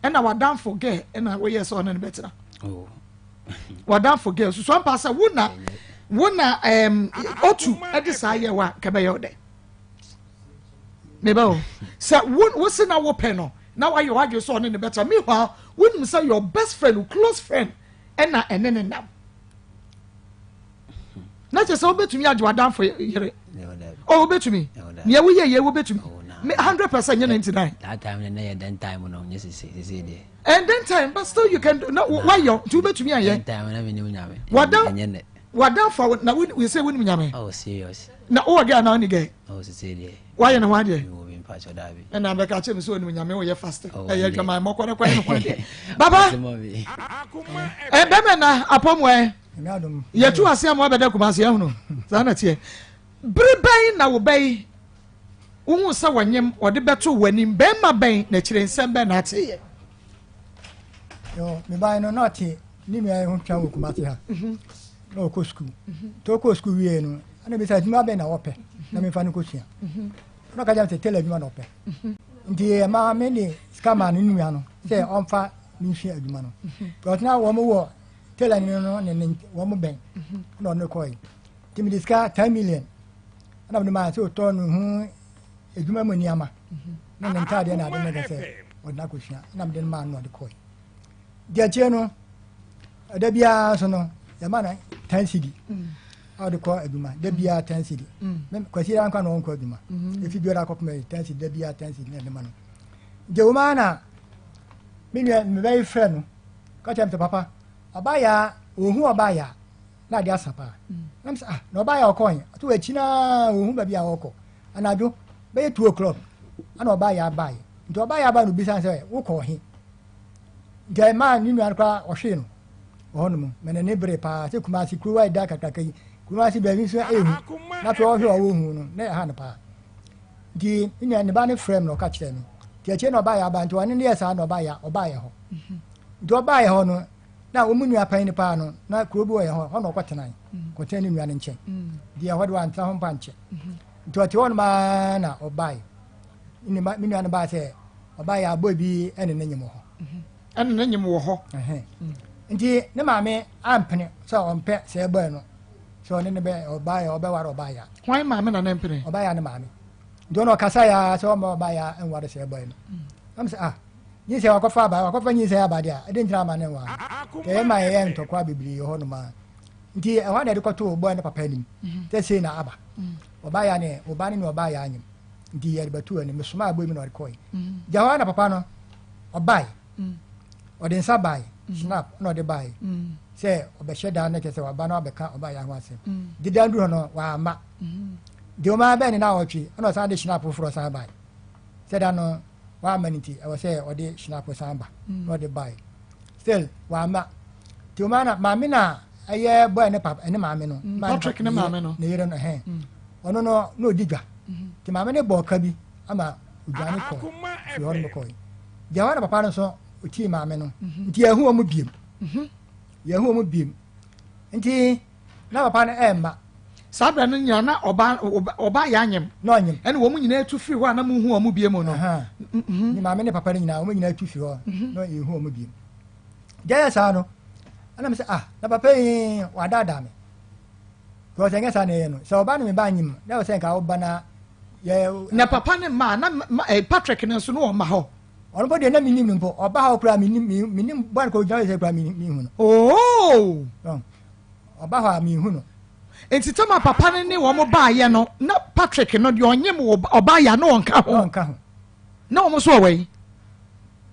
Ɛna w'adamfo gɛ ɛna woyɛ sɛ ɔne no bɛtena? Oh. W'adamfo gɛ susu ampa sɛ wo na wo na ɛɛm otu ɛde saa yɛ wa kɛbɛyɛ ɔdɛ. Meba o sɛ wo wo se na wopɛ no na wayɛ w'adwene sɛ ɔne no bɛtena meanwhile wonim sɛ your best friend wo close friend ɛna ɛne ne nam na kyerɛ sɛ wobɛtumi agye w'adamfo yere o wobɛtumi nea woyɛ yɛ wobɛtumi me 100% nyɛ 99 that time no na yɛ den time no nyɛ sese sese deɛ and then time but still you can do na wayɛ nti wobɛtumi ayɛ den time na menim nyame wadam wadamfo na wo sɛ wonim nyame oh serious na wowɔ gɛ anaa wone gɛ oh sese deɛ Wayɛ ne ho adeɛ. Mewɔ bi mpakyɛ daabi. Ɛna bɛka kyerɛ me sɛ onim nyame woyɛ fast. Oh, Ɛyɛ ɛnde. adwaman mmɔkɔ ne kɔyɛ ne ho adeɛ. Baba Ɔse mɔ bi. ɛ bɛmɛ na apɔmu ɛ. Nyame adom. Yɛtu ase ama wabɛda Kumasi ahunu. Saa na teɛ. Bere bɛn na wo bɛ yi wohu sɛ wɔnyem wɔde bɛto w'anim bɛrima bɛn na akyire nsɛm bɛn na ateeɛ? Yo, me bae no na ɔte ne nua yi ho twa wɔ Kumasi ha. Na ɔkɔ sukuu. Nti ɔkɔɔ sukuu wie no, ɛna bisa adwuma bɛn na wɔpɛ na memfa no kɔsua. Ɛna ɔka kyerɛ me sɛ tailor adwuma na ɔpɛ. Nti ɛma me de sika maa ne nua no sɛ ɔmfa me nsua adwuma no. Because na wɔn wɔ tailor no no ne ne wɔn bɛn ɛna ɔno kɔe. Nti mede sika 10 million ɛna mede maa sɛ ɔtɔ ne ho adwuma mu nneɛma ne ne ntaadeɛ na ade ne de sɛ ɔde no akɔsua ɛna mede no maa no na ɔde kɔe. Deɛ akyire no ɛda biara nso no yɛma no 10 cedi a ɔde kɔ adwuma da biara 10 cedi kwasi da nkwa na ɔnkɔ adwuma efi biara akɔpem ɛyɛ 10 cedi da biara 10 cedi na ɛde ma no nti wɔn ara na me nua mebɛyi frɛ no ka kyerɛ me sɛ papa ɔbaa yaa ohun ɔbaa yaa na ade asa paa na me sɛ ah na ɔbaa yaa ɔkɔ he ɔto akyi naa ohun baabi a ɔkɔ anadwo bɛyɛ 2 o'clock ana ɔbaa yaa baa yi nti ɔbaa yaa baa no bisa sɛ wokɔ he Nti ɛmaa ne nua no koraa ɔhwee no wɔ hɔnom ma n'ani bere paa sɛ Kumasi kurow a ɛda kakraka yi Kumasi baabi nso ɛyɛ hu na afei ɔhwɛ ɔwɔ hu no na ɛha no paa nti ne nua ne ba no frɛ me na ɔka kyerɛ me nti akyire na ɔbaeɛ aba nti ɔne no yɛ saa na ɔbaeɛ ɔbaeɛ hɔ nti ɔbaeɛ hɔ no na wɔn mu nua panyin paa no na kuro bi wɔ yɛ hɔ hɔ na ɔkɔtenae kɔtena ne nua no nkyɛn deɛ ɛhɔ de wantena ho mpa nkyɛ nti ɔte hɔ nom ara na ɔbaeɛ ne ma me nua no baa sɛ ɔbaa yɛ abɔ bi ɛne ne nyem wɔ hɔ. Ɛne ne nyem wɔ hɔ. Nti ne maame ampene sɛ ɔmpɛ sɛ ɛbɔɛ no sɛ ɔne ne bɛ ɔbaa yɛ ɔbɛware ɔbaa yɛ. Hwan maame na ne mpene? Ɔbaa yɛ ne maame. Nti ɔno ɔkasa yɛ sɛ ɔma ɔbaa yɛ nware sɛ ɛbɔɛ no. Nam sɛ ah nyinsɛn wakɔfa aba wakɔfa nyinsɛn aba deɛ a ɛde ntina ama ne nware. Kɛyɛ ma yɛyɛ ntɔkwa bebree wɔ hɔ nom a. Nti ɛhɔ na ɛde kɔto ɔbɔɛ ne papa anim sɛ sei na aba. Ɔbaa yɛ ne ɔbaa ne ne ɔbaa yɛ anyem. Nti yɛde bɛto anim. Mesomaa boy bi na ɔde kɔe. Gya hɔ ara na papa no ɔbae. Ɔde nsa bae, snap na ɔde bae sɛ ɔbɛhyɛ da no kyerɛ sɛ waba na wabɛka ɔbaa yɛ ho asɛm. Nti da no duru hɔ no wamma. Nti ɔmaa bɛn ne naawɔtwe ɛna ɔsan de snap foforɔ san bae. Sɛ da no wamma no nti ɛwɔ sɛ ɔde snap san ba na ɔde bae. Still wamma. Nti ɔmaa na maame na ɛyɛ boy ne papa ɛne maame no. Patrick ne maame no. Ne yere no ɛhɛn. Ɔno no na ɔdi dwa. Nti maame no bɔɔ ka bi ama odwane kɔe. Firi hɔ nom kɔe. Deɛ hɔ na papa no nso ɔtii maame no. Nti yɛhu wɔn biem. Yɛhu wɔn biem. Nti na papa no ɛmma. Saa berɛ no nyinaa na ɔba ɔba yɛ anyem. Na ɔnyem. Ɛna wɔn nyinaa tu firi hɔ a na monhu wɔn biem no. Ne maame ne papa no nyinaa wɔn nyinaa tu firi hɔ na yɛhu wɔn biem. Deɛ yɛ saa no ɛna me sɛ ah na papa yi wadaadaa me. Because ɛnyɛ saa na ɛyɛ no. Sɛ ɔba ne me ba anyim na ɛwɔ sɛ nka ɔba na yɛ. Na papa ne mma na ma eh, Patrick no nso no ɔma hɔ. Ɔno mpo deɛ na menim no mpo ɔba hɔ koraa menim menim bɔ no kɔ gyina sɛ koraa mehu no. Oh. Ɔba hɔ a mehu no. Nti tama papa no ne wɔn baayɛ no na Patrick no deɛ ɔnyem wɔ ɔbaa yɛ na ɔnka ho. Ɔnka ho. Na wɔn nso wɔ yi.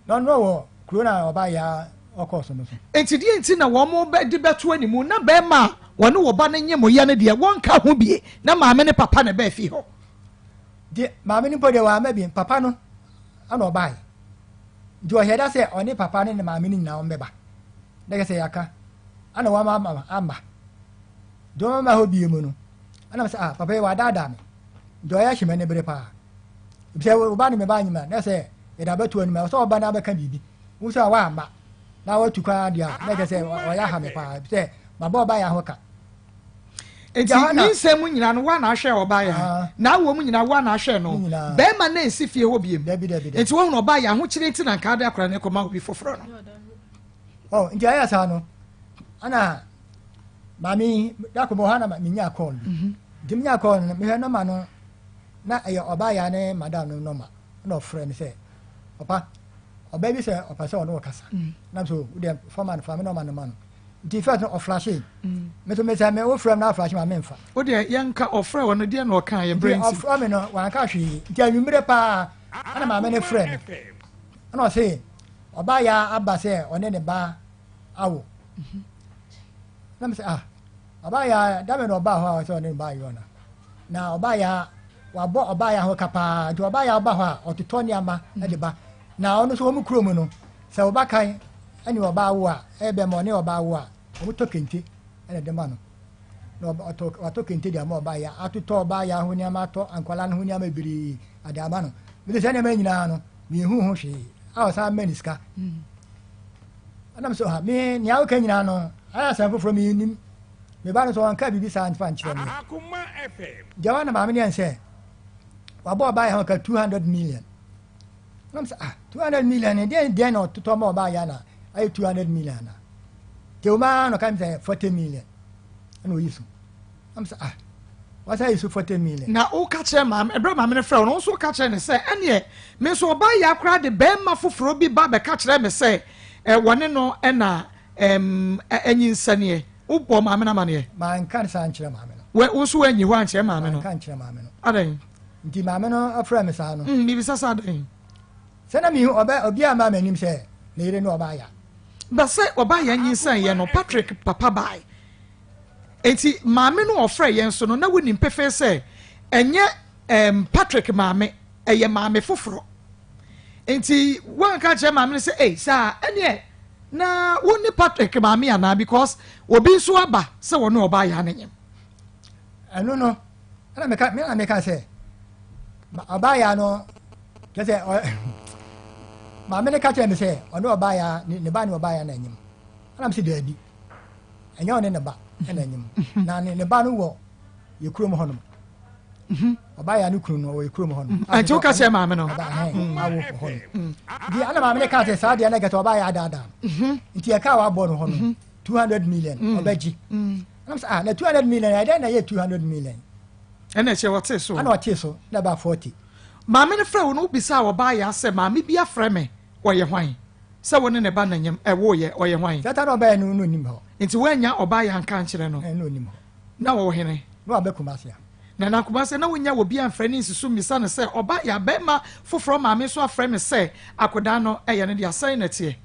Na ɔno wɔ kuro na ɔbaa yɛ a ɔkɔɔ so no so. Nti deɛ nti na wɔn bɛ de bɛto animu na bɛrima a wɔne wɔ ba no nyem yɛ no deɛ wɔnka ho bie na maame ne papa na ɛbɛɛ fie hɔ. Nti maame no mpo deɛ wamma bi papa no ɛna ɔbaeɛ nti ɔhyɛ da sɛ ɔne papa ne ne maame no nyinaa wɔn bɛba na kɛ sɛ yɛaka ɛna wɔn ama amma nti wɔn ama hɔ bie mu no ɛna sɛ ah papa yi wadaadaa me nti ɔyɛ hyɛ m'ani bere paa sɛ ɔba ne me ba anyima na sɛ yɛde abɛto anim a sɛ ɔba na abɛka biribi wo sɛ wamma na watu kwan adeɛ a na kyɛ sɛ ɔyɛ aha me paa sɛ mabɔ ɔba yɛ ho ka Nti nyinsɛn mu nyinaa no woa na ahwɛ ɔbaa yɛ na awoɔ mu nyinaa woa na ahwɛ no bɛrima na nsi fie hɔ biem nti wohunu ɔbaa yɛ ahokyere nti na nka ade akora ne kɔma obi foforɔ no. Oh, nti ayɛ saa no ana maame dako bɔ hɔ na menya call bi mhm. nti menya call no mehwɛ nɔma no na ɛyɛ ɔbaa yɛ ne madam no nɔma na ɔfrɛ me sɛ papa ɔbaa bi sɛ ɔpɛ sɛ ɔne ɔkasa mm. nam so wodeɛ fama no fa me nɔma no ma no nti first no ɔflashe mm. me so mesɛ me wofrɛ m na aflashe ma memfa wo deɛ yɛnka ɔfrɛ wɔ no deɛ na ɔka yɛ berɛ nti ɔfrɛ me no wanka hwee nti anwummerɛ paa ɛna maame no frɛ me ɛna ɔse ɔbaa yɛ aba sɛ ɔne ne ba awo mhm. na mesɛ ah ɔbaa yɛ dame na ɔbaa hɔ a ɔsɛ ɔne ne ba ayɔ na na ɔbaa yɛ wabɔ ɔbaa yɛ ho ka paa nti ɔbaa yɛ ɔba hɔ a ɔtotɔ nneɛma de ba na ɔno nso wɔn kurom no Sɛ ɔba kan ne ɔbaa wo a, ɛyɛ bɛma ɔne ɔbaa wo a, wɔtɔ kente na ɛde ma no. Na ɔtɔ watɔ kente de ama ɔbaa ya, atotɔ ɔbaa ya ho nneɛma, atɔ nkwadaa no ho nneɛma bebree ade ama no. Mede saa nneɛma nyinaa no, menhu ho hwee. A ɔsan mma ne sika. Ɛnam sɛ ha me nea woka nyinaa no, ayɛ asɛm foforɔ mennim. Me ba no nso ɔnka biribi saa mfa nkyerɛ me. Gyawa na maame no yɛn sɛ wabɔ ɔbaa ya ho ka 200 million. Na sɛ ah 200 million ne deɛ deɛ na ɔtotɔ ma ɔbaa yɛ na ayɛ 200 million na te ɔmaa na ɔka mi sɛ 40 million ɛna oyi so na sɛ ah wasa yi so 40 million. Na woka kyerɛ maame ɛbrɛ maame no frɛ wo no nso woka kyerɛ ne sɛ ɛneɛ me nso ɔbaa yɛ akora de bɛrima foforɔ bi ba bɛka kyerɛ me sɛ ɛ wɔne no ɛna ɛm ɛnyinsɛneɛ wobɔ maame no amaneɛ. Manka ne saa nkyerɛ maame no. Wɛ wo nso wanyi hɔ ankyerɛ maame no. Manka nkyerɛ maame no. Adɛn. Nti maame no frɛɛ me saa no. Mm, mebisa sɛ adɛn? Sɛ na mehu ɔbɛ obiara mmaa m'anim sɛ ne yere ne ɔbaa ya. Ba sɛ ɔbaa ya nyinsɛn yɛ no, Patrick papa bae. Enti maame no ɔfrɛ yɛn nso no, na wonim pefee sɛ ɛnyɛ um, Patrick maame, ɛyɛ maame foforɔ. Enti woanka kyerɛ maame no sɛ, ei, saa ɛneɛ na wo ne Patrick maame anaa because obi nso aba sɛ wɔne ɔbaa ya no nyem. Ɛno no, ɛna meka me na meka sɛ ɔbaa ya no kyerɛ sɛ ɔ maame no ka kyerɛ me sɛ ɔne ɔbaa ya ne ba ne ɔbaa ya na anyim ɛna me sɛ daabi ɛnyɛ ɔne ne ba ɛna anyim na ne ne ba no wɔ yɛ kurom hɔnom mhm. ɔbaa ya no kunu no ɔwɔ yɛ kurom hɔnom mhm. ɛnti woka kyerɛ maame no ɔbaa hɛn mhm. awo hɔ no nti ɛna maame no ka sɛ saa deɛ na kɛsɛ ɔbaa ya adaadaa no nti ɛka a wabɔ no hɔ no 200 million ɔbɛgye Ɛna sɛ ah na 200 million ɛdɛn na ɛyɛ 200 million. Ɛna ɛkyɛ wɔte so. Ɛna ɔte so na ɛba 40. Maame no frɛ wo no wobisaa ɔbaa yaa sɛ maame bi afrɛ me ɔyɛ hwan sɛ wo ne ne ba na nyem ɛwoo yɛ ɔyɛ hwan. Sɛ ta na ɔbaa no no nim hɔ. Nti woannya ɔbaa yaa nka ankyerɛ no. Ɛna onim hɔ. Na ɔwɔ hene. Na waba Kumasi a. Nana Kumase na wonya obi amfrɛ ne nsiso mmisa no sɛ ɔba yɛ abɛɛma foforɔ maame nso afrɛ me sɛ akodaa no ɛyɛ no dea sɛn na ɛteɛ?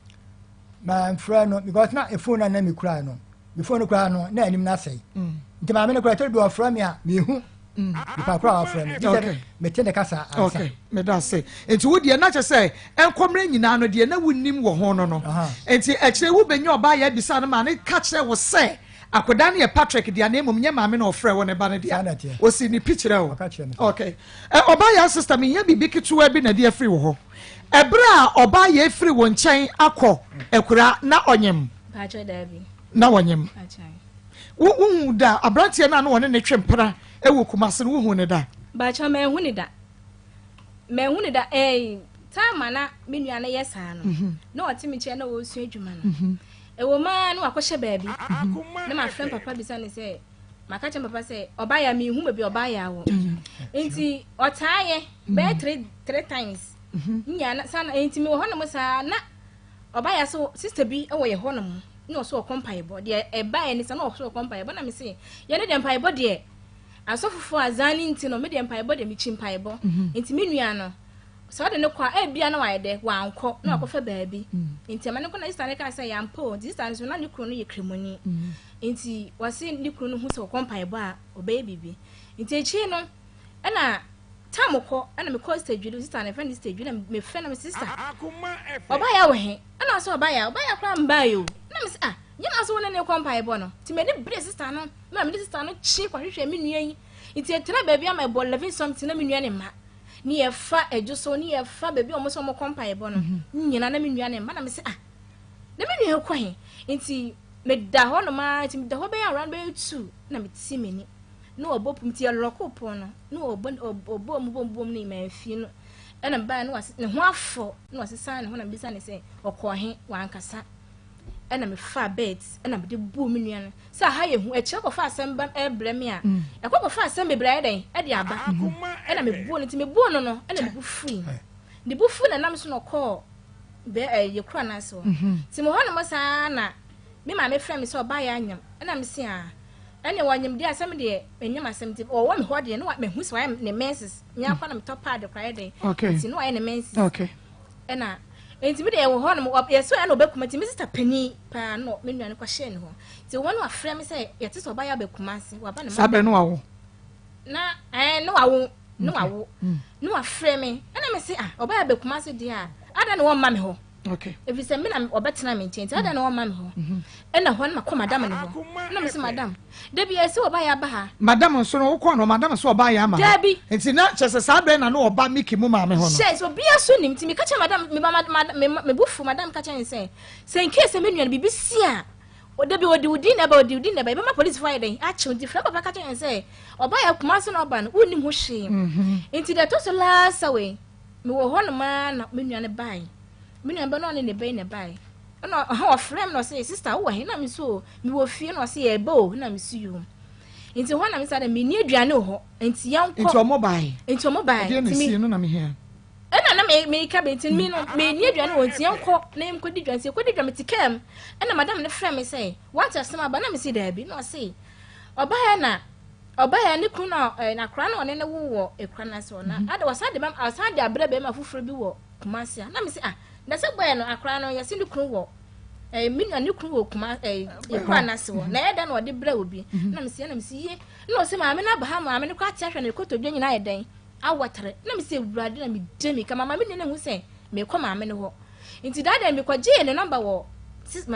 Mamfrɛ no because na phone na na mekura no me phone no koraa no na anim no asɛe mm. nti maame no koraa ɛtɔ bi ɔfrɛ me a mehu mm. nipa koraa ɔfrɛ me gye sɛ mete ne kasa ansa. Okay, meda ase. Nti wo deɛ na kyɛ sɛ nkɔmmerɛ nyinaa no deɛ na wonim wɔ ho no no. Nti akyire wobɛnya ɔbaa yɛ abisa no ma ne ka kyerɛ wo sɛ Akwadaa no yɛ Patrick dea na mmom nyɛ maame na ɔfrɛ wo ne ba no dea. Ɔsii ne pi kyerɛɛ wo. Ok. Ɛ, ɔbaa yaa sister mehia biribi ketewaa bi na ɛde afiri wo hɔ. Ɛberɛ a ɔbaa yei firi wo nkyɛn akɔ akuraa na ɔnyem? Mpakyɛ daabi. Na ɔnyem. Mpakyɛ. Wo, wohu da aberanteɛ no a na ɔne ne twe mpena wɔ Kumasi no, wohu ne da? Mpakyɛ manhu ne da. Manhu ne da. Ɛɛ, time a na me nua no yɛ saa no, na ɔte me nkyɛn na ɔresua adwuma no. Ɛwɔ mu ara na wakɔhyɛ baabi. Na mafrɛ papa bisa no sɛ, maka kyerɛ papa sɛ ɔbaeɛ a menhu baabi ɔbaeɛ a wɔ. Nti ɔtaa yɛ bɛyɛ three times. Nya na saa nti mewɔ hɔnom saa na ɔbaeɛ so sister bi wɔ yɛ hɔnom na ɔso ɔkɔ mpaebɔ. Deɛ ɛbaeɛ ne sɛ na ɔso ɔkɔ mpaebɔ na mese yɛne deɛ mpaebɔ deɛ asɔfofoɔ azan ne nti no me deɛ mpaebɔ deɛ mekyi mpaebɔ. Nti me nua no Sɛ ɔde no kɔ a, ebia na wayɛ dɛ, wankɔ, na wakɔfa baabi. Nti ɛma no kɔ na sista no kaa sɛ, yɛampɛ o. Nti sista no nso, na ne kunu no yɛ Kramoni. Nti wɔse ne kunu no hu sɛ ɔkɔ mpaebɔ a, ɔbɛyɛ biribi. Nti akyire no, ɛna tam kɔ, ɛna mekɔ sista Dwiri, sista no, yɛfrɛ no sista Dwiri, na mefrɛ no, mese sista, ɔbaeɛ wɔ he? Ɛna ɔsɛ ɔbaeɛ a, ɔbaeɛ koraa mbaeɛ o. Na mese ah, nyɛ na ɔsɛ wo ne no kɔ mpaebɔ no. Nti m'ani bere sista no, ma mene sista no kye kɔhwehwɛ me nua yi. Nti ɛtena baabi ama ɛbɔ 11 something na me nua ne mma. Ne yɛfa adwo so ne yɛfa baabi a wɔn sɛ wɔn kɔ mpaebɔ no mhm. nyina na me nua ne mma na me sɛ ah na me nua kɔ he nti meda hɔ nom ara nti meda hɔ bɛyɛ around bɛyɛ two na me ti m'ani na ɔbɔ pum nti yɛlɔko pon no na ɔbɔ ɔbɔ mu bɔ mu bɔ mu ne ma mfie no ɛna mbaa no wase ne ho afɔ na wasesa ne ho na mbisa ne sɛ ɔkɔ he wankasa ɛna mefaa bed ɛna mede buu me nua no sɛ aha yɛ hu ɛkyerɛ kɔfa asɛm ba ɛbrɛ me a mm. ɛkɔ kɔfa asɛm bebree ayɛ dɛn ɛde aba ɛna mebuu no nti mebuu no no ɛna mebu fui ne bu fui na nam so na ɔkɔɔ bɛ ɛyɛ yɛ kura n'ase hɔ mhm. nti mo hɔ nom saa na me maame frɛ me sɛ ɔbaa yɛ anyam ɛna me se a ɛne wɔnyam deɛ asɛm deɛ menyam asɛm nti ɔwɔ me hɔ deɛ ne mehu sɛ wayɛ ne menses nyɛ akɔ na metɔ paade koraa yɛ dɛn nti ne wayɛ ne menses Ɛna nti me deɛ wɔ hɔ nom yɛsɛ ɛna ɔbɛkuma nti me sista panin paa no me nua no kɔhyɛɛ ne hɔ nti wɔn wafrɛ me sɛ yɛte sɛ ɔbayɛ abɛkuma ase waba ne saa bɛn no wawo na ɛɛ ne wawo ne wawo mm. ne wafrɛ me ɛna me se ah ɔbayɛ abɛkuma ase deɛ a ada na wɔmma me hɔ okay efi sɛ me na ɔbɛtena me nkyɛn nti ada na wɔmma me hɔ mhm. ɛna hɔ no makɔ madam ne hɔ ɛna me se madam Dabi ɛsɛ ɔba yɛ aba ha. Madam nso no wokɔɔ no madam nso ɔba yɛ ama Dabi. Nti na kyerɛ sɛ saa bɛn na na ɔba Mickey mu maame hɔ no. Hyɛ sɛ obiara so nim nti meka kyerɛ madam me ba me me bo fu madam ka kyerɛ ne sɛ sɛ in case sɛ me nua no biribi si a dabi ɔde wo din na ɛba ɔde wo din na ɛba yɛbɛma polisifo ayɛ dɛn akyew nti frɛ papa ka kyerɛ ne sɛ ɔba yɛ Kumasi na ɔba no wonnim ho hwee mhm. nti deɛ ɛtɔ so last wei mewɔ hɔ nom ara na me nua no bae me nua ba no ɔne ne bɛyi na ɛbae ɛna ɔha ɔfrɛ me na ɔsɛ sister wowɔ he na me so mewɔ fie na ɔsɛ yɛba o na me so yom nti hɔ na me sa dɛ menni aduane wɔ hɔ nti yɛnkɔ nti ɔmo bae nti ɔmo bae ɛdeɛ na esi no na mehia ɛna na me meka bɛ nti me no menni aduane wɔ nti yɛnkɔ na yɛnkɔdi dwa nti yɛkɔdi dwa mete kaa mu ɛna madam no frɛ me sɛ wate asɛm aba na mesi daabi na ɔse ɔbaeɛ na ɔbaeɛ ne kunu na ɛɛ akora na ɔne ne wo wɔ ekura no ase hɔ na mhm. ada wɔsan de bɛm ɔsan de abrɛ bɛrima foforɔ bi wɔ Kumasi a na mesi ah na sɛ bɔyɛ no akora no yɛsi ne kunu wɔ ɛɛ me nua ne kunu wɔ kuma ɛɛ ekura n'ase hɔ na ɛyɛ dɛ na ɔde brɛ obi mhm. na mesi na mesi yie na ɔsi maame no aba ha maame no kɔ ate ahwɛ ne kotodwe nyinaa yɛ dɛn awɔtere na mesi ewurade na mede mi kama maame nua no ehu sɛ mekɔ maame no hɔ nti daa dɛn mekɔ gyee ne nɔmba wɔ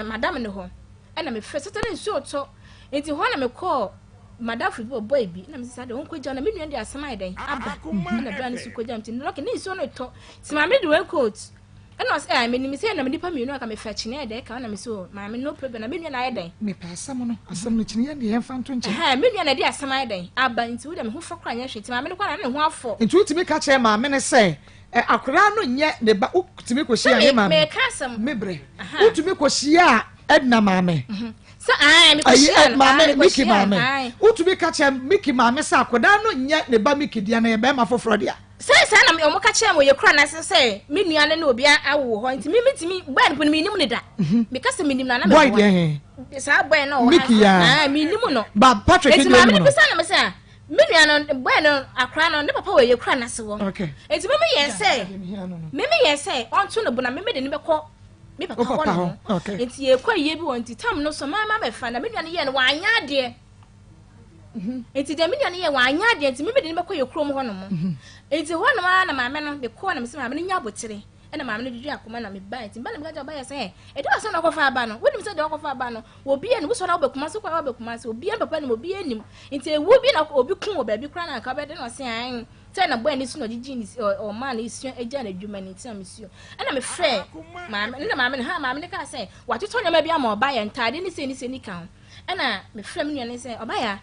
madam no hɔ ɛna mefrɛ sɛ ne nsuo tɔ nti hɔ na mekɔɔ madamfo bi wɔ boy bi na mese saa deɛ ɔnkɔgya na me nua de asɛm ayɛ dɛn aba ɛna bra no so kɔgya nti lɔke ne nsuo no tɔ nti maame de raincoat ɛna ɔsɛ ɛɛ menim sɛ ɛnam nnipa mmienu aka mefa kyiniiɛ dɛ ka ɛna mese o maame no problem na me nua na ayɛ dɛn mepɛ asɛm no asɛm no kyiniiɛ deɛ yɛmfa nto nkyɛn ɛhɛn me nua na ɛde asɛm ayɛ dɛn aba nti wo deɛ me ho fɔ koraa nyɛ hwee nti maame no koraa na ne ho afɔ nti wotumi ka kyerɛ maame no sɛ ɛ akwadaa no nyɛ ne ba wotumi kɔhyia ne maame meka asɛm me brɛ wotumi kɔhyia Edna maame mhm. sɛ ae mekɔhyia no maame Miki maame wotumi ka kyerɛ Miki maame sɛ akwadaa no nyɛ ne ba Miki deɛ na yɛ bɛrima foforɔ dea sɛ saa na wɔn ka kyerɛ mo yɛ kura n'ase sɛ me nua no ne obi awo wɔ hɔ nti mi mi tumi bɔyɛ no po no mi nim ne da mhm. mi ka sɛ mi nim na na mi bɔ deɛ he saa bɔyɛ no ɔwɔ ha mi nim no ba Patrick deɛ nim no eti maame no bisa na mi sɛ. Me nua no, boy no, akora no, ne papa wɔ yɛ kura n'ase wɔ. Nti meme yɛ sɛ, meme yɛ sɛ ɔnto ne bo na meme de ne bɛkɔ me papa hɔ no. Nti yɛkɔ yie bi wɔ nti tam no so maa ma bɛfa na me nua no yɛ no wanyɛ adeɛ. Mhm. Nti deɛ me nua no yɛ wanyɛ adeɛ nti meme de ne bɛkɔ yɛ kurom hɔ nom. Mhm. Nti hɔ nom ara na maame no mekɔɔ na mese maame no nya abotere. Ɛna maame no dwedwe akoma na meba nti meba na meka kyerɛ ɔba yɛ sɛ ɛde wɔ sɛ na ɔkɔfa aba no wonim sɛ deɛ ɔkɔfa aba no obi anim wosɔ na wobɛ Kumasi kɔ a wobɛ Kumasi obi papa nim obi anim nti ewu bi na obi kun wɔ baabi koraa na nka ɔbɛde na ɔse an sɛ na bɔyɛ ne su na ɔgyegye ne ɔmaa no esua agya n'adwuma ne nti na mesuo ɛna mefrɛ maame ne na maame no ha maame no kaa sɛ watotɔ nneɛma bi ama ɔba yɛ ntaade ne sei ne sei ne ka ho ɛna mefrɛ me nua no sɛ ɔba ya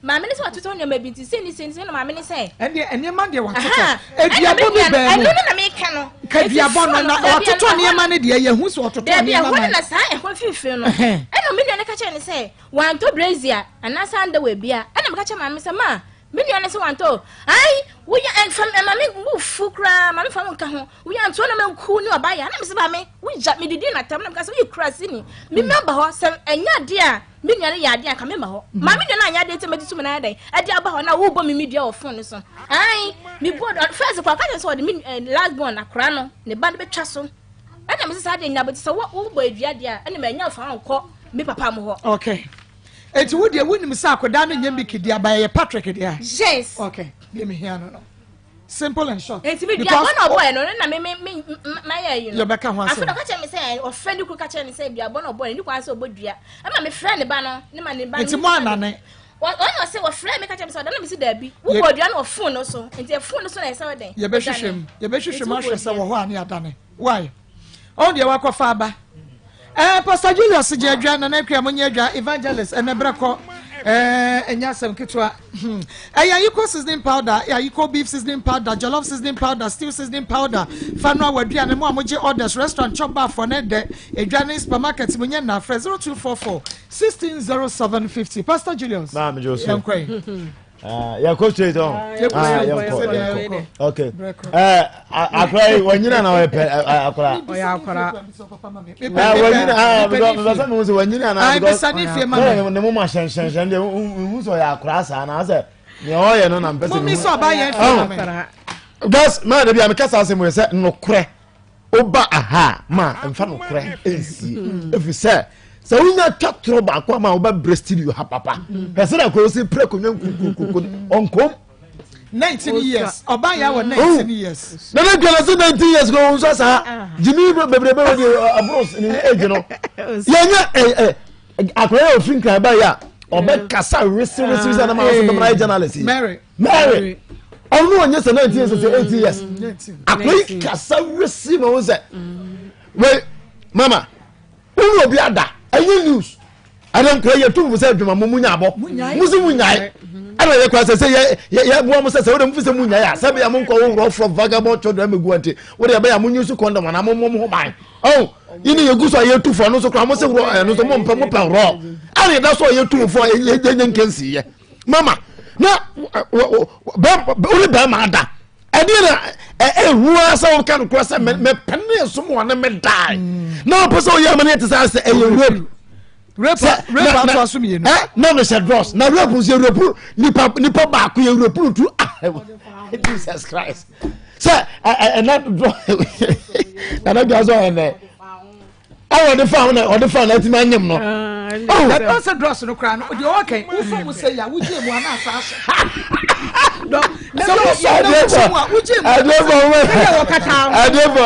Maame no sɛ watotɔ nneɛma bi nti sei ne sei nti na maame no sɛ. Ɛndeɛ nneɛma deɛ watotɔ. Aduabɔ bi bɛn mu. Ɛno no na meka no. Ka duabɔ no na watotɔ nneɛma no deɛ yɛhu sɛ ɔtotɔ nneɛma ma. Dabi ɛhɔ no na saa ɛhɔ mfimfini no. Ɛna me nua no ka kyerɛ no sɛ wantɔ brazier anaasɛ underwear bia. Ɛna meka kyerɛ maame sɛ ma me nua no sɛ wantɔ ayi woyɛ ɛnfa ɛma me bu fu koraa ma me fa wo nka ho woyɛ ntoɔ na manku ne ɔba yɛ ɛna me sɛ maame wogya medidi natam na meka sɛ woyɛ kurasini me mma ba hɔ sɛ ɛnyɛ adeɛ a Me nua no yɛ adeɛ anka memma hɔ. Ma me nua no anyɛ adeɛ nti mɛtutu me nan adɛn ɛde aba hɔ na wobɔ me medua wɔ phone no so. Ae mebɔ first kɔ ɔka kyerɛ sɛ ɔde me eh, last born akora no ne ba no bɛtwa so. Ɛna mese saa deɛ nyabete sɛ wobɔ adua deɛ a ɛna manya fa nkɔ me papa mo hɔ. Okay. Eti wo deɛ wonim sɛ akwadaa no nyɛ Mickey deɛ aba ɛyɛ Patrick deɛ. Yes. Okay. Deɛ mehia no no. Simple and short. Eti mi duabɔ na ɔbɔ yɛ no ne na me me me ma yɛ yi no. Yɛbɛka ho asɛm. Afei na ɔka kyerɛ mi sɛ ɔfrɛ ne kuru ka kyerɛ ne sɛ duabɔ na ɔbɔ yɛ ne kwan sɛ ɔbɔ dua. Ɛma mi frɛ ne ba no ne ma ne ba no. Eti mo anane. Ɔna ɔsɛ wɔfrɛ mi ka kyerɛ mi sɛ ɔda na mi si daabi. Wobɔ dua no wɔ phone no so nti phone no so na ɛsɛ ɔdɛn. Yɛbɛhwehwɛ mu yɛbɛhwehwɛ mu ahwɛ sɛ wɔ hɔ a ne adane. Why? Ɔn deɛ wakɔfa aba. Eh, Pastor Julius gye adwa, Nana Akua mo nyɛ adwa, Evangelist ɛnɛ brɛ kɔ. Eh, ɛnyɛ asɛm ketewa. Hmm. Ɛyɛ ayiko seasoning powder, ayiko beef seasoning powder, jollof seasoning powder, stew seasoning powder. Fa no a w'aduane mo a mogye orders, restaurant chop bar fɔ ne dɛ, edwa ne supermarket mo nyɛ na frɛ 0244 160750. Pastor Julius. Maame Josu. Yɛnkɔ yi. Ah, yɛkɔ straight on ah, yɛnkɔ yɛnkɔ okay eh, akora yi wɔnyina na ɔyɛ pɛ akora ɔyɛ akora wɔnyina ah because mepɛ sɛ mehu sɛ wɔnyina na because ne mo ma hyɛnhyɛnhyɛn deɛ mehu sɛ ɔyɛ akora saa na sɛ nea ɔyɛ no na mpɛ sɛ mehu because maa de bi a meka saa asɛm wɔ sɛ nokorɛ Woba aha a, ma mfa nokorɛ nsie ɛfiri sɛ sɛ wonya twa torɔ baako ama wobɛbrɛ studio ha papa hwɛ sɛ na kɔ sɛ pira konwa nkukukuku ɔnkom 19 years ɔba yɛ wɔ 19 years na ne dwene sɛ 19 years kɔ nso saa gyimi bebrebe wɔ de aboro ne age no yɛnyɛ akɔyɛ ofiri nkran ba yɛ a ɔbɛkasa wese wese wese anam ahosɛ bɛmra yɛ journalist yi Mary Mary ɔno ɔnyɛ sɛ 19 years sɛ 18 years akɔyi mm, kasa wese ma wo sɛ wei mama wone obi ada ɛnyɛ news ɛnɛ nkora yɛ tumfo sɛ adwuma mo munya abɔ mo si mu nyae ɛna yɛ kora sɛ sɛ yɛ yɛ boa mo sɛ sɛ wode mo fi sɛ mu nyae a sɛ bɛyɛ mo nkɔ wo worɔforɔ vagabond children mɛgu ante wode ɛbɛyɛ a mo nyi so condom anaa mo mo ho ban ɔn yi ni yɛgu so a yɛtu fo ɛno nso koraa mo se worɔ ɛno nso mo mpɛ mo pɛ worɔ ɛna yɛda so a yɛtu fo a yɛnyɛ nkansi yɛ mama na wone bɛrima ada ɛdeɛ na ɛhu ara sɛ woka no korɔ sɛ mepene som wɔ ne medae mm. na wopɛ sɛ woyɛ ama no yɛte sɛ sɛ ɛyɛ rape rape ato aso mmienu na mehyɛ drɔs na rape nso yɛ rape nipa nipa baako yɛ rape no tu jesus christ sɛ ɛna drɔ nana dwa sɛ ɔyɛ ɛwɔ ɔde fa ho na ɔde fa na ɛtumi anyem no. ɛdɔn sɛ drɔs no koraa no deɛ ɔwɔ kɛn wofa mu sɛ ya wogye mu ana asa ahyɛ. sɛ wosɔ na wogye mu a wogye mu ɛdeɛ bɔ ɛdeɛ wɔ kata ho ɛdeɛ bɔ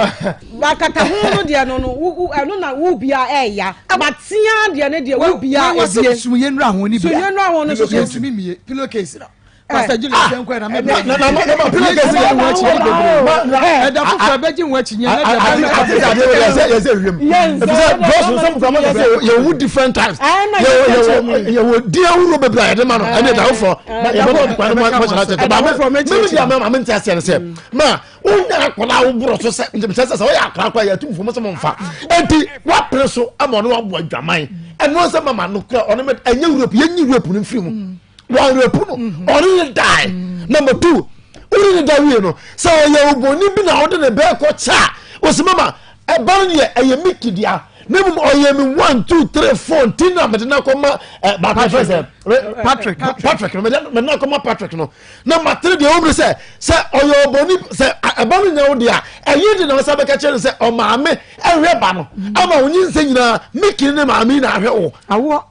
wakata ho no deɛ no no ɛno na wo bia ɛɛya batea deɛ no deɛ wo bia ebie sumuyɛ nura ho ni bia sumuyɛ nura ho no soso yɛntumi mie pillowcase no Pastor Julius ah. yɛn kɔ na mɛ na na na ma pillowcase yɛ ho akyi bebree ɛda foforɔ ɛbɛgye ho akyi nyɛ ɛna deɛ bɛ ati ati adeɛ wɔ yɛsɛ yɛsɛ wiem efisɛ drɔs nsɛm kura mo sɛ yɛ wo different times yɛ wɔ yɛ wɔ di ahorow bebree a yɛde ma no ɛna ɛda foforɔ yɛ bɛ bɔ kwan mo mo hyɛn akyɛ ba mɛ mi mi di ama mi n ti aseɛ no sɛ ma wonya akwadaa a woboro so sɛ sɛ sɛ sɛ woyɛ akwadaa koraa yɛatu mfom sɛ momfa enti woapere so ama ɔne waboa adwaman ɛno sɛ mama no kora ɔne ɛnyɛ rape yɛnyi rape no mfiri mu wɔn rape no mhm. ɔne ne die mhm. number two wone ne da wie no sɛ ɔyɛ obɔni bi na wode ne bɛɛ kɔ kyɛ a wɔsi mama ɛba no deɛ ɛyɛ miki dea Ne mmom ɔyɛ me 1 2 3 4 nti na mede no akɔma eh, baako fɛ sɛ Patrick. Patrick no mede mede no akɔma Patrick no. Na matere deɛ wɔm ne sɛ sɛ ɔyɛ ɔbɔni sɛ ɛba no nyɛ wo deɛ a ɛyɛ de na wɔsa bɛka kyerɛ no sɛ ɔmaame ɛhwɛ ba no mm. ama wo nyinsɛ nyinaa mekiri ne maame na ahwɛ wo. Awoɔ.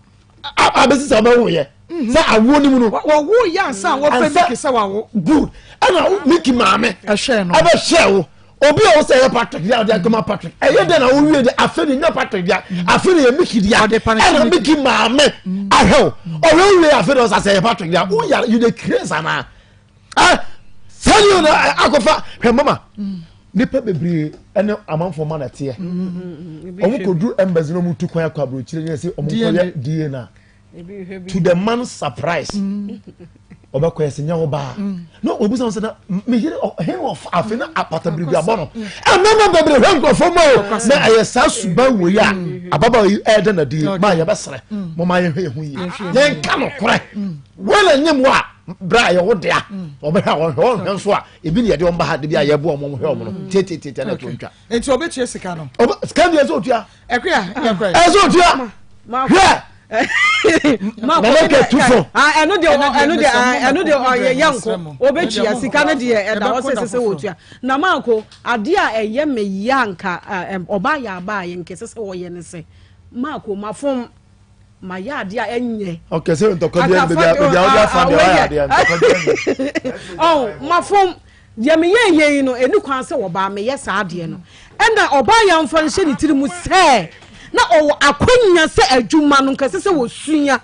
Abɛsi sɛ ɔbɛwo yɛ. Mm-hmm. Sɛ awoɔ no mu no. Wɔwo yɛ ansa a wɔfrɛ Miki sɛ wawo. Good. Ɛna Miki maame. Ɛhwɛ no. Ɛbɛhwɛ wo. Obi a wosɛ ɛyɛ Patrick deɛ ɔde akɔma Patrick. Ɛyɛ dɛ na wowie de afei de nya Patrick deɛ mm. afei de yɛ Miki deɛ. Ɛna Miki maame mm. ahwɛ wo. Ɔhwɛ wo wie afei de ɔsɛ sɛ ɛyɛ Patrick deɛ. Woyare you dey craze anaa. Ɛ sɛdeɛ na akɔfa hwɛ mama. Mm. Nipa bebree ɛne amanfoɔ ma na ɛteɛ. Wɔn kɔduru embassy na wɔn tu kwan akɔ aburokyire ne ɛsɛ wɔn kɔyɛ DNA. To the man surprise ɔbɛkɔ yɛ sɛ nyɛ wo baa na obusa sɛ na meyere he wɔ afe na apata biribi abɔ no ɛmɛma bebree hwɛ nkurɔfoɔ ma o na ɛyɛ saa suban wei a ababaawa yi ɛɛda na die ma yɛbɛsrɛ mo ma yɛhwɛ yɛ ho yie yɛnka no korɛ wɔn na nyɛ mu a berɛ a yɛwo dea wɔbɛhwɛ a wɔhwɛ wɔhwɛ nso a ebi ne yɛde wɔn ba ha de bi a yɛboa wɔn hwɛ wɔn no tietietie na ɛto ntwa nti ɔbɛtua sika no sika deɛ sɛ ɔtua Ɛkua yɛ kɔ. Ɛsɛ otua. Hwɛ. Nana kɛ tu fo. Ɛno deɛ ɛno deɛ ɛno deɛ ɔyɛ yɛ nko obetua sika no deɛ ɛda hɔ sɛ sɛ wɔtua na maako adeɛ a ɛyɛ me ya nka ɔbaa yɛ abaa yɛ nkɛsɛ sɛ wɔyɛ ne sɛ maako mafom mayɛ adeɛ a ɛnyɛ. ɔkɛ sɛ ntɔkwa bi ɛni baabi a baabi a ɔde afa deɛ ɔyɛ adeɛ ntɔkwa bi ɛni. Ɔn mafom. Deɛ meyɛeɛ yi no, ɛnni kwan sɛ ɔbaa meyɛ saa adeɛ no. Ɛnna ɔbaa yi amfa nhyɛ ne tiri mu sɛ na ɔwɔ akwanya sɛ adwuma no nka ɛsɛ sɛ wɔsua.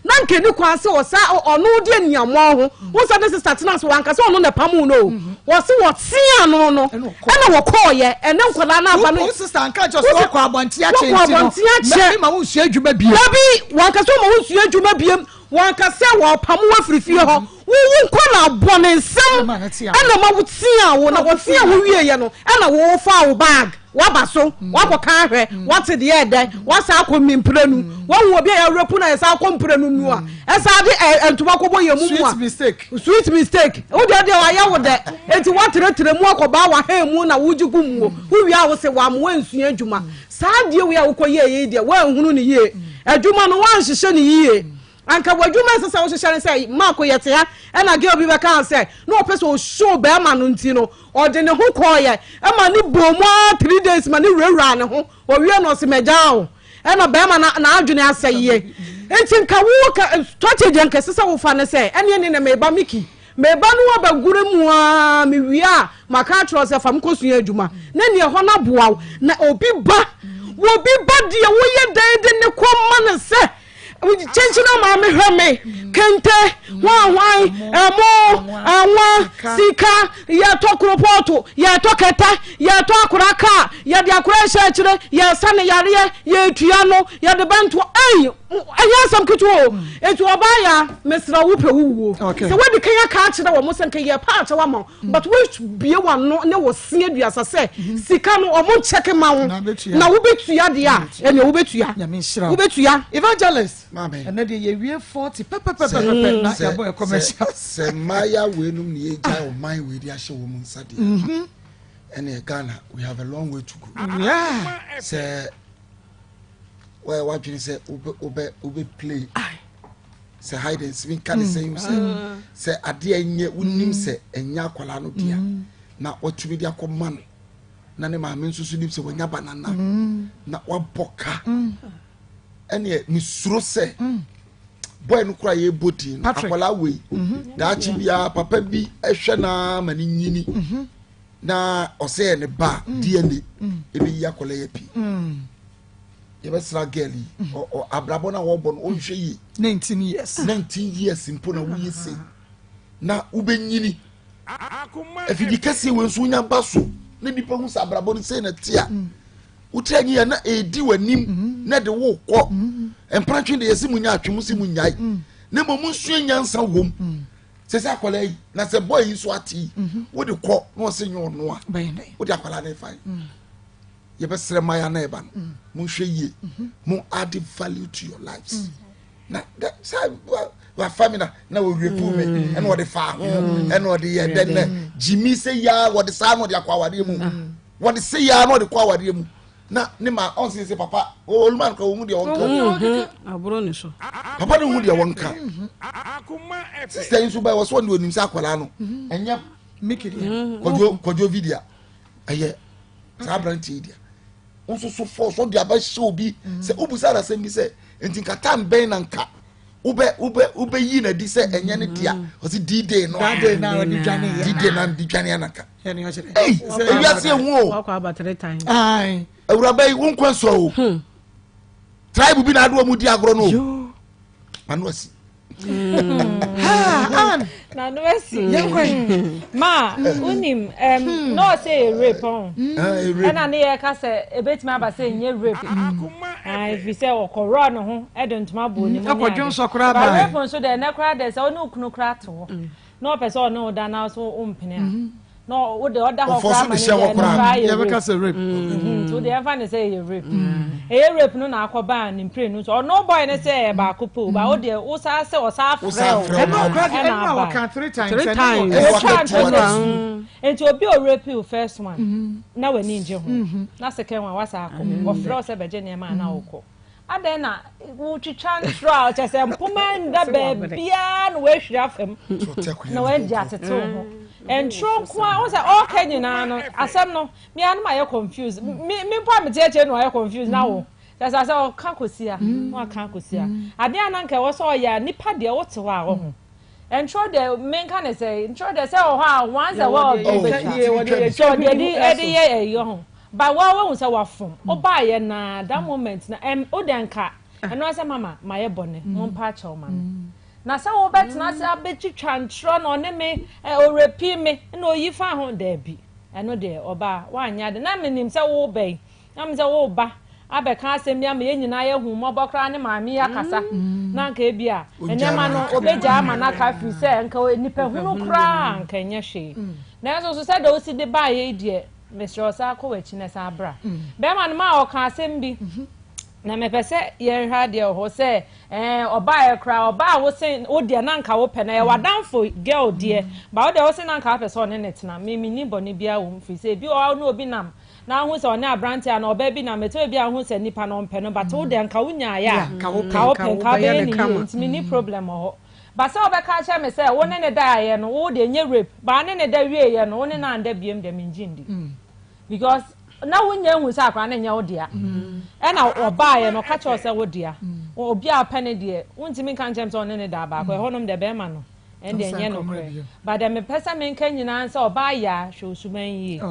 Na nka ɛnni kwan sɛ ɔsa ɔno de aniammɔn ho. Wo sɛ ne sista tena ase wanka sɛ ɔno na ɛpamoo no o. Wɔse wɔtea no no ɛna wɔkɔɔyɛ. Ɛnɛ nkwadaa no aba no. Wo sista anka nkyerɛ sɛ wɔkɔ abɔnten akyɛ nti no. Mɛma wo nsua adwuma biem. Dabi, wanka sɛ ɔma wo nsua adwuma biem. Wanka sɛ wɔrepamo wo afiri fie hɔ. Wo wo nkwadaa bɔne nsɛm na ma woteaa wo, na wɔteaa wo wieeɛ no na wofaa wo bag, woaba so, woakɔka ahwɛ, woate deɛ ɛdɛ, woasan akɔ mi mprenu. Woahu obi a yɛawerɛpu no a yɛsan akɔ mprenu mu a, ɛsan de ntoma kɔbɔ yɛn mu mu a. Sweet mistake. Sweet mistake. Wo deɛ deɛ wayɛ wo dɛ, enti woatrɛtrɛ mu akɔ baa w'ahan mu na wogye gu mu o. Wowie a wose wamma woansua adwuma. Saa adeɛ wei a wokɔyɛeɛ yi deɛ, woanhunu no yie. Adwuma no, woanhyehyɛ no yie. Anka w'adwuma a ɛsɛ sɛ wohyehyɛ ne sɛ, Marko, yɛte ha, ɛnna girl bi bɛkaa sɛ, na ɔpɛ sɛ ɔshow barima no nti no, ɔde ne ho kɔeɛ ma no bɔɔ mu ara three days ma no wurawuraa ne ho. Ɔwie no, ɔse, Magyaa wo. Ɛnna barima no n'adwene asɛeɛ. Nti nka wo ka strategy a nka ɛsɛ sɛ wofa ne sɛ, ɛnneɛ ne na meba Mickey, Me ba no abɛgoro mu ara, mewie a, maka akyerɛ wo sɛ fa me kɔsua adwuma, na nea ɛhɔ no aboa wo. Na obi ba, obi ba deɛ woyɛ dɛn de ne kɔ ma no sɛ kyenkyena maame hwɛ me, kente, hwanhwan, ɛmo, anwa, sika, yɛtɔ koropɔɔto, yɛtɔ kɛtɛ, yɛtɔ akora kaa, yɛde akora ɛhyɛ akyire, yɛsa ne yareɛ, yɛtua no, yɛde bɛntoɔ, ei! Ɛnyɛ asɛm ketewa o. Enti ɔbaa ya, mesrɛ wo pɛ wo wuo. Sɛ woadi kan aka akyerɛ wɔn sɛ nka yɛpɛ akyɛw ama wo, but woabue w'ano ne wo se aduasa sɛ sika no wɔn nkyɛke ma wo na wobɛtua deɛ a, ɛnneɛ wobɛtua. Wobɛtua. Evangelist, ɛnɛ deɛ yɛwie 40 pɛpɛpɛpɛpɛ na yɛabɔ yɛ commercial. Sɛ mmayewa weinom na yɛgyae ɔman wei de ahyɛ wɔn nsa deɛ a, ɛnneɛ Ghana we have a long way to go. Sɛ wɔyɛ w'adwene sɛ wobɛ wobɛ wobɛ play sɛ hide and seek nka ne sɛn sɛ mm. sɛ adeɛ nyɛ wonim mm. sɛ ɛnyɛ akwadaa no dea mm. na watumi de akɔma no na ne maame nso so nim sɛ wanya banana na wabɔ ka ɛneɛ mesuro sɛ bɔyɛ no kora yɛbɔ din no akwadaa wei mhm. daakye biara papa bi hwɛ naa ma ne nyini mhm. na ɔsɛ yɛ ne ba dna ɛbɛyi akwadaa yɛ pii yɛbɛsra girl yi abrabɔ no a wɔbɔ no ɔnhwɛ yie 19 years 19 years mpo na woyɛ sei na wobɛnyini afidi kɛseɛ wei nso wonya ba so na nipa hu sɛ abrabɔ no sei na te a wotiri anyi yɛ na ɛdi w'anim mm-hmm. na de wo kɔ mm-hmm. mpratwe de yɛsi mu nya atwe mu si mu nyae mm. na mmom nsua nyansa wom mm. Sɛ sɛ akwadaa yi na sɛ boy yi nso ate yi mhm. wode kɔ na ɔsɛ nyɛ ɔno a wode akwadaa no fa yi mm. yɛbɛsrɛ mmaayewa na ɛba no mm. monhwɛ yie mhm. mo add value to your lives mm. na sɛ wafa mi na na wɔrepu mi ɛna ɔde fa ho ɛna ɔde yɛ dɛ nɛ gyimi sɛ yaa wɔde saa na ɔde akɔ awadeɛ mu wɔde sɛ yaa na ɔde kɔ awadeɛ mu. Na ne ma ɔnse sɛ papa oluma no kora wɔn deɛ wɔn ka. Aburo ne so. Papa ne ho deɛ wɔn ka. Sista yi nso bɛyɛ wɔ so wɔn deɛ onim sɛ akwadaa no ɛnyɛ kwadwo kwadwo vi deɛ ɛyɛ saa aberanteɛ yi deɛ nso so fɔ so de abɛhyɛ obi sɛ obusa asɛm bi sɛ nti nka tan bɛn na nka wobɛ wobɛ wobɛyi na di sɛ ɛnyɛ ne dea ɔsi d-day no d-day na ɔde dwane anaka ei ewiase ehu o awuraba yi wo nkwa sɔ o hmm. tribe bi na ade wɔn di agorɔ no o manu asi. Nanu asi. Ma unim na ɔsɛ yɛ rape ɔn. Ɛna ne yɛ ka sɛ ebetumi aba sɛ nye rape. Efi sɛ ɔkɔrɔ ne ho ɛde ntoma bɔ ne mu ne ade. Ɛkɔdwo nsɔ koraa baa. Rape nso deɛ ɛnɛ koraa deɛ sɛ ɔne okunu koraa te hɔ na ɔpɛ sɛ ɔne wo da na so ɔmpene a. Na wo de ɔda hɔ koraa ma ne deɛ ɛno koraa yɛ rape. Yɛbɛka sɛ rape. Nti wo deɛ ɛmfa ne sɛ ɛyɛ rape. Ɛyɛ rape no na akɔbaa ne mprenu so. Ɔno boy no sɛ ɛyɛ baako pɛ o, ba wo deɛ wo saa sɛ ɔsaa frɛ wo ɛna aba. Three times. Three times. Ɔtwa nto Nti obi o rape wo first one na w'ani ngye ho na second one wasa akɔ. Ɔfrɛ wo sɛ bɛgye nneɛma a na wokɔ. Adɛn na wotwitwa ntorɔ a kyerɛ sɛ mpoma nda baabiara na woahwiri afa mu na woagye atete wo ho. Ntorɔ nko ara, wo sɛ ɔreka nyinaa no, asɛm no, me ara no mayɛ confused. Me me mpo a mete akyire no ayɛ confused na wo. Kyerɛ sɛ asɛ ɔka kɔsi a, na waka akɔsi a. Adeɛ a na nka ɛwɔ sɛ ɔyɛ a, nipa deɛ wote hɔ a ɔho. Ntorɔ deɛ menka ne sɛ, ntorɔ deɛ sɛ wɔ hɔ a once a while bi wobɛtwa. So deɛ ɛde yɛ ɛyi ɔho. But waa wahu sɛ wafom. Wobaayɛ naa that moment na ɛm wo deɛ nka ɛno ara sɛ mama mayɛ bɔne mompa akyɛw ma me. Na sɛ wobɛtena ase abɛtwitwa ntorɔ na ɔne me ɛ ɔrepi me na oyi fa ho daabi ɛno deɛ ɔbaa woanyɛ ade na menim sɛ woba yi na menim sɛ woba abɛka asɛm bi ama yɛn nyinaa yɛahu mmɔbɔ koraa ne maame yi akasa na anka ebi a nneɛma no obɛgyaa ama no aka firi sɛ nka nipa hunu koraa anka ɛnyɛ hwee nanso so sɛdeɛ wosi de baeɛ yi deɛ Mesrɛ wo san kɔ w'akyi na san bra. Bɛrima no maa ɔka asɛm bi na mepɛ sɛ yɛnhwɛ adeɛ wɔ hɔ sɛ ɛɛ ɔbaeɛ koraa ɔbaa wo se wo deɛ na nka wopɛ na yɛ w'adamfo girl deɛ ba wo deɛ wo se na nka wopɛ sɛ ɔne ne tena me menni bɔne biara wɔ mu firi sɛ ebi wɔ hɔ a wo ne obi nam na ahu sɛ ɔne aberanteɛ anaa ɔbaa bi nam ɛtɔ ebi a wohu sɛ nipa no ɔmpɛ no but wo deɛ nka wonyaeɛ a nka wopɛ nka wobɛyɛ ne yie nti menni problem wɔ hɔ But sɛ wobɛka akyerɛ me sɛ wo ne no daeɛ no wo deɛ nyɛ rape but ne no da wieɛ no wo ne no anda biom deɛ mengye ndi because na wonya nhu sɛ akwadaa no nyɛ wo dea ɛna ɔbaeɛ no ɔka kyerɛ wo sɛ wo dea obi a ɔpɛ ne deɛ wontumi nka nkyerɛ me sɛ ɔne ne daa baako ɛhɔnom deɛ bɛrima no ɛndeɛ ɛnyɛ nokorɛ but deɛ mepɛ sɛ menka nyinaa sɛ ɔbaa yaa hwɛ wo suban yie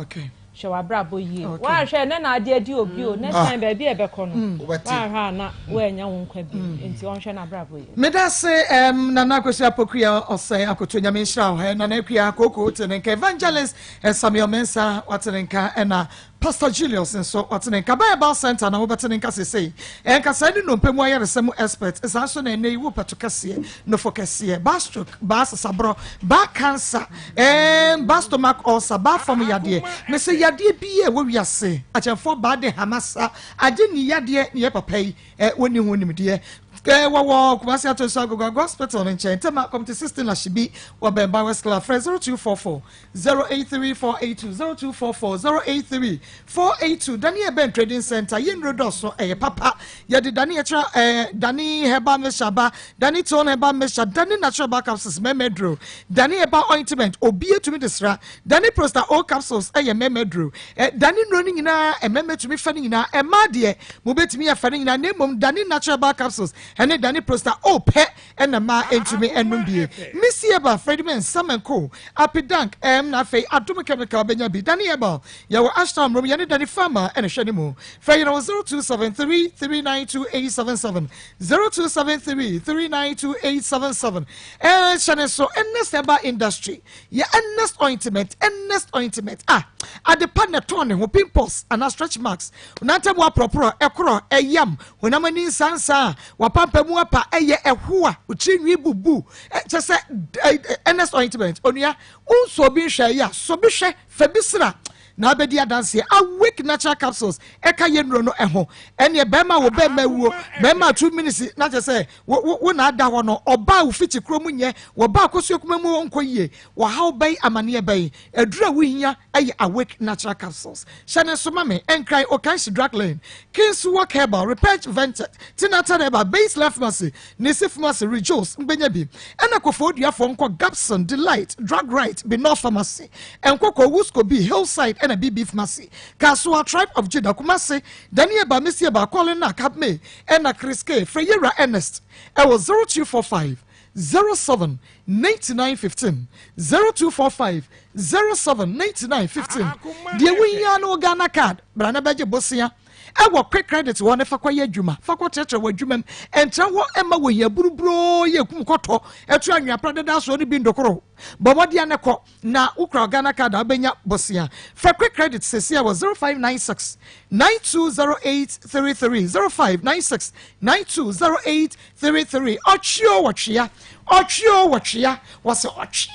Hwɛ w'abrabɔ yie. Woanhwɛ ɛnɛ na ade adi obi o, next time baabi a ɛbɛkɔ no, woanhwɛ a na woannya wo nkwa bio. Nti ɔnhwɛ n'abrabɔ yie. Medase em Nana Akosua Pokuya Ɔsɛe Akoto Nyame nhyira wo Nana Akua Kooko wote ne nka Evangelist Samuel Mensah wate ne nka ɛna Pastor Julius nso wate ne nka Bible Center na wobɛte ne nka sesei Nkasɛɛ ne nnompe mu ayaresa mu expert saa nso na ɛnɛ yi wopɛ to kɛseɛ nofo kɛseɛ baa stroke baa sasaborɔ baa cancer Eem ba stomach ulcer ba fam yadeɛ mese yadeɛ biaa ɛwɔ wiase akyɛnfoɔ baa de hama sa agye ni yadeɛ ne yɛ papa yi eh, wɔnni ho nimdeɛ eh, wɔwɔ Kumasi Atoso Agogo Hospital no nkyɛn Tema Committee 16 Lashibi wɔ bɛn Bowers Club frɛ 0244 083 482 0244 083 482 Daniel Ben Trading Center yɛ nnuro dɔɔso ɛyɛ papa yɛde Dani ɛkyerɛ ɛɛ Dani herbal mixture ba Dani tone herbal mixture Dani natural herbal capsules mɛmɛ duro Dani herbal ointment obi etumi de sra Dani prosta o capsules ɛyɛ mɛmɛ duro ɛ Dani nnuro no nyinaa ɛmɛmɛ tumi fa ne nyinaa ɛmaa deɛ mo betumi afa ne nyinaa na mmom Dani natural herbal capsules ɛne Dani prosta o pɛ ɛna mmaa ntumi ɛnom bie Missy herbal Fredman Samenko Apidank ɛm na afei Adom chemical bɛnya bi Dani herbal Yɛwɔ Ashtown mmrom, yɛne Danny Farmer na ɛhwɛ ne mu. Frɛ yɛn wɔ 0273 392 877, 0273 392 877. Ɛɛ, hyɛ ne so, Ernest Herbal Industry, yɛ Ernest Ointment, Ernest Ointment. Ah, ade pa na ɛtɔn ne ho, pimples anaa stretch marks, honantam aporɔporɔ, ɛkorɔ, ɛyam, honam ani nsansaa, w'apampam mu apa, ɛyɛ ɛho a, wo tiri nwi bubu, kyɛ sɛ, Ernest Ointment, onua, wonsɔ obi nhwɛ, ɛyɛ a, sɔ bi hwɛ, fa bi sra. na abɛdi adanseɛ. Awake Natural Capsules ɛka yɛ nnuro no ɛho. Ɛneɛ bɛrima a wo bɛrima awuo, bɛrima 2 minutes na kyerɛ sɛ wo wo wo na ada hɔ no, ɔbaa a wo fikyi kuro mu nyɛ, wɔbaa akosua kuma mu ɔnkɔ yie, wɔhaw bɛn, amaneɛ bɛn, aduro a wohia ɛyɛ Awake Natural Capsules. Hyɛ ne nso ma me, Nkran, Okanshi Drug Lane, Kings Walk Herbal, Repech Ventet, Tinatan Herbal, Base Life Pharmacy, Nisi Pharmacy, Rejoice, mbɛnya bi. Ɛna Kofoɔduafoɔ nkɔ Gabson, Delight, Drug Right, Binor Pharmacy, Nkɔkɔ, Wusco B, Hillside ɛna BB Pharmacy, Kasoa, Tribe of Judah, Kumasi, Daniel Ba, Missy Ba, Colin Nack, Habme, ɛna Chris K. Frɛ Yewura Ernest ɛwɔ 0245 07 99 15, 0245 07 99 15. Deɛ wohia ne wo Ghana card, bra na bɛgye bosea ɛwɔ Quick Credit hɔ ne fa kɔyɛ adwuma, fa kɔkyerɛkyerɛ wɔ adwuma mu, ɛnkyerɛ hɔ ɛma wɔ hia buruburoo yɛ kum kɔtɔ, ɛto anwea pradada soɔ no bi ndokoro. Bɔ mmɔden ne kɔ na wokura Ghana card a wobɛnya bosea. Frɛ Quick Credit seesei wɔ 0596 920833, 0596 920833. Ɔtwe o wɔtwea, ɔtwe o wɔtwea, wɔsɛ ɔtwea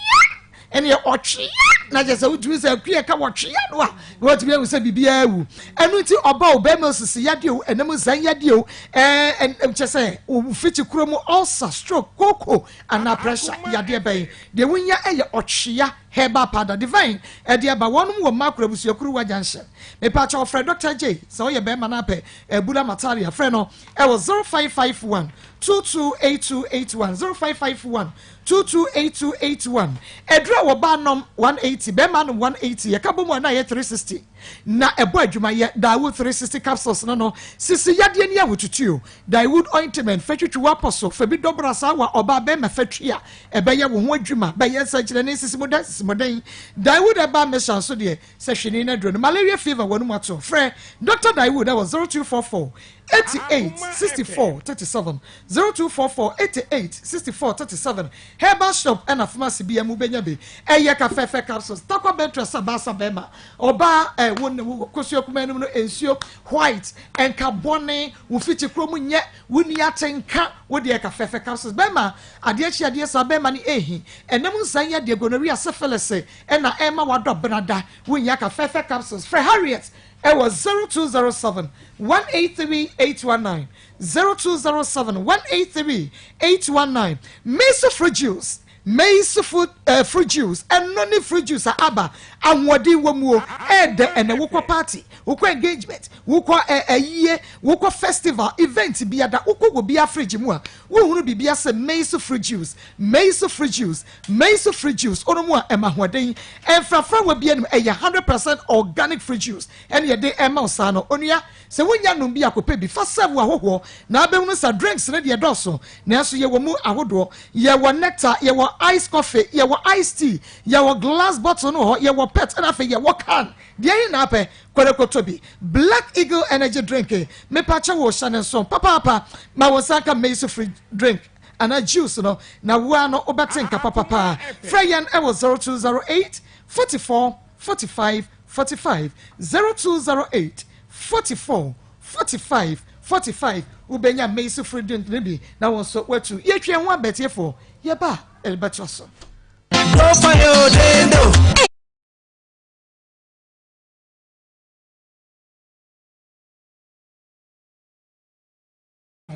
ɛneɛ ɔtwea na kyerɛ sɛ wotumi sɛ akua ka wɔtwea no a na watumi ahu sɛ biribiara awu. Ɛno nti ɔba o bɛrima osisi yadeɛ o ɛnam nsan yadeɛ o ɛɛ kyerɛ sɛ ofikyi kuro mu ulcer stroke koko anaa pressure yadeɛ bɛn deɛ wonya ɛyɛ ɔtwea herbal powder divine ɛde aba wɔnom wɔ makoro abusuakuru wa junction mepaakyɛ ɔfrɛ Dr. J sɛ ɔyɛ bɛrima no apɛ abura mataria frɛ no ɛwɔ 0551 228281 0551 228281 ɛduru a wɔbaa nom 180 bɛrima nom 180 yɛka bɔ mu a na ɛyɛ 360 na ɛbɔ adwuma yɛ Dawood 360 capsules no no sisi yadeɛ ni ahotutuo Dawood ointment fɛtwitwi wapɔ so fa bi dɔbra saa wa ɔbaa bɛrima fɛtwi a ɛbɛyɛ wo ho adwuma bɛyɛ nsɛnkyerɛnne nsisimuden nsisimuden Dawood ɛbaa mɛhyɛ nso deɛ sɛ hwene no aduro no malaria fever wɔn mu ato frɛ Dr. Dawood ɛwɔ 0244 88 64 37 0244 88 64 37 herbal shop ɛna pharmacy bi mu bɛnya bi ɛyɛ kafɛfɛ capsules takwa bɛntrɛ sɛ baasa bɛrima ɔbaa ɛ wo ne wo kosua kuma anim no nsuo white ɛnka bɔne wo fiti kuro mu nyɛ wo ni atenka wo deɛ kafɛfɛ capsules bɛrima adeɛ kyi adeɛ saa bɛrima no ehi ɛnam nsan yɛ deɛ gonorrhea syphilis ɛna ɛma wadɔ benada wonya kafɛfɛ capsules frɛ Harriet ɛwɔ 0207 183 819 0207 183 819 Mesa fruit juice Maize fruit, fruit juice ɛno ne fruit juice a aba ahoɔden wɔ mu o ɛɛdɛ ɛnɛ wokɔ party wokɔ engagement wokɔ ɛyie wokɔ festival event biada wokɔ wɔ bia fridge mu a wohunu biribia sɛ maize fruit juice maize fruit juice maize fruit juice ɔno mu a ɛma ahoɔden ɛmfrafra wɔ bia no ɛyɛ 100% organic fruit juice ɛne yɛde ɛma wo saa no onua sɛ wonya nom bi akɔpɛ bi fa serve wɔ ahohoɔ na abɛhunu sa drinks no deɛ dɔɔso nanso yɛwɔ mu ahodoɔ yɛwɔ nectar yɛwɔ ice coffee yɛwɔ ice tea yɛwɔ glass bottle no wɔ hɔ yɛwɔ pet ɛna afei yɛwɔ can deɛ yi na apɛ kɔrɛkɔtɔ bi Black Eagle energy drink mepakyɛ wɔ hyɛ ne nso papaapa ma wɔn nsa nka maize fruit drink anaa juice no na woa no wobɛte nka papapaa frɛ yɛn ɛwɔ 0208 44 45 45 0208 44 45 45 wobɛnya maize fruit drink no bi na wɔn nso watu yɛtwe ho abɛtiefoɔ yɛba a ɛbɛtoa so.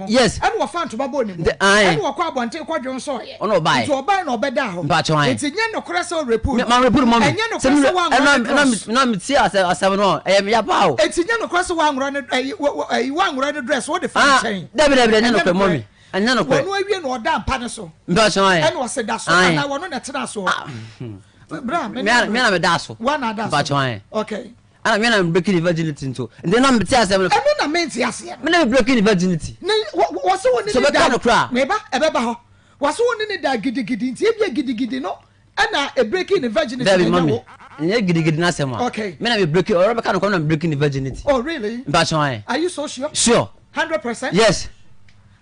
Yes. Ɛna wɔfa ntoma bɔ ne mu. Ae. Ɛna wɔkɔ abɔnten kɔdwo nso ɔyɛ. Ɔna ɔbae. Nti ɔbae na ɔbɛda hɔ. Mpakyɛw ae. Nti nyɛ nokorɛ sɛ ɔrepu no. Ma repu no mɔmi. Ɛnyɛ nokorɛ sɛ wanworɔ ne dress. Na mi ti asɛm asɛm no ɛyɛ mi ya paa o. Nti nyɛ nokorɛ sɛ wanworɔ ne ɛyi wɔ ɛyi wanworɔ ne dress wode fa nkyɛn. Dabi dabi ɛnyɛ nokorɛ mɔmi. Ɛnyɛ nokorɛ. Wɔn awie na ɔda mpa ne so. Mpakyɛw ae. Ɛna ɔse da so anaa wɔn na ɛtena soɔ. Bra me na me na me da so. Wɔn na da so. Mpakyɛw ae. Okay. Ana me na me breaking the virginity nso. Nti na me te asɛm no. Ɛno na me nte aseɛ no. Me na me breaking the virginity. Ne wɔse wo ne ne da. no koraa. Meba ɛbɛba hɔ. Wɔse wo ne ne da gidigidi nti ebia gidigidi no ɛna e breaking the virginity. Dabi mami. Nyɛ gidigidi na asɛm a. Okay. Me na me breaking ɔrɔ bɛka no kɔ na me breaking the virginity. Oh really? Mpatsɔn ayɛ. Are you so sure? Sure. 100%? Yes.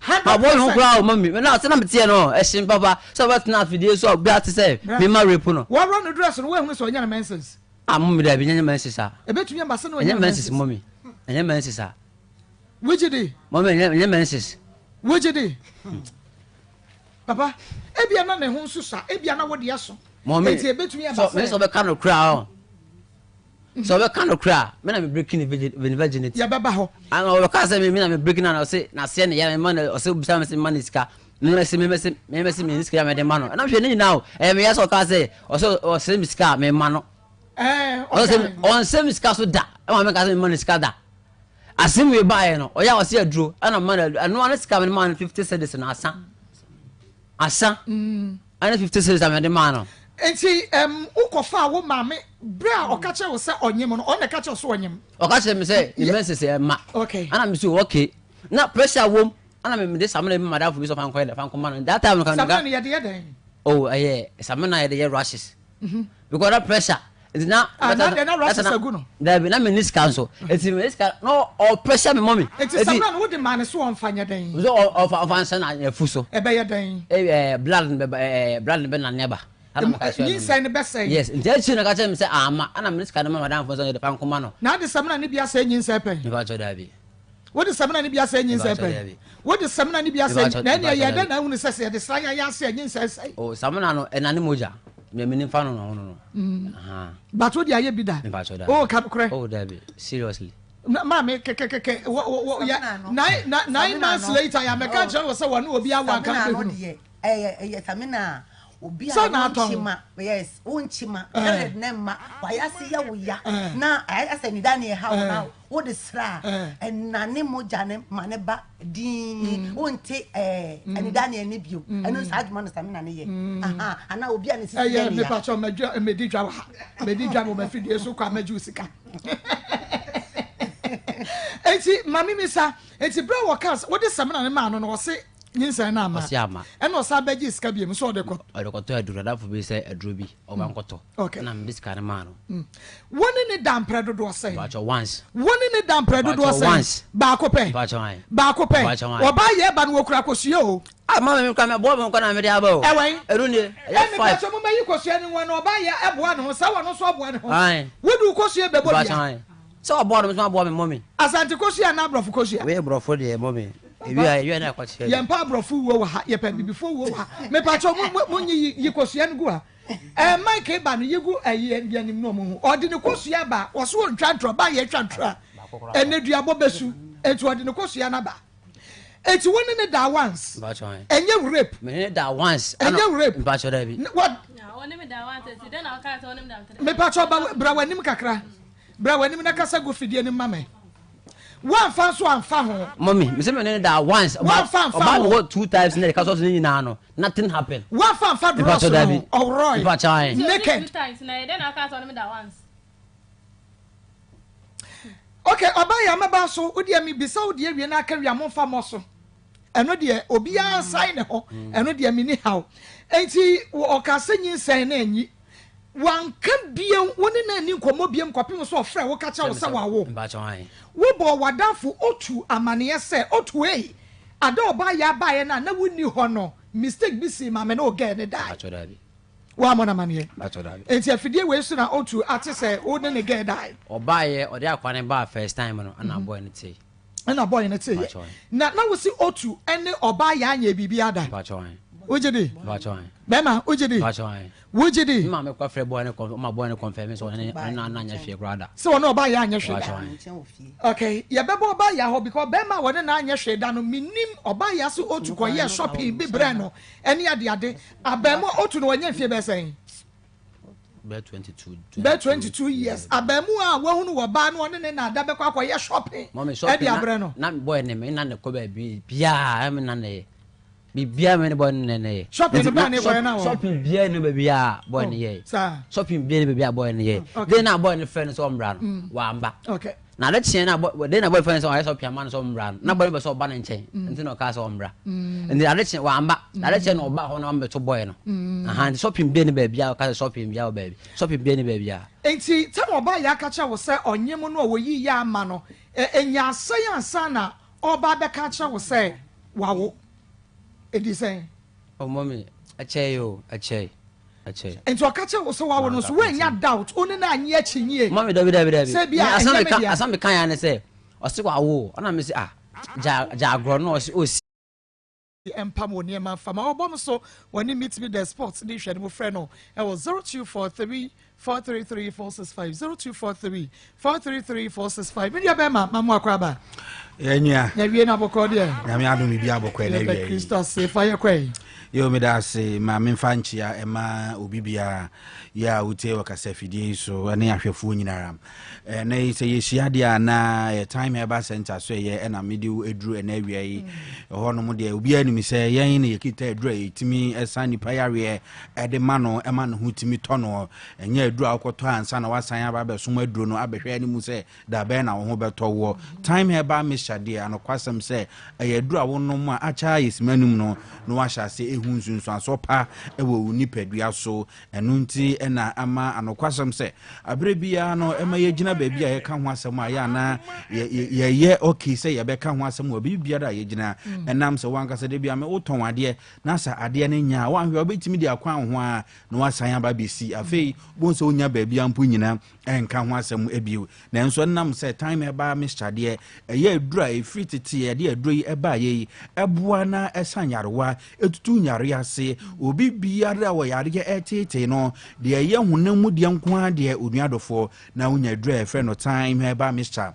100%. Ma bɔ ne ho koraa o mami. Na sɛ na me teɛ no ɛhye papa sɛ ɔbɛtena afidie so a obi ate sɛ me ma rape no. Wɔrɔ no dress no woahunu sɛ ɔnyɛ no menses. Ah mummy dabi nyɛ menses a. Ebetumi aba sɛ na ɔnyɛ menses mummy. Ɛnyɛ menses a. Wogye di? Mummy ɛnyɛ menses. Wogye di? Papa, ebia na ne ho nso sa, ebia na wode aso. Mummy. Enti ebetumi aba sɛ. Mɛ sɛ ɔbɛka no koraa o. Sɛ ɔbɛka no korɛ a, me na me breaking ne virginity. Yɛbɛba hɔ. Ana ɔbɛka sɛ me na me breaking na ɔse n'aseɛ ne yɛ me ma no ɔse obisa me sɛ me ma no sika. Me mɛse me mɛse me mɛse me ne sika me de ma no. Ɛna hwɛ ne nyinaa o. Ɛyɛ me yɛ sɛ ɔka sɛ ɔsɛ ɔsɛ me sika a me ma no. Ɔsɛ ɔnsɛ me sika so da. Ɛma me ka sɛ me ma no sika da. Asɛm wei baeɛ no ɔyɛ a ɔsɛ aduro ɛna ma no ɛno ano sika me ma no 50 cedis no asa. Asa. Ɛne 50 cedis a mede maa no. Nti ɛm wokɔfaa wo maame berɛ a ɔka kyerɛ wo sɛ ɔnyem no ɔno na ɛka kyerɛ wo sɛ ɔnyem? Ɔka kyerɛ me sɛ ne menses ɛma. Okay. Ɛna me so okay. Na pressure wom ɛna me mede samina bi ma madamfo bi sɛ ɔfa nkɔyɛ dɛ fa nkɔma no. That time no ka. Samina no yɛde yɛ dɛn? Oh ɛyɛ samina yɛde yɛ rashes. Because na pressure nti na. Ah na deɛ na rashes agu no. Dabi na me ni sika nso nti me ni sika na ɔ pressure me mɔmi. Nti samina no wode maa ne so ɔnfa nyɛ dɛn. So ɔfa ɔfa nsa na afu so. Ɛbɛyɛ dɛn. Ɛɛ blood no bɛba ɛɛ blood no bɛ nane aba. Nyinsɛn no bɛsɛe. Yes nti akyire na ka kyerɛ me sɛ ama ɛna me ni sika no ma madam fo sɛ ɔde fa nkɔma no. Na ade samina no bi asɛe nyinsɛn pɛn. Mepa kyɛw dabi. Wode samina no bi asɛe nyinsɛn pɛn? Wode samina no bi asɛe na ɛnea yɛ dɛn na ahunu sɛ sɛ yɛde sra yɛayɛ ase a nyinsɛn sɛe? Oh, samina no ɛnane mogya. Nea menim fa no no ho no no. Mm. But wode ayɛ bi da? Oh, ka nokorɛ. Oh, dabi. Seriously. Maame kɛkɛkɛkɛ wɔ wɔ yɛ nine 9 months later yɛ amɛka kyerɛ wɔ sɛ wɔne obi awo anka bɛhunu. Ɛyɛ ɛyɛ samina a obi a Sɛ na atɔn. wonkyima yes wonkyima period ne mma wayɛ ase yɛ wo ya na ayɛ asɛ ne da ne ɛha wo na wode sra a ɛnane mogya ne ma ne ba dinn wonte ɛɛ anida ne ɛne bio ɛno saa adwuma no samina ne yɛ aha anaa obi a ne sisi yɛ Ɛyɛ ne ya. mepakyɛ mɛdwa mɛdi dwa wɔ ha mɛdi dwa wɔ mafidie so kɔ a mɛgye wo sika. Eti maame mi sa eti bere a wɔka sɛ wode samina ne maa no no ɔse nyinsɛn no ama Ɔse ama. ɛna ɔsan bɛgye sika bio nso ɔde kɔ. Ɔde kɔtɔ aduro adamfo bi sɛ aduro bi ɔba nkɔtɔ. Okay. Ɛna mede sika no maa no. Wo ne ne da mprɛ dodoɔ sɛn? Mpakyɛ once. Wo ne ne da mprɛ dodoɔ Mpakyɛ sɛn? once. Baako pɛ. Mpakyɛ wan. Baako pɛ. Mpakyɛ wan. Ɔbaa yɛ ba no wɔkura kosua o. Ah maame mi kura mi aboa mi kura na mi de aba o. Ɛwɛn. Ɛnu nie. Ɛyɛ Ɛmi five. pakyɛ mo mɛyi kosua no wɔn na ɔbaa yɛ ɛboa ne ho sɛ wɔn nso ɔboa ne ho. Ayi. Wode wo kosua bɛbɔ Mpakyɛ dua. wan. Sɛ ɔboa no mi nso aboa mi mɔmi. Asante kosua anaa aborɔfo kosua? Wei yɛ borɔfo deɛ mɔmi. Ewi a ewi a na ɛkɔ kyerɛ. Yɛn pa aborɔfo wuo wɔ ha yɛpɛ abibifoɔ wuo wɔ ha mepakyɛ mo mo mo nyi yi yi kosua no gu ha ɛɛ mike ba no yi gu ɛyi yɛn anim na ɔmo hu ɔde ne kosua ba ɔso ɔntwa ntorɔ ba yɛ twa ntorɔ a ɛnɛ duabɔ bɛsu eti ɔde ne kosua no aba eti wo ne ne da once ɛnyɛ rape Me ne da once. Ɛnyɛ rape. Mpakyɛ dabi. What mepakyɛ ba bra w'anim kakra bra w'anim na kasa gu fidie no ma me woamfa nso amfa ho. Mɔmi, me sɛ me ne da once. Woamfa amfa Ɔbaa ho. mi hɔ two times na ɛka sɔsɔ ne nyinaa no nothing happen. Woamfa amfa drɔs Mpakyɛ no dabi. ho ɔworɔe Mpakyɛ ayi. naked. Two times na yɛ dɛn na ɔka sɛ ɔne me da once. Okay, ɔbaa yɛ amɛba so wo deɛ mebisa wo deɛ wie na aka wie a momfa mmɔ so ɛno deɛ obiara nsan ne hɔ ɛno deɛ menni haw enti ɔka sɛ nyinsɛn na anyi wanka biam wo ne no anni nkɔmmɔ biam kɔpem sɛ ɔfrɛ wo ka kyerɛ wo sɛ wawo Mpakyɛ ayi. wobɔɔ w'adamfo otu amaneɛ sɛ otu ei ada ɔbaa yɛ abaeɛ no a na wonni hɔ no mistake bi sii maame ne wo girl ne dae Mpakyɛ dabi. woammɔ no amaneɛ Mpakyɛ dabi. enti afidie wei so na otu ate sɛ wo ne ne girl dae Ɔbaa yɛ ɔde akwa ne baa first time no ɛna boy no te. Ɛna boy no teeɛ Mpakyɛ na na wosi otu ɛne ɔbaa yɛ anyɛ biribi ada Mpakyɛ ayi. wogye di Mpakyɛ ayi. bɛrima wogye di Mpakyɛ ayi. wogye di Me maame kɔ frɛ boy no kɔn ɔma boy no confirm sɛ ɔne ne ɔne na anyɛ hwee koraa da. Sɛ ɔne ɔbaa yɛ anyɛ hwee da. Mpakyɛ ayi. Okay yɛbɛbɔ ɔbaa yɛ hɔ because bɛrima a wɔne na anyɛ hwee da no menim ɔbaa yɛ ase otu kɔyɛ shopping bi brɛ no ɛne ade ade abɛɛmo otu no wɔnyɛ mfie bɛɛ sɛn. Bɛɛ 22. Bɛɛ 22 years abɛɛmo a wahunu wɔ baa no ɔne ne na ada bɛkɔ akɔyɛ shopping Mɔmi ɛde shopping abrɛ na no. na boy ne me na ne kɔ baabi biaa ɛmi na ne yɛ biribiaa me ne boy ne ne yɛ. Shopping no Nti bɛn na ne kɔyɛ na wɔ? Shopping biaa ne baabi a boy ne Oh, yɛ. saa. Shopping biaa ne baabi a boy ne yɛ. Okay. Den na boy ne frɛ no sɛ ɔmmra no wamba. Okay. Na ade kyeɛ na boy den na boy frɛ no sɛ ɔyɛ shopping ama no sɛ ɔmmra no na boy no bɛ sɛ ɔba ne nkyɛn nti na ɔkaa sɛ ɔmmra. Nti ade kyeɛ wamba na ade kyeɛ na ɔba hɔ na ɔmbɛto boy no. Aha nti shopping biaa ne baabi a ɔka sɛ shopping biaa wɔ baabi shopping biaa ne baabi a. Enti tam ɔbaa yɛ aka kyerɛ wo sɛ ɔnyem no a wɔyii yɛ ama no ɛnya asɛe ansa na ɔreba abɛka akyerɛ wo sɛ wawo? Ɛdi sɛn? Oh mommy, ɛkyɛe o, ɛkyɛe, ɛkyɛe. Nti ɔka kyerɛ wo sɛ wawo no nso woannya doubt, wo ne no annye akyinnye? Mommy, dabi dabi dabi. Sɛ ebia Asɛm ɛnyɛ me meka dea. asɛm meka ya ne sɛ ɔse wawo o, ɛna me se ah gya gya agorɔ no ɔse ɔsi. Mpam wɔ nneɛma mfa ma ɔbɔ m so wɔne Meet Me The Sports de hwɛ no mu frɛ no ɛwɔ 0243. 433 465 0243 433 465. Me nua bɛrima ma mo akɔ aba. Yɛnua. Na wie na abɔkɔ deɛ. Nyame adom biribi abɔkɔ ɛna Yɛda awia yi. Kristo ase fa yɛ kɔ yi. Yo meda ase ma memfa nkyea ɛma obi biara yɛ a wotie wɔ kasafidie yi so ɛne ahwɛfoɔ nyinara. Ɛnɛ yi sɛ yɛhyia deɛ a na yɛ Time Herbal Center so ɛyɛ ɛna mede wo aduru ɛnɛ awia yi. Ɛhɔ nom deɛ obiara nim sɛ yɛn na yɛkita aduru a yɛtumi ɛsa nipa yareɛ ɛde ma no ɛma ne ho tumi tɔ no. Ɛnyɛ aduru a wokɔtɔ ansa na wasan aba abɛsom aduro no abɛhwɛ anim sɛ da bɛn na wo ho bɛtɔ woɔ. Thyme herbal mixture deɛ, anokwasɛm sɛ, ɛyɛ aduru a wonom a akyɛ ara yɛ simma anum no na woahyɛ aseɛ ahu nsunsuansoɔ pa wɔ wo nipadua so. Ɛno nti na ama anokwasɛm sɛ, aberɛ biara no ɛma yɛgyina baabi a yɛka ho asɛm a ɛyɛ a na yɛyɛ okay sɛ yɛbɛka ho asɛm wɔ baabi biara a yɛgyina. Ɛnam sɛ wo ankasa da biara wotɔn adeɛ na sɛ adeɛ no nyɛ a, woanhwɛ a wobɛtumi de akwan wo ho ara na woasan aba abɛsi. Afei wobɛhu sɛ wonnya baabi ara mpo nnyina nka ho asɛm bio. Nanso ɛnam sɛ thyme herbal mixture deɛ, ɛyɛ aduro a ɛfiri tete a yɛde aduro yi baeɛ yi, ɛboa na ɛsa nyarewa, ɛtutu nyareɛ ase. Obi biara a ɔyareɛ ɛreteetee no, deɛ ɛyɛ honam mu deɛ nko ara deɛ, onua dɔfoɔ, na wonya aduro a yɛfrɛ no thyme herbal mixture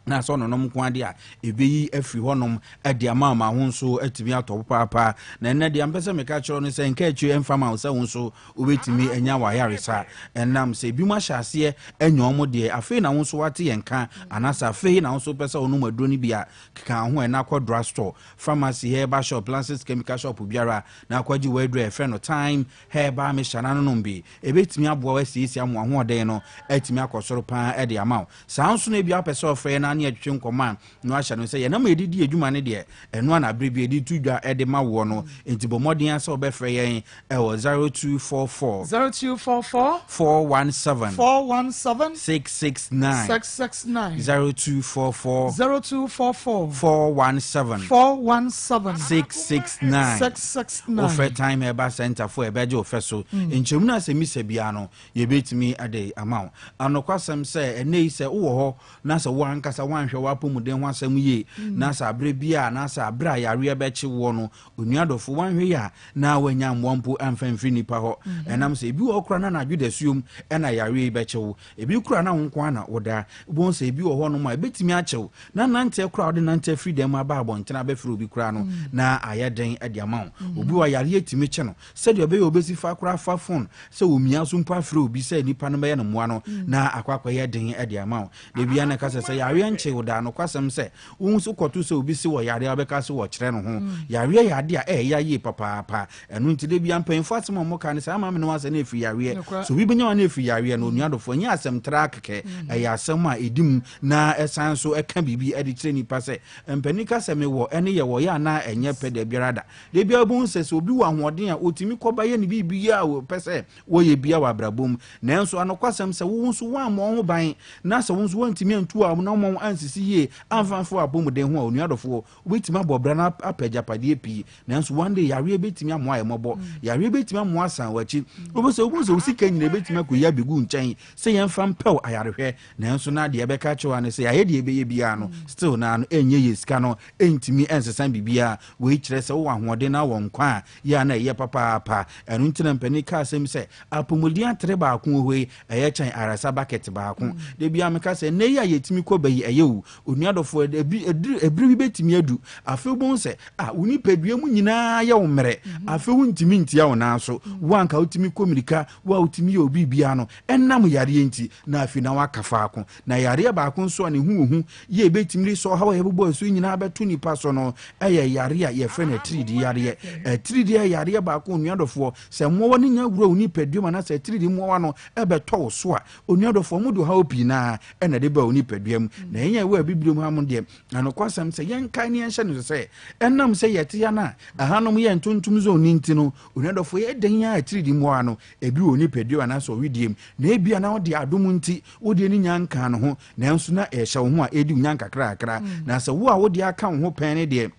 na sɛ ɔnonom nko ade a ɛbɛyi afiri hɔnom de ama ama ho nso atumi atɔ papaapa. Na ɛnnɛ deɛ mpɛ sɛ meka kyerɛ no sɛ nka akyire ɛmfa ma wo sɛ wo nso wobɛtumi anya w'ayaresa, ɛnam sɛ ebinom ahyɛ aseɛ anya wɔn deɛ, afei na wo nso woate yɛn nka, anaasɛ afei na wo nso wopɛ sɛ wonom aduro no bi a, keka wo ho ɛna kɔ drug store, pharmacy, herbal shop, licensed chemical shop biara na akɔgye w'aduro a yɛfrɛ no Thyme Herbal Mixture no anonom bi. Ɛbɛtumi aboa wo asiesie ama w'ahoɔden no atumi akɔ soro paa de ama wo. Saa nso na ebia wopɛ sɛ ɔfrɛ yɛn na ne yɛtwetwe nkɔmmɔ a, na wahyɛ no sɛ yɛn nam a yɛde di adwuma no deɛ, ɛno ara na berɛ bi yɛde to dwa de ma woɔ no. Enti bɔ mmɔden ara sɛ wobɛfrɛ yɛn wɔ 0244. 0244. 417. 417. 669. 669. 0244. 0244. 417. 417. 669. 669. Wofrɛ Time Herbal Center foɔ a, ɛbɛgye wo fɛ so. Nkyɛmu no asɛmmisa biara no, Yebetumi de ama wo. Anokwasɛm sɛ, ɛnnɛyi sɛ wowɔ hɔ na sɛ wo ankasa woanhwɛ w'apɔmuden ho asɛm yie, na sɛ aberɛ bi a anaasɛ aberɛ a yareɛ bɛkye woɔ no, onua dɔfo, woanhwɛ yie a na woannya mmoa mpo amfa amfiri nnipa hɔ. Ɛnam sɛ ebi wɔ hɔ koraa na anadwo dasuom na yareɛ yi bɛkye wo. Ebi koraa na wo nko ara na woda. Wobɛhu sɛ ebi wɔ hɔnom a ɛbɛtumi akye wo, na nanteɛ koraa a wode nante afiri dan mu aba abɔntene abɛfrɛ obi koraa no, na ayɛ den de ama wo. Obi wɔ hɔ a yareɛ tumi kye no, Sɛdeɛ ɛbɛyɛ a ɔbɛsi fa koraa fa fon sɛ ɔmia so mpo afrɛ obi sɛ nipa no bɛyɛ no mmoa no na akɔ akɔyɛ den de ama wo. Da biara na ɛka sɛ, sɛ yareɛ nkyee wo da a, nokwasɛm sɛ wohu sɛ wokɔto sɛ obi se wɔ yareɛ a wobɛka sɛ wɔkyerɛ no ho. Yareɛ yɛ adeɛ a ɛyɛ ya yie papaapa. Ɛno nti da biara mpanyinfoɔ asɛm a wɔka ne sɛ ama me ne wo asɛ na ɛfiri yareɛ. Sɛ obi bɛnya wo na ɛfiri yareɛ no, onua dɔfoɔ, ɛnyɛ asɛm traa kɛkɛ. Ɛyɛ asɛm a ɛdi mu na ɛsan nso ɛka biribi de kyerɛ nipa sɛ mpanin ka sɛ mewɔ ɛne yɛwɔ yɛ anaa ɛnyɛ pɛ da biara da. Da biara wobɛhu sɛ, sɛ obi wɔ ahoɔden a, ɔtumi kɔba yɛ ne biribiara a ɔpɛ sɛ ɔyɛ biara wɔ abrabɔ mu. Nanso anokwasɛm sɛ, wo nso woammɔ wo ho ban, na sɛ wo nso woantumi antu w'anammɔn ansisi yie amfa amfa w'apɔmuden ho a, onua dɔfoɔ, wobɛtumi abɔ bra na apɛ agyapadeɛ pii. Nanso one day, yareɛ bɛtumi amoa ayɛ mmɔbɔ. Yareɛ bɛtumi amoa asan w'akyi. Wobɛhu sɛ, wobɛhu sɛ wo sika nyinaa bɛtumi akɔyi abɛgu wo nkyɛn sɛ yɛmfa mpɛw ayarehwɛ. Nanso na deɛ ɛbɛka akyerɛ wo ara ne sɛ, yɛayɛ deɛ yɛbɛyɛ biara no, still naa no, ɛnyɛ yie. Sika no ɛntumi ɛnsesa biribiara. Wei kyerɛ sɛ wowɔ ahoɔden na wowɔ nkwa a, yɛ a na ɛyɛ papaapa. Ɛno nti na mpanin ka asɛm sɛ, Apɔmuden atere baako wɔ hɔ yi, ɛyɛ kyɛn ayaresa bakɛte baako. Da biara meka sɛ, nnɛ yi a yɛtumi kɔ ba yi, ɛyɛ o. Onua dɔfoɔ, ɛbi, ɛduru, ɛberɛ bi bɛtumi adu. Afei wobɛhu sɛ, ah, wo nipadua mu nyinaa yɛ wo mmerɛ. Afei wontumi ntia wo nan so. Wo a anka wotumi kɔ mmirika, wo a wotumi yɛ wo biribiara no, ɛnam yareɛ nti, na afei na woaka faako. Na yareɛ baako nso a ne ho wɔ hu yɛ ɛbɛtumi de sɛ ɔhaw a yɛbobɔ so nyinaa bɛto nipa so no yɛ yareɛ a yɛfrɛ no atiridii yareɛ. Atiridii yɛ yareɛ baako onua dɔfoɔ, sɛ mmoawa no nya wura wo nipadua mu anaasɛ atiridii mmoawa no bɛtɔ wo so a, onua dɔfoɔ, wɔde ɔhaw pii no ara na ɛde ba wo nipadua mu. Na yɛn a yɛwɔ abibirem ha mu deɛ, na nokwasɛm sɛ yɛnkae ne yɛnhyɛ no so sɛ ɛnam sɛ yɛte ha no a ɛhanom yɛ ntontom zone no nti no, onua dɔfoɔ, yɛ dɛn ara atiridii mmoawa no ebi wɔ nipadua mu anaasɛ ɔwedeɛ mu, na ebia na wode adom nti wodeɛ no nya nkaa no ho, nanso na ɛhyɛ wo ho a ɛredi wo nya nkakrakra. Na sɛ wo a wode aka wo ho pɛn no deɛ,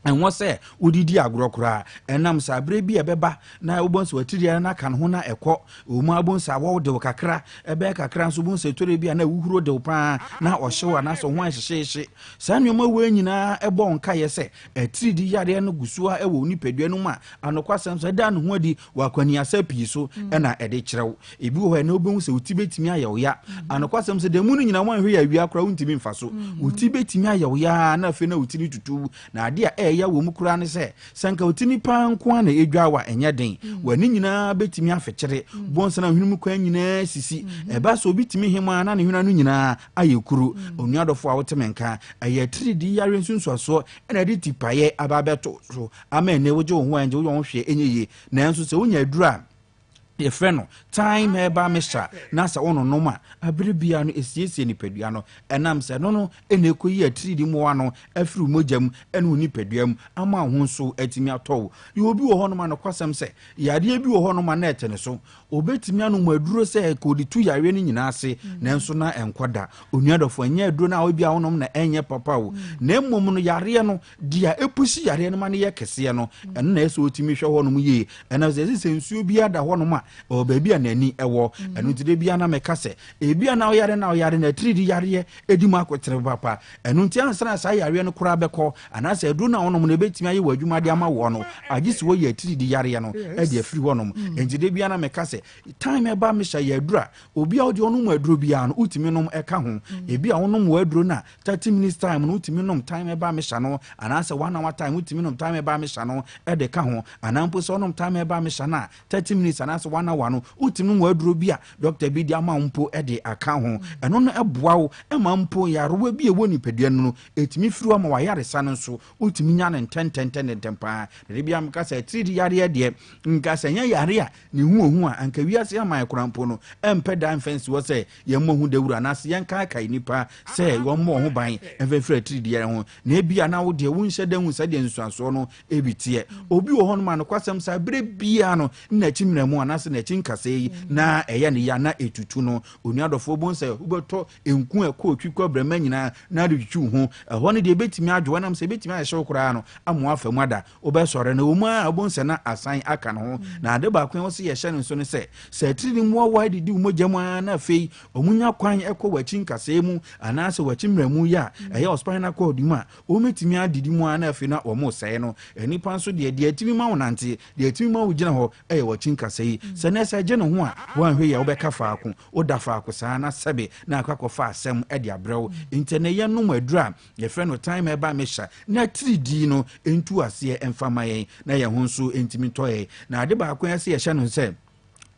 Ɛnwɔ sɛ wode di agorɔ koraa. Ɛnam sɛ aberɛ bi a ɛbɛba na wobɛhu sɛ w'atiridii no aka ne ho na ɛkɔ. Ɛwɔ mu ara wobɛhu sɛ awɔw de wo kakra, ɛbɛyɛ kakra nso wobɛhu sɛ ɛtɔrɛ bi a na awuhuro de wo pa ara na ɔhye wo anaasɛ wo ho ayɛ hyehyeehye. Saa nneɛma wei nyinaa bɔ wo nkaeɛ sɛ atiridii yareɛ no gu so ara wɔ wo nipadua no mu a anokwasɛm sɛ ɛda ne ho adi wɔ akwaniasa pii so na ɛde kyerɛ wo. Ebi wɔ hɔ a ɛnɛ wobɛhu sɛ wo ti bɛtumi ayɛ wo ya. Anokwasɛm sɛ da mu no nyinaa woanhwɛ yɛ awia koraa wontumi mfa so. Wo ti bɛtumi ayɛ wo ya na afei na wo ti no tutu. Na adeɛ a ɛyɛ ya wɔ mu koraa ne sɛ, sɛ anka wo ti no paa nko ara na ɛdwa wo a, ɛnyɛ den. W'ani nyinaa bɛtumi afekyere. Wobɛhu sɛ na wo hwene mu kwan nyinaa sisi. Ɛba sɛ obi tumi hem a na ne hwene ano nyinaa ayɛ kuru. Onua dɔfo a wote me nka, ɛyɛ atiridii yareɛ nsunsuansoɔ na ɛde tipaeɛ aba abɛto so ama ɛnnɛ wogye wo ho a ɛngye, woyɛ wo ho hwee ɛnyɛ yie. Nanso sɛ wonya aduro a yɛfrɛ no thyme herbal mixture na sɛ wononom a, abere biara no ɛsiesie nipadua no. Ɛnam sɛ ɛno no na ɛkɔyi atiridii mmoawa no afiri wo mogya mu ne wo nipadua mu ama wo ho nso atumi atɔ wo. Yɛwɔ bi wɔ hɔnom a nokwasɛm sɛ yareɛ bi wɔ hɔnom a na ɛte ne so. Ɔbɛtumi anom aduro sɛ ɛka ɔde tu yareɛ no nyinaa ase nanso na ɛnkɔ da. Onua dɔfo, ɛnyɛ aduro no a ebia wonom na ɛnyɛ papa o, na mmom no yareɛ no, deɛ ɛpusi yareɛ no ma no yɛ kɛseɛ no, ɛno na ɛsɛ sɛ wotumi hwɛ hɔnom yie. Ɛnam sɛ ɛsɛ sɛ nsuo biara da hɔnom a, ɛwɔ baabi a n'ani wɔ. Ɛno nti da biara na meka sɛ, ebia na woyare na woyare na atiridii yareɛ di mu akotene papa. Ɛno nti ansa na saa yareɛ no koraa bɛkɔ, anaasɛ aduro no a wonom no ɛbɛtumi ayɛ w'adwuma de ama woɔ no, agye sɛ woyi atiridii yareɛ no de afiri hɔnom. Enti da biara na meka sɛ, time ɛba mehyɛ yɛ aduro a, obi a wode ɔnom aduro biara no, wotumi nom ɛka ho. Ebi a wonom w'aduro no a, 30 minutes time no wotumi nom time ɛba mehyɛ no, anaasɛ one hour time wotumi nom time ɛba mehyɛ no de ka ho. Anaa mpo sɛ wonom time ɛba mehyɛ no a, 30 minutes anaasɛ 1 hour no, wotumi nom w'aduro bi a dɔkta bi de ama wo mpo de aka ho. Ɛno no boa wo ma mpo nyarewa bi a ɛwɔ nipadua no no, ɛtumi firi hɔ ama w'ayaresa no nso, wotumi nya no ntɛntɛntɛntɛm paa. Na da biara meka sɛ atiridii yareɛ deɛ, nka sɛ ɛnyɛ yareɛ a ne ho wɔ hu a, anka wiase aman koraa mpo no ɛmpɛ da mfa nsi hɔ sɛ yɛmmɔ ho dawuro anaasɛ yɛnkaakae nnipa sɛ wɔmmɔ wɔn ho ban mfa mfiri atiridii yareɛ ho. Na ebia na wo deɛ wonhyɛ da nhu sɛdeɛ nsunsuansoɔ no bi teɛ. Obi wɔ hɔnom a nokwasɛm sɛ berɛ biara no n'akyi mmerɛmu anaasɛ n'akyi nkasɛɛ yi na ɛyɛ ne ya na ɛtutu no. Onua dɔfoɔ, wobɛhu sɛ wobɛtɔ nku a ɛkɔ otwi kɔ brɛma nyinaa na ade twitwi wo ho. Ɛhɔ no deɛ ɛbɛtumi adwo, ɛnam sɛ ɛbɛtumi ayɛ hyew koraa no ama woafa mu ada. Wobɛsɔre no, ɛwɔ mu ara a wobɛhu sɛ na asan aka ne ho. Na ade baako a ɛwɔ sɛ yɛhyɛ no nso ne sɛ, sɛ atiridii mmoawa didi wo mogya mu ara na afei wɔnya kwan kɔ w'akyi nkasɛɛ mu anaasɛ w'akyi mmerɛmu yi a ɛyɛ wo spinal cord mu a, Wɔbɛtumi adidi mu ara na afei na wɔresɛe no. Nnipa nso deɛ, deɛ ɛtumi ma wonante, deɛ ɛtumi ma wogyina hɔ yɛ w'akyi nkasɛɛ yi. Sɛ nnɛ sɛ ɛgye ne ho a, woanhwɛ yie a wobɛka faako, woda faako saa na sɛbe na akɔ akɔfa asɛm de abrɛ wo. Nti ɛnnɛ yɛnnom aduro a yɛfrɛ no Thyme Herbal Mixture na atiridii no ntu aseɛ mfa mma yɛn na yɛn ho nso ntumi ntɔ yɛn. Na ade baako a ɛsɛ sɛ yɛhyɛ no sɛ,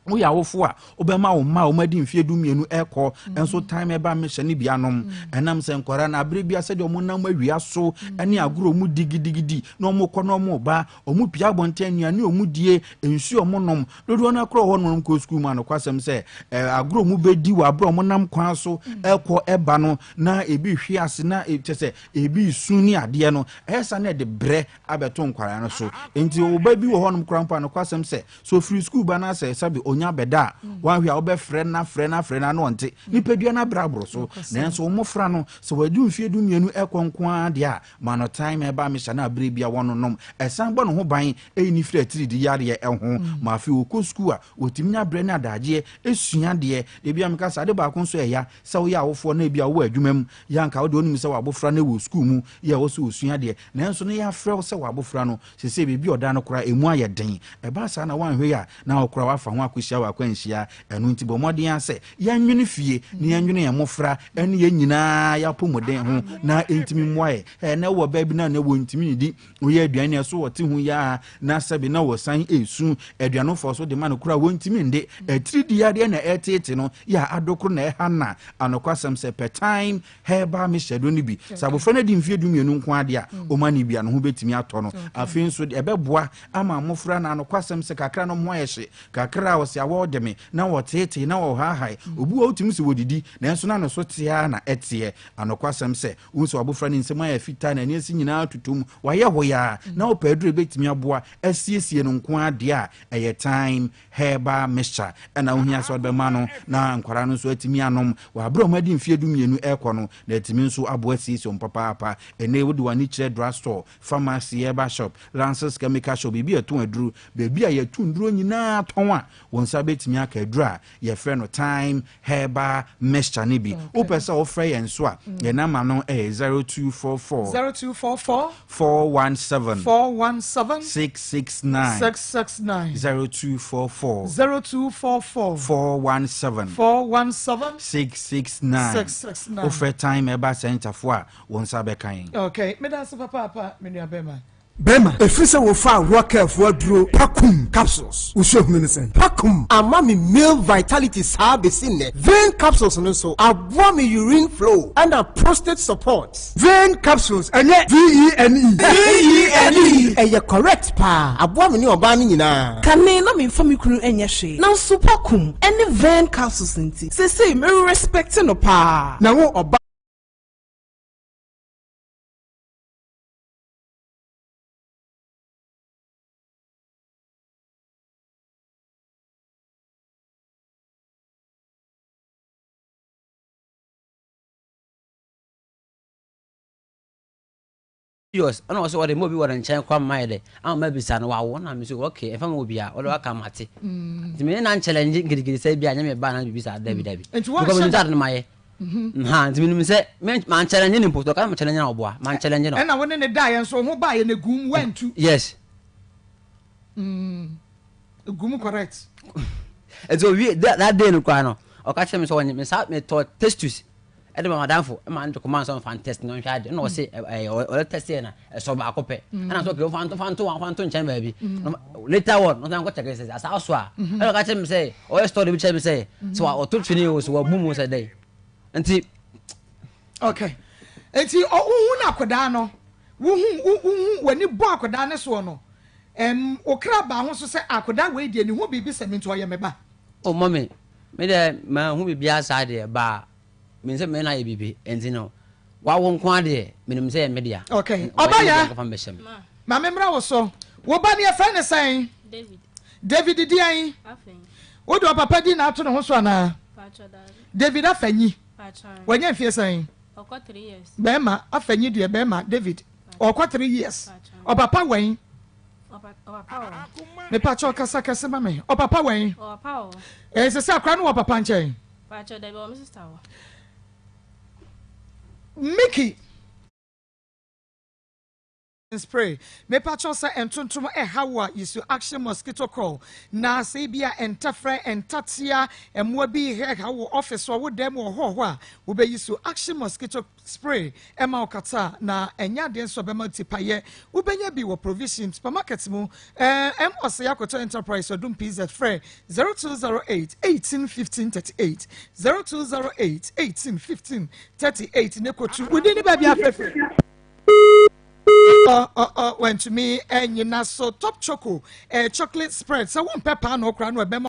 Woyɛ awofo a, wobɛma wo mma a wɔadi mfeɛ dumienu rekɔ nso time ɛba mehyɛ no bi anom. Ɛnam sɛ nkwadaa no aberɛ bi a sɛdeɛ wɔnam awia so ne agorɔ wɔn di gidigidi na wɔkɔ na wɔba, wɔn pia abɔnten nnuane wɔn die, nsuo wɔn nom. Dodoɔ no akora hɔ nom kɔ sukuu mu a nokwasɛm sɛ agorɔ wɔn bɛdi wɔ aberɛ wɔn nam kwan so ɛkɔ ɛba no na ebi hwe ase na kyɛ sɛ ebi su ne adeɛ no ɛyɛ sa na ɛde brɛ abɛto nkwadaa no so. Nti wo ba bi wɔ hɔnom koraa mpo a nokwasɛm sɛ Sɛ ɔfiri sukuu ba na sɛ sɛbe ɔnya bɛda a, wanhwɛ a wobɛfrɛ no afrɛ no afrɛ no a na ɔnte. Nipadua no abrɛ aboro so. Nanso wo mmofra no, sɛ wɔadu mfeɛ dumienu rekɔ nko ara deɛ a, ma no time ɛba misa no a berɛ biara wɔnonom. Ɛsan bɔ ne ho ban yi no firi atiridii yareɛ ho. Ma afei ɔkɔ sukuu a, ɔtumi nya berɛ ne adagyeɛ sua adeɛ. Da biara meka sɛ ade baako nso a ɛya sɛ woyɛ awofoɔ na ebia wowɔ adwuma mu, yɛ anka wo deɛ wonim sɛ w'abofra no wɔ sukuu mu, yɛ ɛwɔ sɛ ɔsua adeɛ. Nanso na yɛafrɛ wo sɛ w'abofra no, Seesei baabi a ɔda no koraa, emu ayɛ den. Ɛba saa na woanhwɛ yie a, na wo koraa woafa ho akɔhyia w'akwanhyia. Ɛno nti, bɔ mmɔden ara sɛ yɛnnwene fie na yɛnnwene yɛn mmofra ne yɛn nyinaa yɛn apɔmuden ho na ɛntumi mmoa yɛn. Ɛnnɛ wowɔ baa bi na nnɛ wɔntumi nnidi. Woyɛ aduane a ɛso wɔte ho yi ara na sɛbe na wɔsan resu. Aduane wofɔɔ so de ma no koraa wɔntumi nde. Atiridii yadeɛ na ɛreteete no yɛ a adokoro na ɛha no a, anokwasɛm sɛ pɛ time Herbal mixture aduro no bi. Sɛ abofra no adi mfeɛ dumienu nko ara deɛ a, ɔma no bi a, ne ho bɛtumi atɔ no. Afei nso, ɛbɛboa ama mmofra no anokwasɛm sɛ kakra no ho ayɛ hye, kakra a ɔse awɔ de me, na wɔteetee, na wɔhaahae. Obi wɔ hɔ wotumi sɛ wɔdidi, nanso na ne so te ara na ɛteɛ. Anokwasɛm sɛ, wohu sɛ w'abofra no nsam ayɛ fitaa, n'ani ase nyinaa atotɔ mu, wayɛ hoyaa, na wopɛ aduru a ebetumi aboa asiesie no nko ara deɛ a, ɛyɛ thyme herbal mixture na wohia sɛ wode bɛma no na nkwadaa no nso atumi anom wɔ abere a wɔadi mfeɛ dumienu rekɔ no, na atumi nso aboa asiesie wɔn papaapa. Ɛnnɛ yi, wode w'ani kyerɛ drugstore, pharmacy, herbal shop, Lances chemical shop, baabi a yɛtɔn aduru, baabi a yɛto nnuro nyinaa tɔn a, wo nsa bɛtumi aka aduru a yɛfrɛ no Thyme Herbal Mixture no bi. Wopɛ sɛ wofrɛ yɛn nso a, yɛn namba no yɛ 0244. 0244. 417. 417. 669. 669. 0244. 0244. 417. 417. 669. 669. Wofrɛ Thyme Herbal Centre foɔ a, wo nsa bɛka yɛn. Okay, meda ase papaapa, me nua bɛrima. Bɛrima, ɛfiri sɛ wofaa Rockefo aduro Pakum capsules, wo suahunu ne sɛn? Pakum ama me male vitality saa bɛsi nnɛ. Vein capsules no nso aboa me urine flow ɛna prostate support. Vein capsules ɛnyɛ V-E-N-E. V-E-N-E. Ɛyɛ correct paa, aboa me ne ɔbaa no nyinaa. Kane na memfa me kunu nyɛ hwee, nanso Pakum ne Vein capsules nti, seesei me respect no paa. Na wo ɔbaa. Serious ɛna ɔsɛ ɔde ma obi wɔ ne nkyɛn kɔ ama yɛ dɛ ama ma bisa no wawo na me so okay ɛfa ma obi a ɔde waka mate nti me ne na nkyɛlɛ ngye gidigidi sɛ bi a nyɛ me ba na bibi saa dabi dabi Nti wɔnhyɛ because menim sɛ da. ade no mayɛ ha nti menim sɛ me man challenge ne mpo ɔka me challenge na ɔboa man challenge no. Ɛna wo ne ne daeɛ nso wo ho baeɛ no egum wantu. Yes. Mm, egum correct. Nti owie that day no koraa no ɔka kyerɛ me sɛ ɔnye me sa metɔ testus ɛde ma madamfo ɛma no de kɔma sɛ ɔmfa ntest na ɔnhwɛ ade ɛna ɔse ɛɛ ɔyɛ test yɛ na ɛsɔ baako pɛ ɛna sɛ okay ɔmfa nto fa nto fa nto nkyɛn baabi later on ɔsan kɔ check sɛ asa so a ɛna ɔka kyerɛ me sɛ ɔyɛ story bi kyerɛ me sɛ sɛ ɔto twene o sɛ wabu mu sɛ dɛn nti. Okay nti wohu no akwadaa no wohu wohu w'ani bɔ akwadaa no soɔ no ɛm okra baa ho so sɛ akwadaa wei deɛ ne ho biribi sɛ me nti ɔyɛ me ba. O mɔmi me deɛ ma hu biribiara saa deɛ baa menim sɛ me na ayɛ biribi nti no wawo nko ara deɛ menim sɛ ɛyɛ me dea. Okay ɔba ya ma me mmra wo so wo ba no yɛfrɛ no sɛn? David. David deɛn? Afenyi. Wode ɔpapa din na ato ne ho so anaa? Paatwɔ daabi. David Afenyi. Paatwɔ. Wanya mfie sɛn? Ɔkɔ three years. Bɛrima Afenyi deɛ bɛrima David ɔkɔ three years. Ɔpapa wɛn? Ɔpapa wɔ. Mepakyɛ ɔkasa kɛse ma me. Ɔpapa wɛn? Ɔpapa wɔ. Ɛsɛ sɛ akora no wɔ papa nkyɛn. Paatwɔ dabi ɔwɔ me sister hɔ. Mickey. Spray. Mepakyɛw sɛ ntontom ɛha wo a use action mosquito coil na sɛ ebia ntɛfrɛ, ntatea, mmoa bi ɛha wo wɔ office hɔ, wo dan mu wɔ hɔ hɔ a wobɛ use action mosquito spray ɛma wo kata na ɛnyɛ adeɛ nso ɛbɛma tipayɛ. Wobɛnya bi wɔ provision supermarket mu, ɛɛ M Osei Akoto Enterprise Odum PZ frɛ 0208 18 15 38 0208 18 15 38 ne kɔtu wo din ne baabi afrɛfrɛ. Ɔ ɔ ɔ wantumi anyina so top choco eh, chocolate spread sɛ wompɛ paanoo koraa no ɛbɛma.